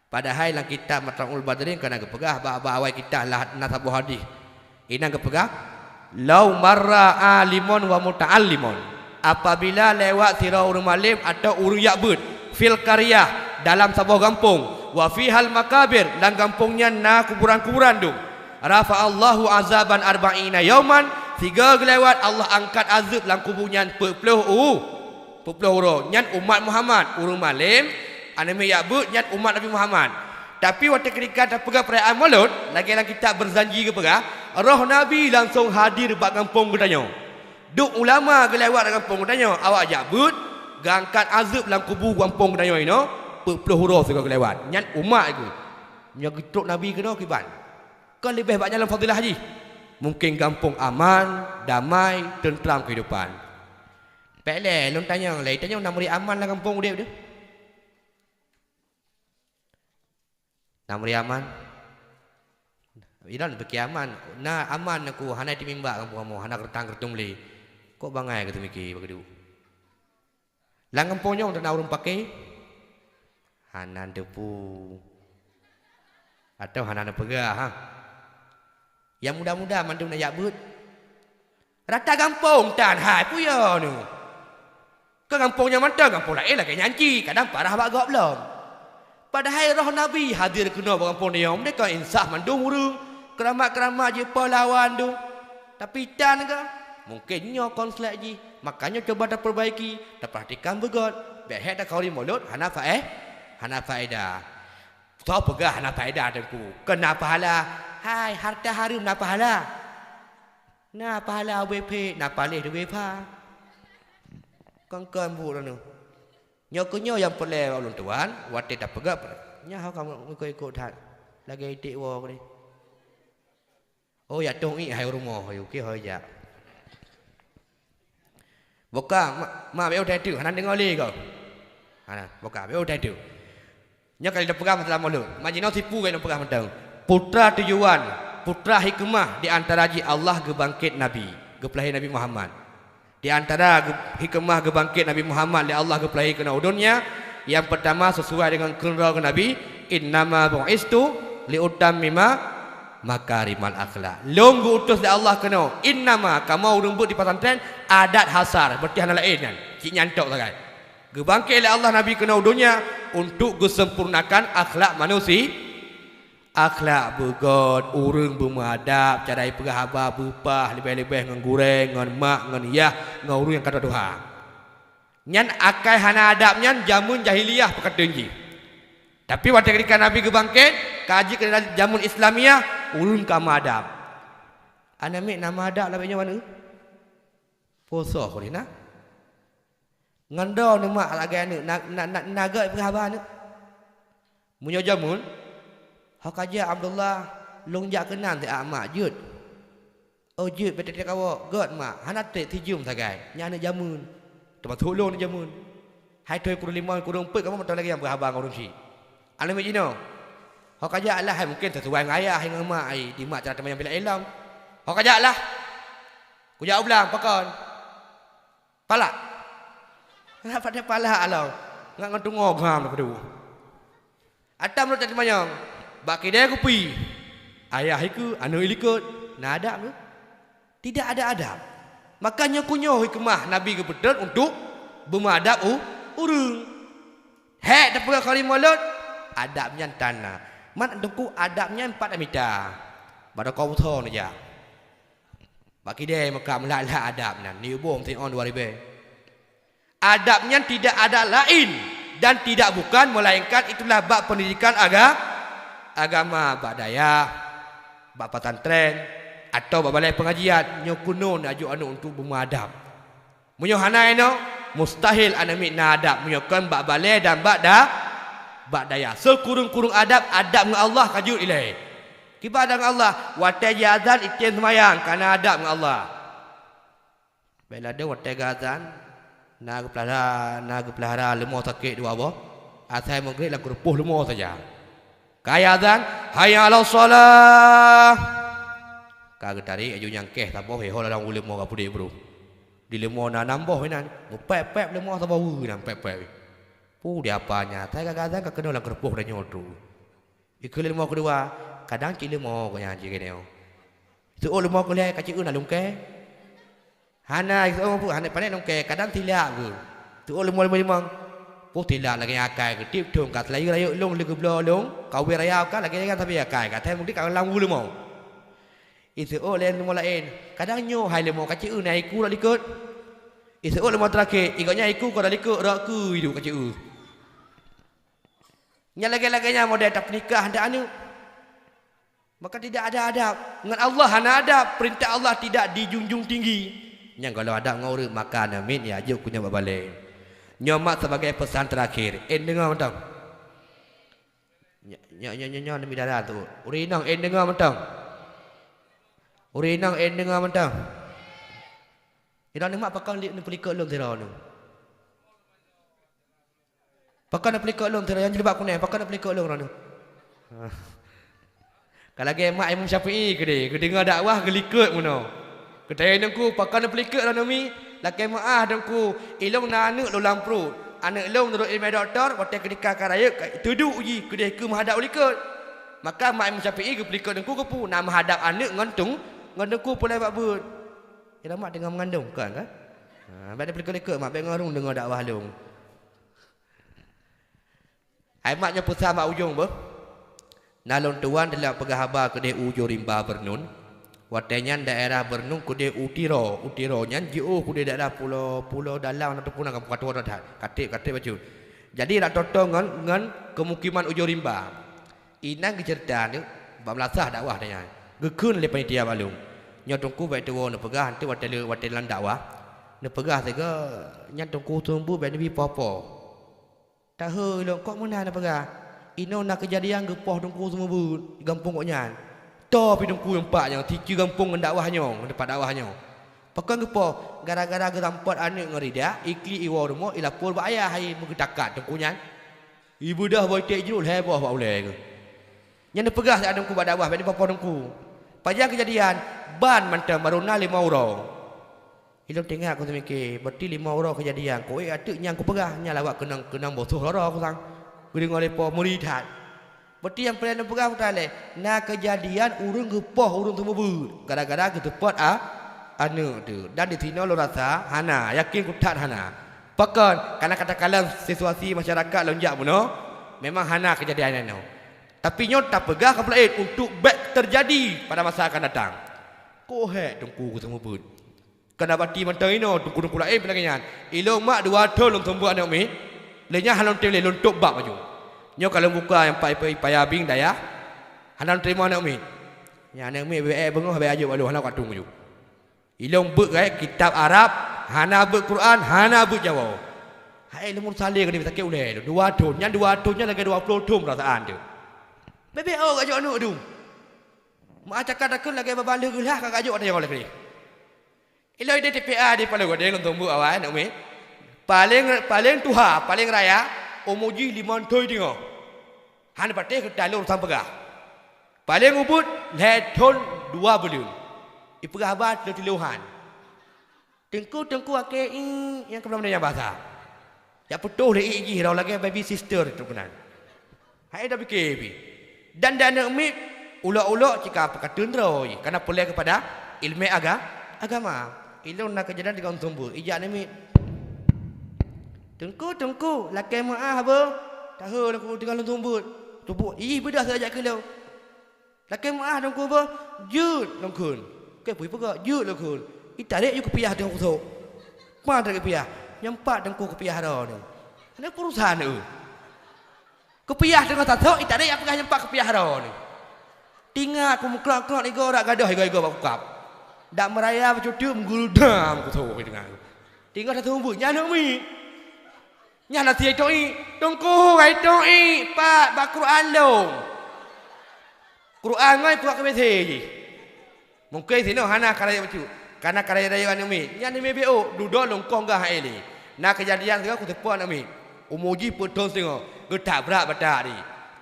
Padahai lam kitab Matla'ul Badrin ka na geupeugah bak, bak awai kitab lah na saboh hadih. Inan geupeugah, "Lau marra alimun wa muta'allimun." Apabila lewat sidroe ureuëng malém atawa ureuëng jak beuet, fil qaryah, dalam saboh gampông, wa fihal makabir, lam gampông nyan na kuburan-kuburan dum. Rafa'allahu azaban arba'ina yauman, sigoe geulewat Allah angkat azeueb lam kubu nyan peuet ploh u-, peuet ploh uroe. Nyan umat Muhammad, ureuëng malém, aneuk miet jak beuet, nyan umat Nabi Muhammad. Tapi watée keutika tapeugah peurayaan mulod, lagée lam kitab Barzanji geupeugah, roh Nabi langsong hadir bak gampông geutanyoe. Duek ulama geulewat lam gampông geutanyoe, awak jak beuet, geuangkat azeueb lam kubu gampông geutanyoe inoe, peuet ploh uroe sigoe geulewat. Nyan umat geuh. Meunyoe geutrok Nabi keunoe kiban. Kon leubeh bak nyan lom fadilah jih. Mungken gampông aman, damai, teuntram keuhidupan. Pék lé, lôn tanyong lé, tanyong na meuri aman lam gampông udeb deuh? Na meuri aman? Ilôn pike aman. Na aman aku, hana teumimbak gampông kamoe, hana geureuntang geureuntong lé. Kok bangai keu teumike bak keuduek? Lam gampông nyoe na ureuëng paké? Hana teupeu. Atawa hana neupeugah, ha? Nyang muda-muda mandum na jak beuet. Rata gampông tan hai puyoe nyoe. Keu gampông nyoe mantong, gampông laén lagée nyan cit, kadang parah bak gob lom. Padahai roh Nabi hadir keunoe bak gampông nyoe, meudeh kon insaf mandum ureuëng, keuramat-keuramat jeuet peulawan dum. Tapi tan ka? Mungken nyoe konslet jih, makanya coba tapeurbaiki, tapeurhatikan beugöt, bék hék takhauri mulod hana faé-, hana faedah. Soe peugah hana faedah Teungku? Kon na pahala. Hai, harta hareuem na pahala. Na pahala ubé phét, na paléh ubé pha. Kon-kon buet droeneuh. Nyoe keuh nyoe nyang peureulée ulôn tuan, watée tapeugah pe-, nyan ho ka meuikot-ikot that. Lagée iték woe keudeh. Oh, ya tong ié hai rumoh, ayu keu ho jak. Boka, ma, ma bék utai tu, hana deungoe lé kau. Hana, boka, bék utai tu. Nyoe kali tapeugah masalah mulod. Majinoe sipu kali tapeugah mantong. Putra tujuan, putra hikmah di antara jih Allah geubangkét Nabi, geupeulahé Nabi Muhammad. Di antara geu-, hikmah geubangkét Nabi Muhammad lé Allah geupeulahé keunoe u donya, nyang peurtama sesuai deungon kheun droe geuh Nabi, "Innama bu'istu liutammima makarimal akhlak." Lôn geu-utus lé Allah keunoe, innama, kamoe ureuëng beuet di pesantren, adat hasar, berarti hana laén nyan, cit nyan tok sagai. Geubangkét lé Allah Nabi keunoe u donya untuk geusempurnakan akhlak manusi-, akhlak beugöt, ureuëng beumeuadab, cara jipeugah haba beupah, leubeh-leubeh ngon gurée, ngon mak, ngon yah, ngon ureuëng nyang ka tuha. Nyan akai hana adab nyan jameun jahiliyah peukateun jih. Tapi watée ketika Nabi geubangkét, ka jeuet keu jameun Islamiah, ureuëng ka meuadab. Aneuk miet na meuadab lagée nyoe aneuk? Posoh keu na. Ngon droeneuh mak lagée aneuk na, na, na, na gét peugah haba aneuk. Meunyoe jameun, ho ka jak Abdullah, lôn jak keunan siat mak jeuet. Oh jeuet bak tieb-tieb kawök, gét mak, hana treb sijeuem sagai. Nyan aneuk jameun. Teumasok lôn aneuk jameun. Hai thon kureueng limong, kureueng peuet kamoe mantong lagée nyang peugah haba ngon ureuëng chik. Aneuk miet jinoe. Ho ka jak lah, hai mungken sisuai ngon ayah ngon mak ai, di mak cara teuma nyang bila ilong. Ho ka jak lah. Kujak u blang, pakon? Palak. Ngat patéh palak along. Ngat ngon tungoe gam na peuduek. Atam rot teumanyong. Bak kidée kupi. Ayah ikeue, aneuk ilikot. Na adab nyoe? Tidak ada adab. Maka nyoe kunyoe hikmah Nabi geupeutreun untuk beumeuadab u ureuëng. Hék tapeugah kalimah lôn, adab nyan tana. Man teungku adab nyan pat mita. Bak dokoe busoe neujak. Bak kidée meuka meulat-lat adab nyan, ni ubông siôn dua ribée. Adab nyan tidak ada lain dan tidak bukan melainkan itulah bak pendidikan aga-, agama, bak dayah, bak pesantren, atau bak balai pengajian, nyoe keunoe neujok aneuk untuk beumeuadab. Meunyoe hana inoe, mustahil aneuk miet na adab meunyoe kon bak balée dan bak da-, bak dayah. Seukureueng-kureueng adab, adab ngon Allah ka jeuet ilée. Kiban adab ngon Allah, watée jiazan item seumayang, ka na adab ngon Allah. Bék ladôm watée geuazan, na geupeulahara, na geupeulahara leumo sakét dua boh, asai meugreb lam keureupôh leumo saja. Ka azan, "Hayya 'alas shalah!" Ka geutarek, laju nyang keh saboh, ho lam uleumo ka pudek brôh. Di leumo na nam boh inan, meupép-pép leumo saboh weu inan pép-pép. Pu di apa nyan, asai ka geuazan ka keunoe lam keureupôh tanyoe tu. Ikeu leumo keudua, kadang cit leumo gobnyan cit keunoe. Seuôt leumo keulhée ka cit eu na lungkée. Hana, seuôt pun hana pané lungkée, kadang silap geuh. Seuôt leumo limong-limong. Pun silap lagée akai geuh, tiep thon ka seulayeue rayeuk lôn lé geubloe lôn, ka ubé raya ka lagée nyan sabe akai ka, asai meugreb ka lam weu leumo. Iseuôt lé leumo laén, kadang nyoe hai leumo ka cit eu na iku rot likot. Iseuôt leumo teurakhé, igobnyan iku ka rot likot, rot keu iduek ka cit eu. Nyang lagée-lagée nyan model tapeunikah handak aneuk. Maka tidak ada adab. Ngon Allah hana adab. Perintah Allah tidak dijunjung tinggi. Nyang gohlom adab ngon ureuëng, maka aneuk miet ya jok keu nyoe bak balée. Nyoe mak sebagai pesan terakhir. En deungoe mantong. Nyoe, nyoe, nyoe, nyoe, nyoe, nyoe, tu. Ureuëng inong, en deungoe mantong. Ureuëng inong, en deungoe mantong. Inong ni mak pakon li-, neupeulikot lôn sidroe nyoe. Pakon neupeulikot lôn sidroe nyang jilbab kunéng, pakon neupeulikot lôn droeneuh? Ka lagée mak Imam Syafi'i keudeh, geudeungoe dakwah geulikot meunoe. Geutanyong teungku, pakon neupeulikot droeneuh mi? Lakée meuáh teungku, ilôn na aneuk lôn lam pruet. Aneuk lôn meunurot ileumé dokto, watée keutika ka rayeuk, ka teuduek jih keudeh keu meuhadab u likot. Maka mak Imam Syafi'i geupeulikot teungku keupeue, na meuhadab aneuk ngon teung-, ngon teungku pulai bak beuet. Kira mak teungoh meungandong, kon kan? Ha, bék neupeulikot-likot mak, bék ngon ureuëng deungoe dakwah lôn. Hai mak nyoe peusan bak ujong beuh. Na lôn tuwan dilak peugah haba keudeh u Ujong Rimba Beurnun. Watée nyan daerah Beurnun keudeh u Tiro. U Tiro nyan jiôh keudeh daerah Pulo, Pulo Dalam ataupun ka tuwoe that. Ka treb, ka treb bacut. Jadi dak toe-toe ngon, ngon keumukiman Ujong Rimba. Inan geuceurita nyoe bak meulasah dakwah nyan. Geukheun lé panitia bak lôn. Nyoe teungku bék tuwoe neupeugah, eunteuk watée lé, watée lam dakwah. Neupeugah sigoe nyan teungku seumeubeuet bék neubi po-po. Tahôi lôn, kok meunan na peugah? Inoe na keujadian geupoh teungku seumeubeuet di gampông gobnyan. Toe pih teungku nyoe pat nyoe, sici gampông ngon dakwah nyoe, ngon teumpat dakwah nyoe. Pakon geupoh? Gara-gara geurampot aneuk ngon ridak, iklik iwoe rumoh, ilapor bak ayah, hai meugeutakat teungku nyan. Ibeudôh boh iték jrôk lhée boh bak ulée geuh. Nyan neupeugah siat teungku bak dakwah, bék neupoh-poh teungku. Pajan keujadian, ban mantong barô na limong uroe. Ilôn teuingat, kuseumiké, berarti limong uroe keujadian. Ku ék ateueh nyang kupeugah, nyan lawak keunong, keunong boh soh roro kusang. Geudeungoe lé po meuri that. Berarti nyang peureulée lôn peugah peue lé, na keujadian ureuëng geupoh ureuëng seumeubeuet gara-gara geuseupôt a, aneuk teuh. Dan disinoe lôn rasa hana, yakin kuthat hana. Pakon? Karena katakanlah situasi masyarakat lôn jak bunoe, memang hana keujadian nyan nyoe. Tapi nyoe tapeugah keu peulaén untuk bék teujadi pada masa akan datang. Kok hék teungku geuseumeubeuet? Kana bati mantong inoe teungku-teungku laén pih lagée nyan. Ilôn mak dua thon lôn seumeubeuet aneuk miet, lé nyan hana lôn tem lé, lôn tôb bab laju. Nyoe ka lôn buka nyang pai-, pai-, paya bieng dayah, hana lôn teurimong aneuk miet. Nyan aneuk miet bèk beungoh, bèk ajok bak lôn, hana kutung ju. Ilôn beuet gét kitab Arab, hana beuet Quran, hana beuet Jawoe. Hai lôn meusaléng keu sakét ulèe lôn, dua thôn, nyan dua thôn nyan lagèe dua ploh thôn peurasaan teuh. Bèk-bèk ôk ajok aneuk dum. Meu'ah cakap takheun lagèe babah lheueh geulah ka ajok watèe nyoe lagèe. Ilôn di T P A di Paloh Gadeng lôn seumeubeuet awai aneuk miet. Paleng, paleng tuha, paleng raya, umu jih limong thôn teungoh. Hana patéh geutanyoe urosan peugah. Paleng ubit lhèe thôn dua buleuen. Ipeugah haba teuh-teuh han. Teungku, teungku, akhé iék nyang keubeuna meunyoe nyang basa. Jak putôh lé iék jih droe lagèe baby sister tu keunan. Hai dah pike pih. Dan di aneuk miet ulok-ulok cit ka peukateun droe, kana peureulèe keupada ileumèe aga-, agama. Ilôn na keujadan di gampông seumeubeuet, ijak aneuk miet. Teungku, teungku, lakèe meu'ah beuh. Tahô lôn teungoh lôn seumeubeuet. Tuboh ih beudoh saja keu lôn. Lakèe meu'ah teungku beuh, jeuet lôn kheun. Keu peue peugah jeuet lôn kheun. Itarek ju keupiah teungoh kusôk. Pan tarek keupiah? Nyang pat teungku keupiah droeneuh. Hana peurusan eu. Keupiah teungoh tasôk, itarek jak peugah nyang pat keupiah droeneuh. Tingat ku meuklok-klok igoe rak gadôh igoe-igoe bak kukab. Dak meuraya bacut teuk meugeuldam kusôk teungoh. Teungoh taseumeubeuet nyan aneuk miet. Nyan hana sie itôk iék. Teungku, hai itôk iék, pat bak Quran lôn. Quran ngon ipeugah keu W C jih. Mungken sinoe hana ka rayeuk bacut. Kana ka rayeuk-rayeuk aneuk miet. Nyan aneuk miet beuh, dudoe lôn kong gah hai lé. Na keujadian sigoe kuteupeu aneuk miet. Umu jih peuet thôn siteungoh. Geutabrak batak di.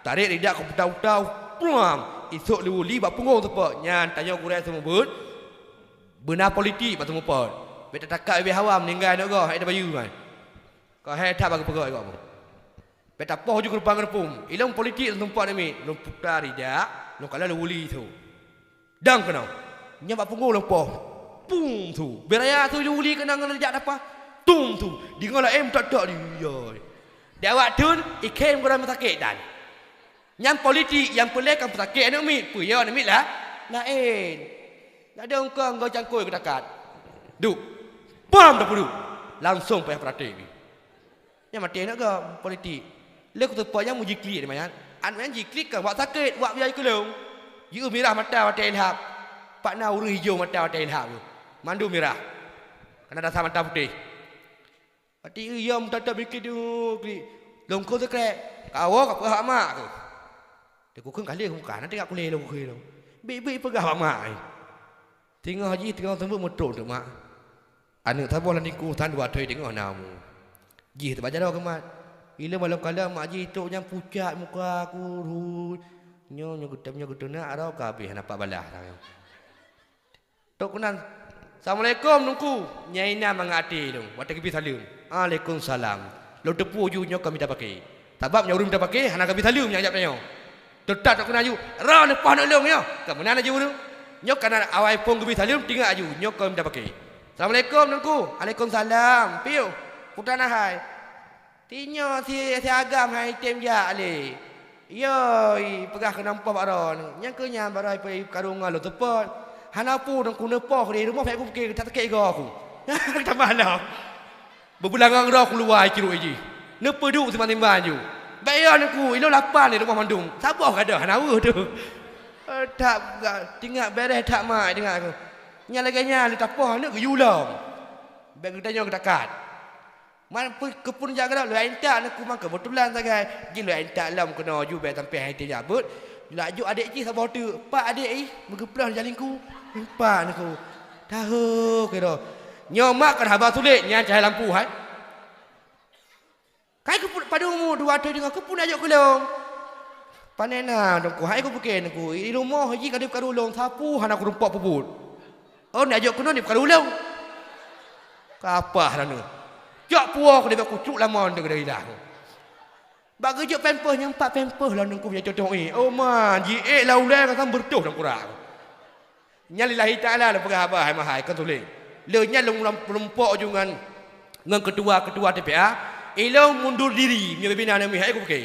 Tarek lidak keu peutau-tau. Puam! Isôk lé uli bak punggong teupeu. Nyan tanyoe gurèe seumeubeuet. Beuna politik bak teumupot. Bèk tatakat ubé hawa meuninggai aneuk goh, hai tabayeue nyan. Ka hék that bak geupeugah gob. Bèk tapoh ju keureupang-keureupum. Ilôn politik lôn tumpok namiet, lôn puta rijak, lôn kalon lôn uli su. Dang keunoe. Nyan bak punggong lôn poh. Pum su. Bèk raya su ju uli keunoe ngon rijak tapah. Tum su. Deungoe laén meutok-tok di yoi. Di awak theun, ikhém gurèe meusakét dan. Nyan politik nyang peureulèe ka meusakét aneuk miet, peue yo aneuk miet la-, laén. Ladôm kong goe cangkôi geutakat. Duek. Pam tapeuduek. Langsông payah peuraték pih. Nyan maté aneuk gob politik. Lé kuteupeu nyang meujiklik di manyan. Aneuk nyan jiklik ka wak sakét, wak biaya keulong. Jieu mirah mata watèe ilhab. Pat na ureueng ijo mata watèe ilhab. Mandum mirah. Kana dasar mata putéh. Pati yom tata mikir di klik. Lôn kheun sikrek. Kawoe ka peugah bak mak keuh. Teukukheun ka lheueh muka, na teuka kulèe lôn kheun lôn. Bit-bit peugah bak mak ai. Teungoh jih teungoh seumeubeuet meutrok teuk mak. Aneuk saboh lam tingku tan dua thoi teungoh na umu. Jih teuba jaroe keu mak. Ilôn ban lôn kalon mak jih trok nyang pucat muka kurus. Nyoe, nyoe geutem, nyoe geutem na aroe ka habéh hana pat balaih. Trok keunan, "Assalamualaikum, Teungku." Nyan inan mangat até lôn, watèe geubri saleuem. "Waalaikumsalam." Lôn teupeu ju nyoe ka mita paké. Sabab nyoe ureueng mita paké, hana geubri saleuem nyang jak tanyoe. Teutap trok keunan ju, "Droeneuh poh aneuk lôn nyoe." Ka meunan laju ureueng. Nyoe ka na awai phôn geubri saleuem, teuingat laju, nyoe ka mita paké. "Assalamualaikum, Teungku." "Waalaikumsalam." "Piôh, peue na hai?" "Tinyoe si, si agam hai tem jak lé." "Yoi," peugah keunan poh bak droeneuh. Nyang keu nyan baroe ipeu karungan lôn seupôt. Hana peue Teungku neupoh di rumoh payah kupike that sakét igoe ku. Tambah lom. Beubeulangang droe ku luwa icirok jih. Neupeuduek simban-simban ju. Bèk yo Teungku, ilôn lapan di rumoh mandum. Saboh gadôh hana weueh teuh. Eh, that ga-, tingat bèrèh that mak tingat ku. Nyan lagèe nyan lôn tapoh aneuk geuyue lom. Bèk geutanyoe geutakat. Man peu-, keupeue jak keudroe, lôn intat aneuk ku mangkeuh beutulan sagai. Jih lôn intat lom keunoe ju bèk sampoe hai teuh jak beuet. Laju adék jih saboh teuk, "Pat adék ih, meugeuploh jalingku." Pat aneuk ku. Tahu keudroe. Nyoe mak kon haba sulet nyan cahai lampu hai. Kai keupeue padum umu dua thoi teungoh keupeue ajok keu lôn. Pane na Teungku, hai kupike Teungku, i rumoh jih ka deuh karu lôn, sapeue hana kurumpok peubuet. Oh, neujok keunoe ni peukaru lôn. Kapah droeneuh. Cok puwoe keudeh bak kucok lamon teuh keudeh ilah. Bak geujok pampers nyang pat pampers lôn Teungku nyang cocok eh. Oh man, jiék lam ulèe ka sam beureutoh lam kurak. Nyan lillahi ta'ala lôn peugah haba hai mahai kon sulet. Lheueh nyan lôn, lôn, lôn pok ju ngon, ngon ketua-ketua T P A. Ilôn mundur diri meunyoe bina aneuk miet hai kupike.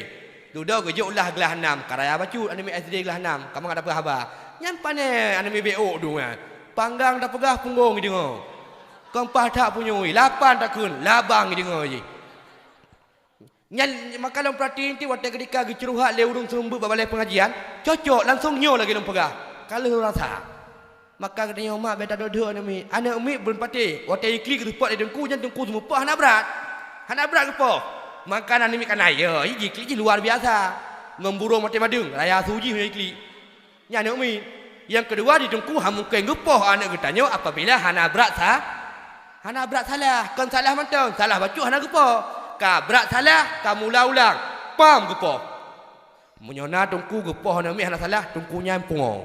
Dudoe geujok lah glah nam, ka raya bacut aneuk miet S D glah nam, ka mangat dapeuet haba. Nyan pane aneuk miet B O du nyan. Panggang tapeugah punggong jideungoe. Kon paih that punyueng, lapan takheun, labang jideungoe jih. Nyan maka lôn peurati ti watée keudika geucurhat lé ureuëng seumeubeuet bak balée peungajian, cocok langsong nyoe lagée lôn peugah. Ka lheueh rasa. Maka geutanyoe mak beta dodok aneuk miet. Aneuk miet beureumpatée, watée iklik geuteupot lé teungku nyan teungku seumeupah hana brat. Hana brat geupoh. Maka aneuk miet kana yo, jiklik jih luar biasa. Ngon burông maté madeueng, raya su jih meunyoe iklik. Nyan aneuk miet. Nyang keudua di teungku hana mungken geupoh aneuk geutanyoe apabila hana brat sa-, hana brat salah. Kon salah mantong, salah bacut hana geupoh. Ka brat salah, ka mula ulang, pam geupoh. Meunyoe na teungku geupoh aneuk miet hana salah, teungku nyan pungo.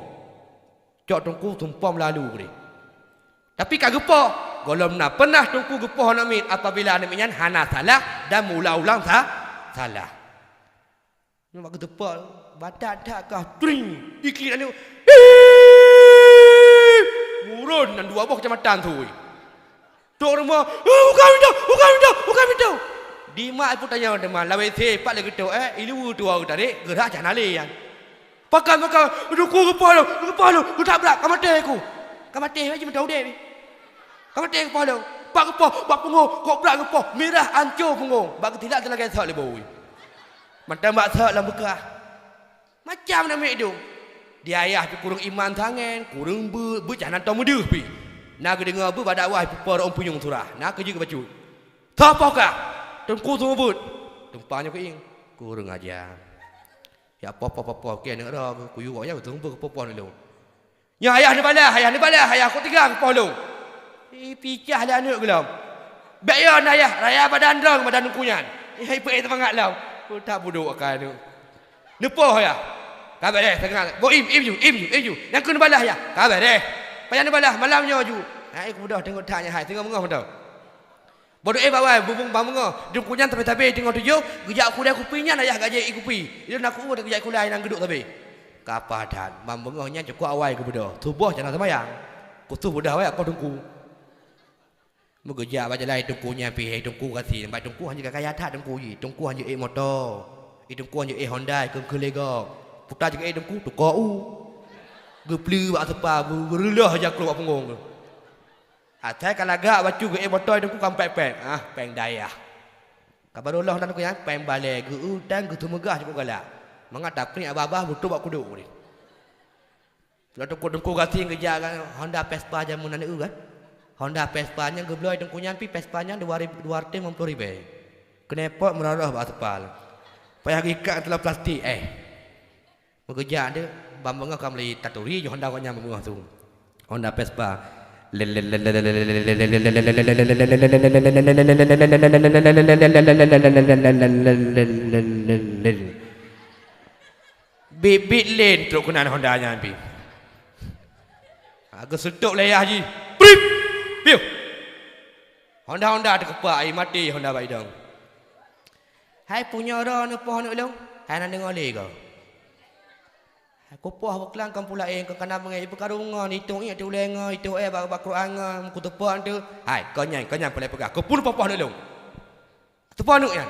Cok teungku sumpom lalu deh. Tapi ka geupoh, gohlom na peunah teungku geupoh aneuk miet apabila aneuk miet nyan hana salah dan mula ulang sa-, salah. Nyoe bak geuteupot, batat that kah, tring, iklik aneuk. Hiiii! Murôn nan dua boh keucamatan thui. Trok rumoh, "Eh, buka pintoe, buka pintoe, buka pintoe." Di mak pun tanyong teuma, lawét se pat lé geutok, eh, ilu tuha geutarek, geurhah cah nalé nyan. Pakon, pakon, teungku geupoh lôn, geupoh lôn, geutak brat, ka maté ku. Ka maté, wajib meuteudeh. Ka maté geupoh lôn. Bak geupoh, bak pungo, kok brat geupoh, mirah ancô pungo. Bak geutilak teulagée sot lé bui. Mantong bak sot lam beukah. Macam aneuk miet dum. Di ayah pih kureueng iman sangen, kureueng beuet, beuet cah nan tom meudeuh pih. Na geudeungoe beuet bak dakwah pih po rot punyueng surah. Na keujeuet geubacut. Soe poh kah? Teungku seumeubeuet. Tumpang nyoe keuieng. Kureueng aja. Ya poh, poh, poh, poh, keu aneuk droe, kuyue awak nyan beutôi beupôh-pôh lôn. Nyoe ayah neubalah, ayah neubalah, ayah kok teuga geupoh lôn. Ih, picah lé aneuk geulom. Bék yon ayah, raya badan droe badan teungku nyan. Ih, peuék teumangat lom. Utak budok akai aneuk. Neupoh ayah. Ka bék lé, teuga. Bo im, im ju, im ju, im ju. Nyang keu neubalah ayah. Ka bék lé. Payah neubalah malam nyoe ju. Hai kubeudôh teungoh that nyan hai, teungoh beungoh mantong. Boh do éh bak wai, bubung bang beungoh. Teungku nyan sabe-sabe teungoh tujoh, geujak kulai kupi nyan ayah gajék ié kupi. Ilôn na kueu geujak kulai nyang geuduek sabe. Ka paih that, bang beungoh nyan cukôp awai geubeudôh. Suboh cana seumayang. Kusoh beudah wai akoh teungku. Meugeujak bak jalan teungku nyan pih, teungku gasi, bak teungku hanjeuet kaya that teungku jih. Teungku hanjeuet ék moto. Teungku hanjeuet ék Honda, keu keu lego. Puta jeuet ék teungku, tukoe u. Geupleue bak seupah, geu-, geureuloh jak keuluwa punggong. Asai ka lagak bacut geuék moto teungku ka pét-pét. Ah, péng dayah. Ka barô lheueh nan keu nyan péng balée geu-eu dan geuteumeugah cukôp galak. Mangat tapriek abah-abah beutôi bak kudok deh. Laju teungku-teungku gasien geujak kan Honda Vespa jameun aneuk kan. Honda Vespa nyan geubloe teungku nyan pih Vespa nyan dua ribu, dua ratus lima puluh ribèe. Keuneuk pot meurah-rah bak aspal. Payah geuikat dalam plastik eh. Meugeujak deuh, bang beungoh ka meuli taturi jih Honda gobnyan bang beungoh su. Honda Vespa. Bit-bit len trok keunan Honda nyan pih. Ha, geuseutôk lé yah jih. Prip! Piuh! Honda-Honda teukeupak, ai maté Honda bak idong. Hai punya droe neupoh aneuk lôn, hai na deungoe lé goe. Hai kupoh beuklang kon pula eh, kon kana beungéh, ipeukaru ngon, itong ié teuh ulée ngon, itong eh bak, bak Quran ngon, kuteupon teuh. Hai, kon nyan, kon nyan peureulée peugah, keupeue neupoh-poh aneuk lôn? Teupon aneuk nyan.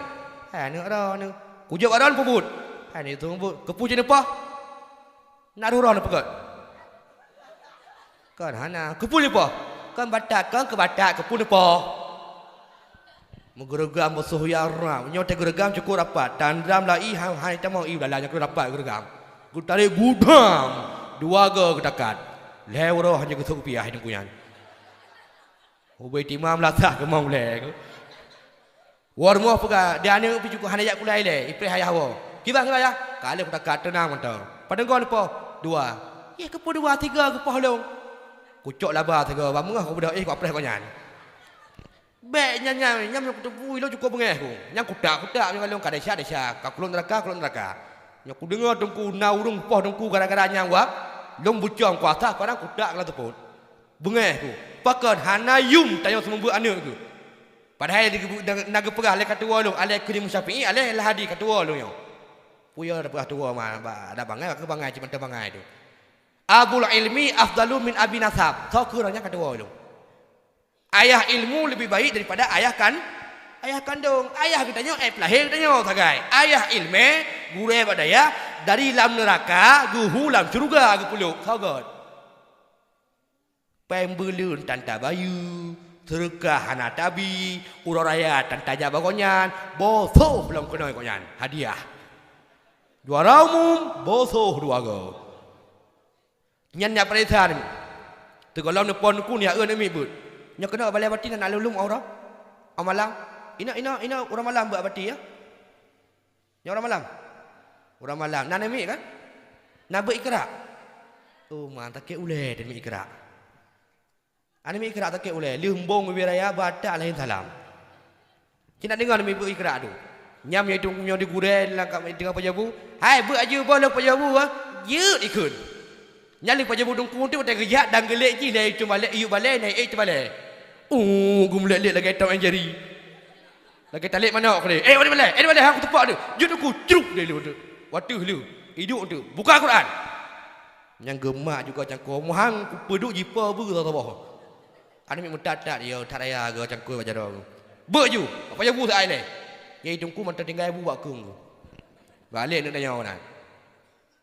Hai aneuk droe nyoe. Kujok bak droe peubuet. Hai aneuk droe peubuet. Keupeue jih neupoh? Na roh-roh neupeugét. Kon hana. Keupeue neupoh? Kon batat, kon keu batat, keupeue neupoh? Meugeureugram beusoh ya rab. Nyoe teugeureugram cukôp rapat. Tandram lai han, han tamong ié dalam nyoe rapat geureugram. Geutarek gudam. Dua go geutakat. Lhée uroe hana geusok piah hai teungku nyan. Ubé tima meulasah keumong ulée. Woe rumoh peugah, di aneuk pih cukôp hana jak kulai lé, ipreh ayah woe. Kiban, kiban yah? Ka lheueh kutakat teunang mantong. Padub goe neupoh? Dua. Yeh keupeue dua, tiga geupoh lôn. Kucok laba sigoe, bak meungoh kubeudôh éh kupreh gobnyan. Bék nyan, nyan, nyan meunyoe kuteupue lôn cukôp beungéh ku. Nyan kutak, kutak meunyoe lôn ka desya, desya, ka kulôn neuraka, kulôn neuraka. Nyoe kudeungoe teungku na ureuëng poh teungku gara-gara nyan wab, lôn bucong kuasa padang kutak lam seupôt. Beungéh ku. Pakon hana yum tanyoe seumeubeuet aneuk geuh. Padahai na geupeugah lé katuwoe lôn, aléh keu Imam Syafi'i, aléh Al-Hadi katuwoe lôn nyoe. Peue yôh tapeugah tuwoe ma, ba, ada bangai, ka bangai, cit mantong bangai tu. Abul ilmi afdalu min abi nasab. Soe kheueh nyan katuwoe lôn. Ayah ilmu lebih baik daripada ayah kan, ayah kandong. Ayah geutanyoe, eh, peulahé geutanyoe sagai. Ayah ilmé, gurée bak dayah, dari lam neuraka, geuhu lam syeuruga geupeulok. Soe göt? Péng beuleuen tan tabayeue, Seureukah hana tabi, uroe raya tan tajak bak gobnyan, boh soh lom keunoe gobnyan, hadiah. Juara umum, boh soh dua goe. Nyan nyang paresan. Sigohlom neuphon Teungku, nyan eu aneuk miet beuet. Nyoe keunoe balée bati na lôn lom uroe malam. Inong, inong, inong, uroe malam beuet bati, ya. Nyoe uroe malam. Uroe malam. Na aneuk miet kan? Na beuet ikra. Oh, ma, sakét ulée aneuk miet ikra. Aneuk miet ikra sakét ulée, lheueh embong ubé raya, batak laén salam. Cit na deungoe aneuk miet beuet ikra tu. Nyan meunyoe itu, meunyoe di gurée lam ka-, teungoh pajoh bu, "Hai, beuet aju boh lôn pajoh bu, ah." Jeuet ikheun. Nyan lheueh pajoh bu Teungku tu watée geujak dan geulék jih lé itu balée, iyup balée, na ék itu balée. Uh, geumeulék-lék lagée tom and jerry. Lagée talét manok keuh. "Eh, di balée, eh, di balée, han kuteupok tu." Jeuet Teungku, cruk deh lheueh tu. Wateueh lheueh, iduek tu. Buka Quran. Nyang geumat juga cangkong, muhang kupeuduek jipo beu saboh. Aneuk miet meutat-tat, yo, that raya geu cangkong bak jaroe. Beuet ju, apa nyang bu seuai lé? Nyang Teungku mantong tinggai bu bak keueng. Balek neuk tanyoe na.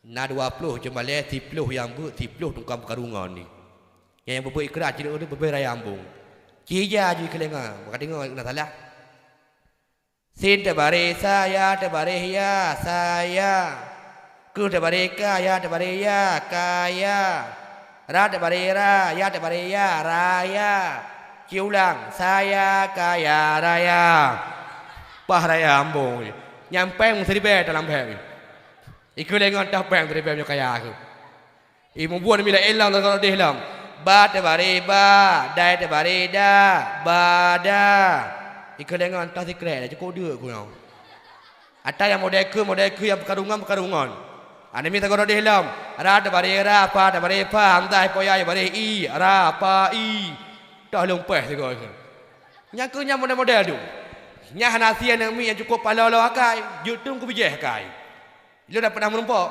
Na dua ploh ceumalée, siploh nyang beuet, siploh tukang peukarungon ni. Nyang, nyang beubeuet ikra cit ureuëng beubeuet raya ambong. Ci ija ju ikeulenga, maka deungoe na salah. Sin teubari sa, ya teubari ya, saya. Keu teubari ka, ya teubari ya, kaya. Ra teubari ra, ya teubari ya, raya. Ci ulang, saya kaya raya. Pah raya ambong. Nyang péng meusiribée dalam bhée. Ikeu lé ngon toh péng meusiribée meunyoe kaya keu. Imeum buet mi laén lom, lom, lom, lom. Ba teubari ba, dai teubari da, bada. Ikeu lé ngon toh sikrek dah cukôp deuk ku nyoe. Ata nyang model keu, model keu, nyang peukarungon, peukarungon. Aneuk miet sagoe deh lom. Ra teubari ra, pa teubari pa, hamzah ipoya ibaréh i, ra, pa, i. Toh lôn péh sigoe. Nyang keu nyang model-model tu. Nyang hana sie aneuk miet nyang cukôp paloe lom akai, jeuet teuk kubijéh akai. Lôn dah pernah meurumpok.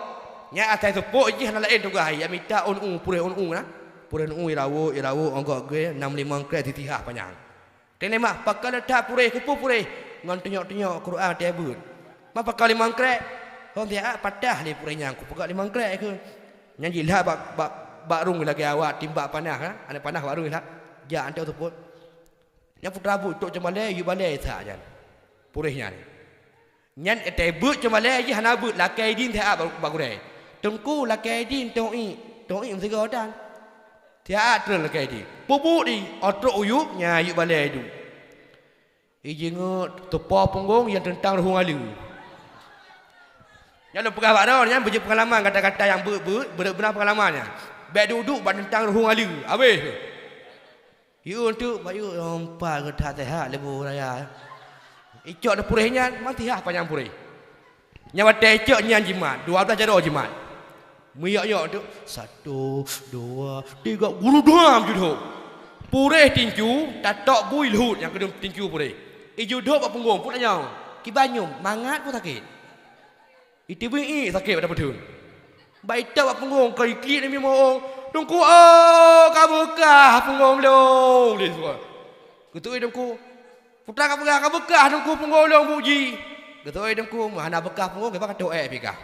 Nyan asai seupôt jih hana laén tugaih, ya mita ôn u, puréh ôn u na. Puréh ôn u irawok, irawok, ongkok geuh, nam limong krek sitihah panyang. Teuneuk mak, pakon le that puréh, keupeue puréh? Ngon tunyok-tunyok Quran teuh beuet. Mak pakon limong krek? Hom siat patah lé puréh nyan, kupeugah limong krek keu. Nyan jilhat bak, bak, bak rueng lagée awak timbak panah, ha? Aneuk panah bak rueng jilhat. Jak antok seupôt. Nyan putra bu tok ceumalée, yue balée sa nyan. Puréh nyan. Nyan étai beuet cuma lé jih hana beuet, lakée idin siat bak, bak gurée. Teungku lakée idin tong ié, tong ié meusigoe tan. Siat treun lakée idin. Peubuet di, oh trok u yup, nyan yup balée iduek. Ijingeuk teupo punggong nyang teuntang rhueng aleue. Nyan lôn peugah bak droe, nyan beujeuet peungalaman gata-gata nyang beuet-beuet, beuna peungalaman nyan. Bék duek-duek bak teuntang rhueng aleue, habéh. Yue teuk, bayu lompat geutat teuhak leubeh raya. Icok di puréh nyan, mantihah panyang puréh. Nyan watée icok nyan jimat, dua blaih jaroe jimat. Meuyok-yok teuk, satu, dua, tiga, guru dua judok. Puréh tincu, tatok bui lhut nyang keudum tincu puréh. Ijudok bak punggong, pun anyong. Kiban nyoe, mangat pun sakét. Iteubiet ié sakét bak tapeutheun. Bak itap bak punggong, ka iklik namiet meu-ong. "Teungku, oh, ka beukah punggong lôn!" Lé suah. Geutôi teungku. Putra ka peugah, "Ka beukah teungku punggong lôn, Bu Ji." Geutôi teungku, "Hana beukah punggong, kiban ka toh ék pih kah."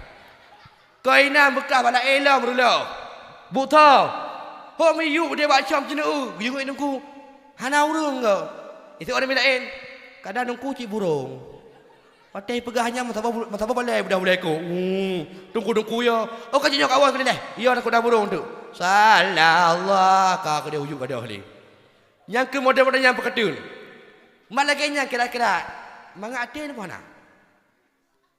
Keu inan beukah bak laén lom reuloh. Bu tho. Hok miyup deh bak cam ceuneu, geuyue teungku. Hana ureuëng goe. Iseuek namiet laén. Kadang teungku cit burong. Watée peugah nyan meusaboh, meusaboh balée budah ulée kok. Uh, teungku-teungku yo. Oh, ka jinoe kawan keu dilée. Yo, takot dah burong tu. Salah Allah, ka keudeh ujuk gadoh lé. Nyang keu model-model nyang peuketeun. Mat lagée nyan kira-kira. Mangat até nyoe hana.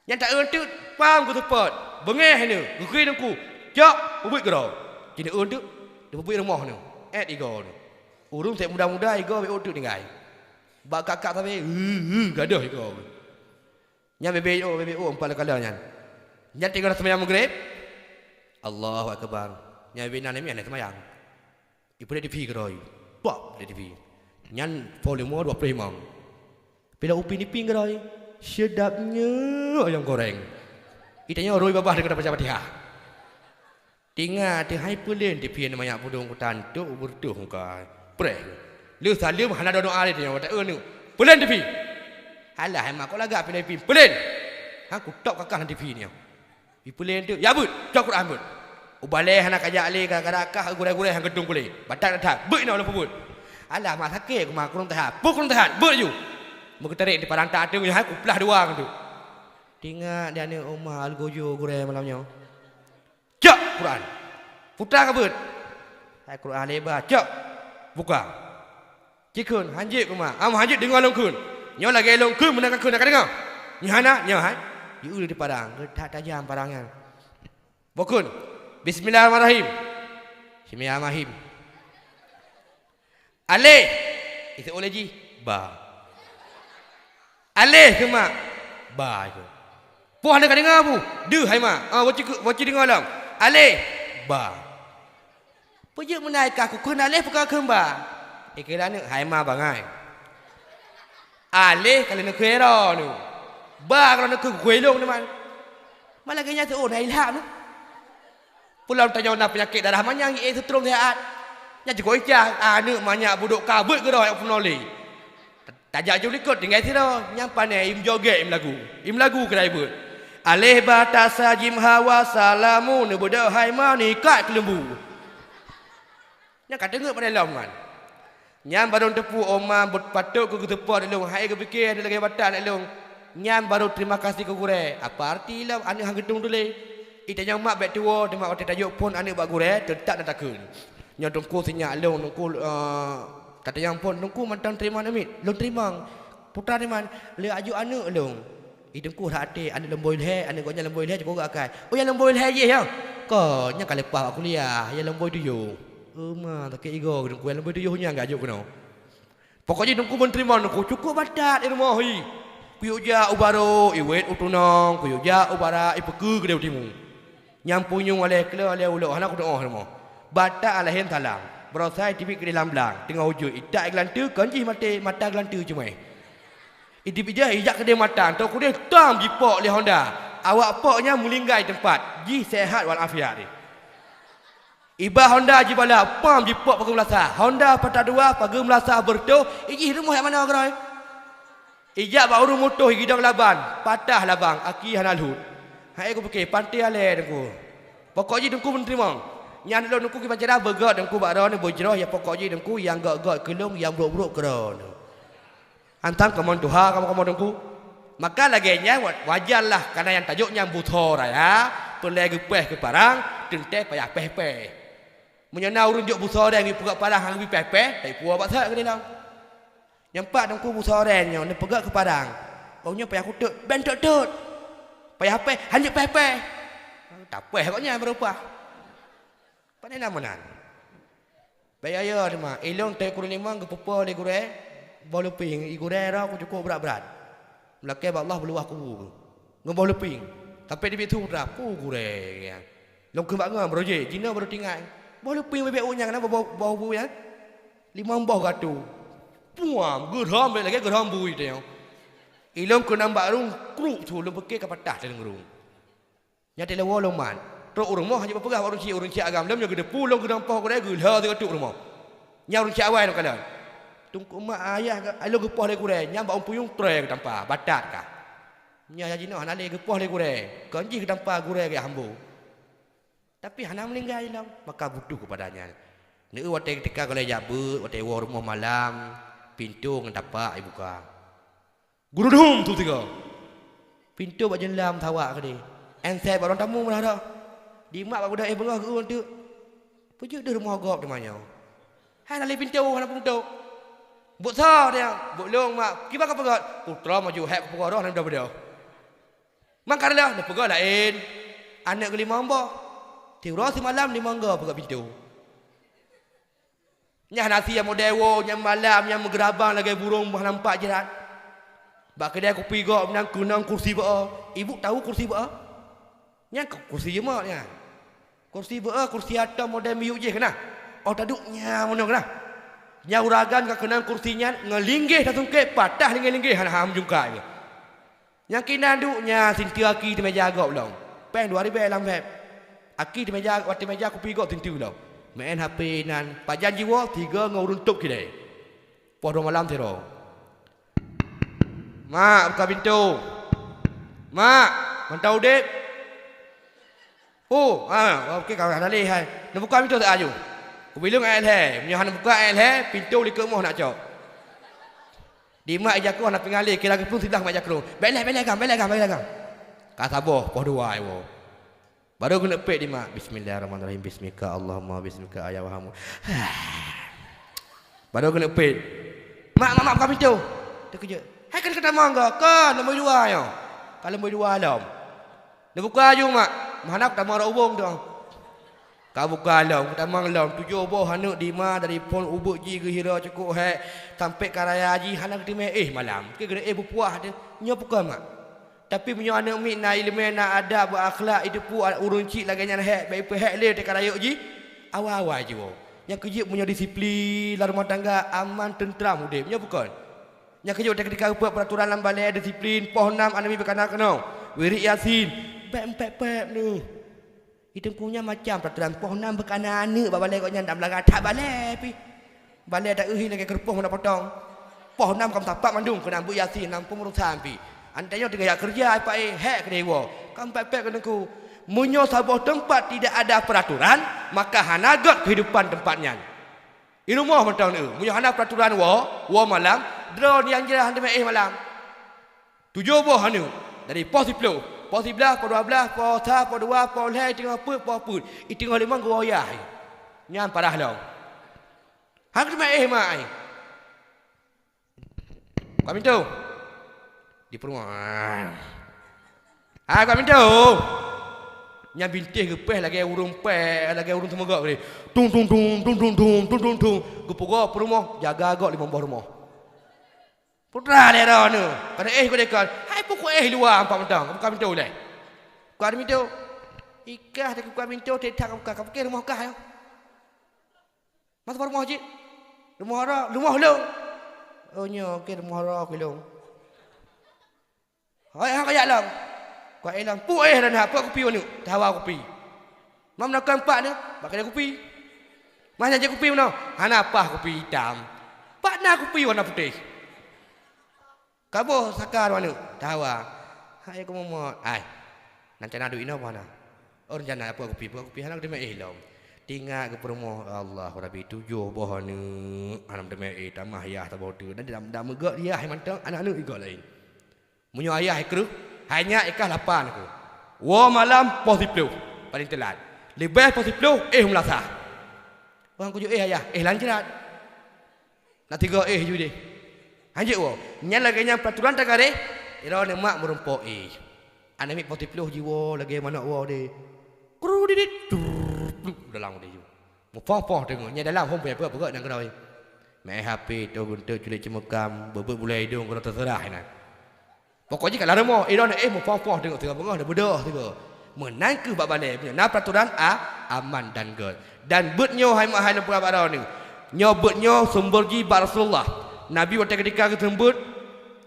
Nyang ta-eu teuk pam geuseupôt. Beungéh nyoe, geukheun teungku. Cok, peubuet keudroe. Jinoe teuk, teupeubuet rumoh nyoe. Ét igoe nyoe. Ureuëng sép muda-muda igoe bék teuk tinggai. Bak kak-kak sabe, heu, heu, gadoh igoe. Nyan bebe-o, bebe-o empat kala nyan. Nyan teungoh seumayang Maghrib. Allahu Akbar. Nyan bebe nan mi hana seumayang. Ipeulét TV keudroe. Pok, peulét TV. Nyan volume dua puluh lima. Pila Upin Ipin keudroe. Sedapnya ayam goreng. Itanyoe roi babah deungon baca Fatihah. Tingat teuhai peulen TV nyan manyak pudong kutantok beureutoh muka. Preh. Lheueh saleuem hana doa-doa lé tanyoe, watée eu nyoe. Peulen TV. Halah, hai mak, kok lagak peulen TV? Peulen. Ha, kutop kakah lam TV nyoe. Ipeulen teuk, ya beuet, cok Quran beuet. Ubalée hana kajak lé, gara-gara kah gurée-gurée han geudong kulé. Batat that, beuet inoe lôn peubuet. Alah, mak sakét ku ma, kureueng teuhat. Peue kureueng teuhat? Beuet ju! Meugeutarék di padang, tak teuh nyoe hai kuplah dua ngon tu. Teuingat di aneuk oma algojo gurée malam nyoe. Cok Quran! Putra ka beuet. Hai Quran lé ba, cok! Buka. Cikheun, hanjeuet ku ma. Am hanjeuet deungoe lôn kheun. Nyoe lagée lôn kheun meunan ka kheun, ka deungoe? Nyoe hana, nyoe hai. Jieu di padang, that tajam parang nyan. Bukon. Bismillahirrahmanirrahim. Bismillahirrahmanirrahim. Aleh. Iseuôt lé jih. Ba. Aleh keu mak. Ba ikôt. Poh hana ka deungoe bu. Deuh hai mak. Ah, boci, boci deungoe lom. Aleh. Ba. Peue jeuet meunan ka kukheun aleh peue ka kheun ba? Ikira aneuk hai ma bangai. Aleh ka lheueh neukheun droe nyoe. Ba ka lheueh neukheun kukheun ilong teuma. Malah lagée nyan seuôt hai ilham nyoe. Peulom tanyoe na peunyakét darah manyang, ié seutrong sihat. Nyan jikoi cah aneuk manyak budok ka beuet keudroe jak peunoh lé. Tajak ju likot tinggai sidroe, nyang pané im jogét im lagu. Im lagu keurai beuet. Aleh ba tasa jim hawa salamu neubeudôh hai ma nikat keuleumbu. Nyang ka teungeut padé lom nyan. Nyan barô teupeu oma buet patot keu geuseupôt lôn, hai geupike lagée batat lôn. Nyan barô terima kasih keu gurée. Apa arti lom aneuk han geutung tuléh? Itanyong mak bék tuwoe, teuma watée tajok phon aneuk bak gurée, teutap na takheun. Nyoe teungku sinyak lôn, teungku, eh, tatanyong phon, teungku mantong teurimong aneuk miet? Lôn teurimong. Putra teurimong, lé aju aneuk lôn. I teungku that até, aneuk leumbôi lhée, aneuk gobnyan leumbôi lhée, cukôp geuakai. Oh, nyang leumbôi lhée jih nyoe? Kon, nyan ka leupah bak kuliah, nyang leumbôi tujoh. Euma, sakét igoe teungku, nyang leumbôi tujoh nyan gajok keunoe. Pokok jih teungku meuteurimong teungku, cukôp batat di rumoh hi. Kuyue jak u barô, iwét u tunong, kuyue jak u barat, ipeukeue keudeh u timu. Nyang punyueng aleh kleu aleh ulok hana kutu'oh rumoh. Batat alahén salam. Baroesa iteubiet keudeh lam blang, teungoh ujeut itak geulanteue kon jih maté, mata geulanteue ceuméh. Iteubiet jih ijak keudeh mata, teuh keudeh tam jipok lé honda. Awak pok nyan meulinggai teumpat, jih sehat wal afiat deh. Iba honda jibalak, pam jipok pageue meulasah. Honda patah dua, pageue meulasah beureutoh, ijih rumoh jak manoe keudroe. Ijak bak ureuëng mutoh igidong laban, patah labang, aki hana lhut. Hai kupike panté alée teungku. Pokok jih teungku meuteurimong. Nyan lôn teungku kiban cara beugét teungku bak droeneuh beujroh ya pokok jih teungku nyang gét-gét keu lôn nyang brok-brok keu droeneuh. Hantam kamoe tuha kamoe-kamoe teungku. Maka lagée nyan wa-, wajarlah kana nyang tajok nyan busoe raya, peulée geupéh keu parang, teuntée payah péh-péh. Meunyoe na ureuëng jok busoe raya ngieng peugét parang han geubri péh-péh, tai puwoe bak sot keudeh lom. Nyang pat teungku busoe raya nyoe neupeugét keu parang. Oh nyoe payah kutot, ben tot-tot. Payah péh, han jeuet péh-péh. Tapéh gobnyan beureupah. Pane na meunan. Baya-ya teuma, ilong teu kureueng limong geupeupo lé gurée, boh leuping, i gurée roh ku cukôp brat-brat. Meulakée bak Allah beuluwah kubu. Ngon boh leuping. Sampai dibiet su putra, pu gurée. Lôn keumbak ngon baroe jih, jinoe baroe tingai. Boh leuping bebek unyang na boh, boh, boh bu nyan. Limong boh gatu. Puam, geurhom lagée geurhom bui teuh. Ilong keunong bak rueng, kruk su lôn pike ka patah teuh rueng. Nyan teuh lewat lôn mat. Trok u rumoh hana jipeugah bak ureuëng chik, ureuëng chik agam lom nyoe geudeupu lôn geudong poh gurée geulheu sigoe trok u rumoh. Nyan ureuëng chik awai lôn kalon. Teungku mak ayah lôn geupoh lé gurée, nyan bak umpuyueng troi geutampa, batat kah. Nyan jinoe hana lé geupoh lé gurée, kon jih geutampa gurée gét hambo. Tapi hana meuninggai lom, maka butuh keupada nyan. Neu watée teuka gulée jak beuet, watée woe rumoh malam, pintoe ngon tapak ibuka. Gurudum tu tiga. Pintoe bak jeunlam sawak keudeh. Enset bak ruang tamu meulah dah. Dimak bak guda éh beungoh geu-eu teuk. Peujeuet deuh rumoh gob teuma nyoe. Hai na lé pintoe hana peungeutôk. Buet sa dia? Buet lông mak. Kiban ka peugah? Putra maju hék kupeugah roh na beudôh-beudôh. Mangkara lheueh neupeugah laén. Aneuk geulimong boh. Tiuroe simalam limong goe peugah pintoe. Nyan hana sie model woe nyang malam nyang meugeurabang lagée burông bah nampak jrat. Bak keudée kupi gob nyan keunong kursi beu'oe. Ibu tahu kursi beu'oe? Nyan kursi jeumok nyan. Kursi beu'oe, kursi atong model miyueb jih keunah. Oh taduek nyan meunoe keunah. Nyan uragan ka keunong kursi nyan ngon linggéh tasungkét patah linggéh-linggéh hana ham jungkai. Nyang kinan duek nyan sinteue aki teumeja gob lom. Péng dua ribée lam beb. Aki teumeja watée meja kupi gob sinteue lom. Meu'en H P inan, pajan jiwoe sigoe ngon ureuëng tôb kidée. Poh dua malam sidroe. "Mak, buka pintoe. Mak, mantong udeb?" "Oh, ah, oke, ka hana lé hai." Neubuka pintoe teuaju. Kubileueng ayat lhèe, meunyoe hana buka ayat lhèe, pintoe likot moh nak cok. Di mak jakoe hana pingali, kira geupeu siblah mak jakoe. Bèk lhèe, bèk lhèe gam, bèk lhèe gam, bèk lhèe gam. Ka saboh, poh dua iwoe. Baru keuneuk pet di mak, "Bismillahirrahmanirrahim, bismika Allahumma, bismika aya wahamu." Baru keuneuk pet. "Mak, mak, mak, buka pintoe." Teukeujot. "Hai, kan ka tamong go, kon, lom bui dua nyoe." Ka lom bui dua lom. Neubuka aju mak, meuhana kutamong rot ubông tu. Ka buka lom, kutamong lom, tujoh boh aneuk di ma dari phon ubeut jih geuhira cukôp hék, sampoe ka raya jih hana geuteumé éh malam. Keu geuneuk éh beupuah teuh, nyoe peue kon mak? Tapi meunyoe aneuk miet na ileumèe, na adab, beuakhlak, iteupeue ureueng chik lagèe nyan hék, bèk ipeuhék lé teuka rayeuk jih, awai-awai jiwoe. Nyang keujeuet meunyoe disiplin lam rumoh tangga, aman, teuntram udép. Nyoe peue kon? Nyang keujeuet teuka geupeugah peuraturan lam balèe, disiplin, poh nam aneuk miet beukana keunoe. Wirid Yasin, bèk meupeuk-peuk neuh. Di teungku nyan macam peuraturan, poh nam beukana aneuk bak balèe gobnyan, dak meulaga that balèe pih. Balèe dak euhi lagèe keureupôh meunan potong. Poh nam ka meusapat mandum keunan beuet Yasin lam peumurosan pih. Antara nyoe teungoh jak keureuja, ipak éh, hék keudéh iwoe. Ka meupeuk-peuk keu teungku. Meunyoe saboh teumpat tidak ada peraturan, maka hana göt kehidupan teumpat nyan. Di rumoh mantong, meunyoe hana peuraturan woe, woe malam, droeneuh nyang jroh hana teumé éh malam. Tujoh boh aneuk, dari poh siploh, poh siblaih, poh dua blaih, poh sa, poh dua, poh lhèe, teungoh peuet, poh peuet, di teungoh limong geuwoe yah. Nyan parah lom. Hana teumé éh mak ai. Buka pintoe. Di peurumoh. Hai, buka pintoe. Nyan bintéh geupéh lagèe ureueng péh, lagèe ureueng teumeugot tadi. Tung, tung, tung, tung, tung, tung, tung, tung, tung. Geupeugöt peurumoh, jaga göt limong boh rumoh. Putra lé droeneuh. Ka na éh keu dekat. Hai, peue keu éh luwa ampat mantong. Buka pintoe lé. Buka pintoe. Ikah teuka buka pintoe, teutak buka. Ka pike rumoh kah nyoe? Masa rumoh cit? Rumoh droe, rumoh lôn. Oh, nyoe keu rumoh droe keu lôn. Hoi, han kajak lom. Kuat ilong. Puéh dah na, peuet kupi aneuk. Tawa kupi. Mam na keu empat ni, bak keuneuk kupi. Mas nyan jeuet kupi meunoe. Hana paih kupi itam. Pat na kupi warna putéh. Ka boh saka droeneuh, tawa. Hai, ku mumot. Ai. Rencana duek inoe boh na. Oh, rencana peuet kupi, peuet kupi hana geuteumé éh lom. Teuingat geupeurumoh, Allah Rabbi, tujoh boh aneuk hana geuteumé éh, tamah yah saboh teuk. Dan dak, dak meugöt yah mantong, aneuk-aneuk igoe laén. Meunyoe ayah ikreuh, hai nyak ikah lapan ku. Woe malam poh siploh, paléng teulat. Leubeh poh siploh, éh meulasah. Wang kujok éh ayah, éh lancrat. Na tiga éh ju deh. Hanjeuet woe. Nyan lagèe nyan peuraturan tagaréh, droeneuh mak meurumpok éh. Aneuk miet poh siploh jiwoe lagèe manok woe deh. Kru didit, tur, pluk, dalam deh ju. Meupoh-poh teungoh, nyan dalam hom peue-peue peugöt nyang keudroe. Meu'èh H P, toh gunteuk, culik ceumeukam, beubeuet bulèe idông, keudroe teuseurah inan. Pokok jih ka lam rumoh, idong éh meupoh-poh teungoh, teungoh beungoh, beudôh teungoh. Meunan kheueh bak balèe, meunyoe na peuraturan a, aman dan göt. Dan beuet nyoe hai mak hai lôn peugah bak droeneuh. Nyoe beuet nyoe sumber jih bak Rasulullah. Nabi watèe keutika geuseumeubeuet,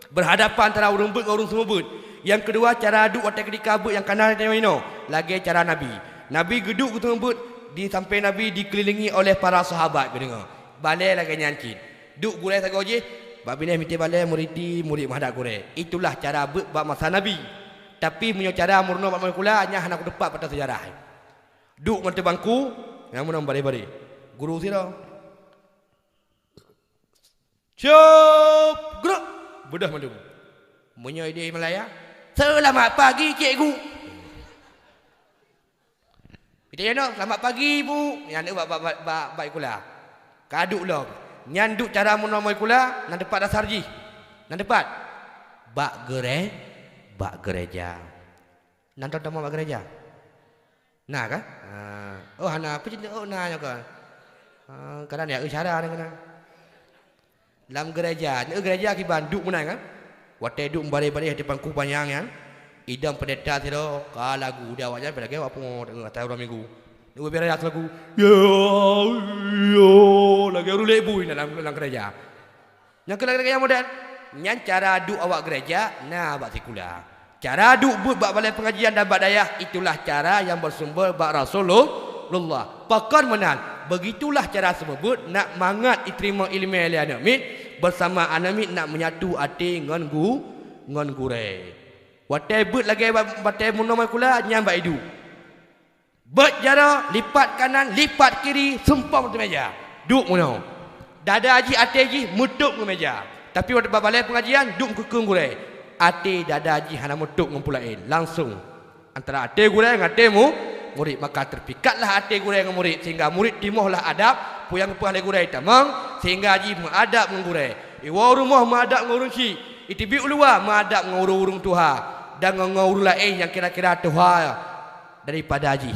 beurhadapan antara ureueng beuet ngon ureueng seumeubeuet. Nyang keudua, cara duek watèe keutika beuet nyang kana tanyoe inoe, lagèe cara Nabi. Nabi geuduek geuseumeubeuet, di sampéng Nabi dikeuliléngi oleh para sahabat geudeungoe. Balèe lagèe nyan cit. Duek gurèe sagoe jih, bak binéh mité balèe, meuriti, murit meuhadap gurèe. Itulah cara beuet bak masa Nabi. Tapi meunyoe cara meurunoe bak molékula, nyan hana kuteupat bak sejarah. Duek ngon teubangku, nyang meunan baré-baré. Guru sidroe. Siap, gerak. Beudôh mandum. Meunyoe idéh Malaya, "Selamat pagi, cikgu." Kita nyoe, "Selamat pagi, Bu." Nyan bak, bak, bak, bak, bak sikula. Ka duek lom. Nyan duek cara meurunoe molékula, nan teupat dasar jih. Nan teupat. Bak gere-, bak gereja. Nan tom tamong bak gereja? Na kah? Ha. Oh, hana. Peue cit, oh, na nyoe kah? Ha, kadang ya, isyara na keunan. Lam gereja, nyoe gereja kiban duek meunan kan? Watèe duek meubaré-baré di pangku panyang nyan, idong pendeta sidroe ka lagu di awaknyan, lagèe awak pungo deungon atai uroe Minggu. Nyoe bubé raya lagu, "Ya, ya," lagèe ureueng lé bui na lam, lam gereja. Nyang keu lagèe-lagèe nyang modern, nyan cara duek awak gereja na bak sikula. Cara duek beuet bak balèe pengajian dan bak dayah, itulah cara nyang beusumber bak Rasulullah. Pakon meunan, beugitulah cara seumeubeuet nak mangat jiteurimong ileumèe lé aneuk miet, beusama aneuk miet nak meunyatu até ngon gu-, ngon gurèe. Watèe beuet lagèe ba-, watèe meurunoe molékula, nyan bak iduek. Beuet jaroe, lipat kanan, lipat kiri, sumpong di meja. Duek meunoe. Dada jih, até jih meutôp ngon meja. Tapi watée bak balée peungajian, duek meukeukeueng gurée. Até dada jih hana meutôp ngon peue laén. Langsong antara até gurée ngon até mu-, murit. Maka teupikatlah até gurée ngon murit, sehingga murit timohlah adab peue nyang geupeugah lé gurée tamong, sehingga jih meuadab ngon gurée. Iwoe u rumoh meuadab ngon ureuëng chik, iteubiet u luwa meuadab ngon ureuëng-ureuëng tuha, dan ngon, ngon ureuëng laén nyang kira-kira tuha daripada jih.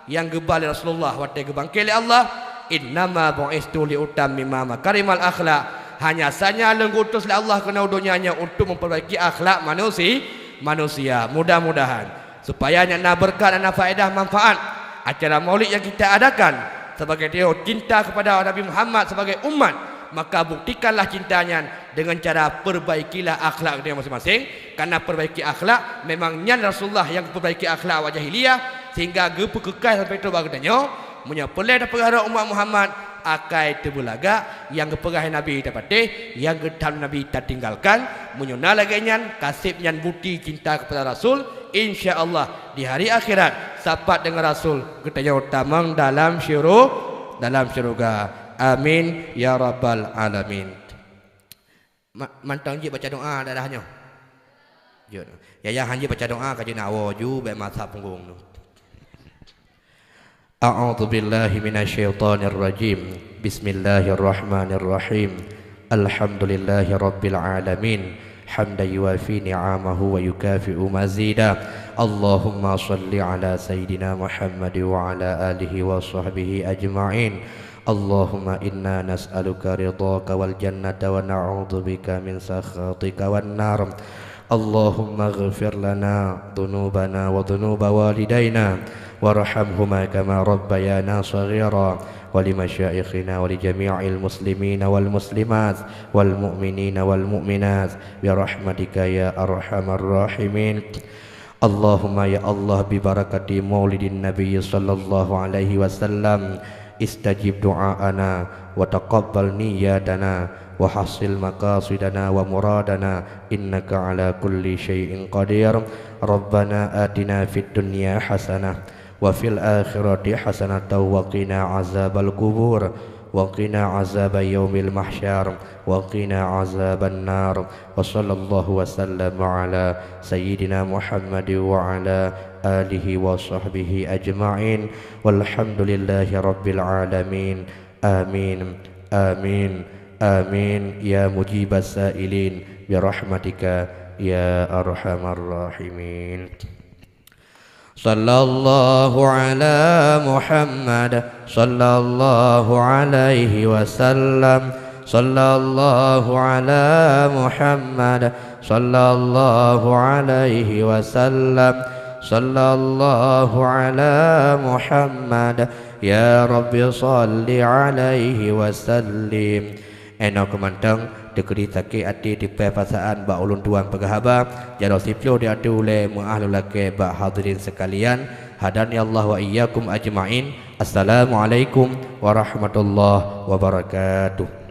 Nyang geuba lé Rasulullah watée geubangkét lé Allah, "Innama bu'istu liutammima makarimal akhlak." Hanya saja lôn geuutus lé Allah keunoe donya nyoe untuk memperbaiki akhlak manusi-, manusia. Mudah-mudahan supaya nyan na beureukat, na faedah, manfaat acara maulid nyang kita adakan sebagai teuh cinta kepada Nabi Muhammad sebagai umat, maka buktikanlah cinta nyan dengan cara perbaikilah akhlak geutanyoe masing-masing. Karena perbaiki akhlak, memang nyan Rasulullah nyang geupeurbaiki akhlak awak jahiliyah, sehingga geupeukeukai sampai trok bak geutanyoe. Meunyoe peureulée tapeugah rot umat Muhammad, akai teubeulagak, nyang geupeugah Nabi tapatéh, nyang geutham Nabi tatinggalkan. Meunyoe na lagée nyan, ka seb nyan bukti cinta kepada Rasul, insya Allah di hari akhirat sapat deungon Rasul geutanyoe tamong dalam syuru-, dalam syeuruga. Amin ya rabbal alamin. Ma-, mantong jeuet baca doa daerah nyoe. Jeuet. Yaya han jeuet baca doa ka jeuet na woe ju bék masak punggong tu. A'udzubillahi minasyaitonirrajim. Bismillahirrahmanirrahim. Alhamdulillahirabbil alamin. Hamdan yuwafi ni'amahu wa yukafi'u mazida. Allahumma shalli ala sayyidina Muhammad wa ala alihi wa sahbihi ajma'in. Allahumma inna nas'aluka ridhaka wal jannata wa na'udzubika min sakhatika wan nar. Allahumma ighfir lana dzunubana wa dzunuba walidaina warhamhuma kama rabbayana shaghira, wa li masyaikhina wa li jami'il muslimina wal muslimat wal mu'minina wal mu'minat bi rahmatika ya arhamar rahimin. Allahumma ya Allah, bi barakati maulidin Nabi sallallahu alaihi wasallam, istajib du'aana wa taqabbal niyyatana wa hassil maqasidana wa muradana, innaka ala kulli syai'in qadir. Rabbana atina fid dunya hasanah wa fil akhirati hasanatan wa qina azabal qubur wa qina azaba yaumil mahsyar wa qina azaban nar. Wa sallallahu wa sallam ala sayyidina Muhammad wa ala alihi wa sahbihi ajma'in. Walhamdulillahi rabbil alamin. Amin. Amin. Amin. Ya mujibas sailin, bi rahmatika ya arhamar rahimin. Sallallahu ala Muhammad, sallallahu alaihi wasallam, sallallahu ala Muhammad, sallallahu alaihi wasallam, sallallahu ala Muhammad, ya Rabbi salli alaihi wasallim. Inoe keumantong, teukeudi sakét até teupée pasaan bak ulôn tuan peugah haba, jaroe siploh di ateueh ulée meuah lôn lakée bak hadirin seukalian, hadanallahu wa iyyakum ajma'in. Assalamualaikum warahmatullahi wabarakatuh.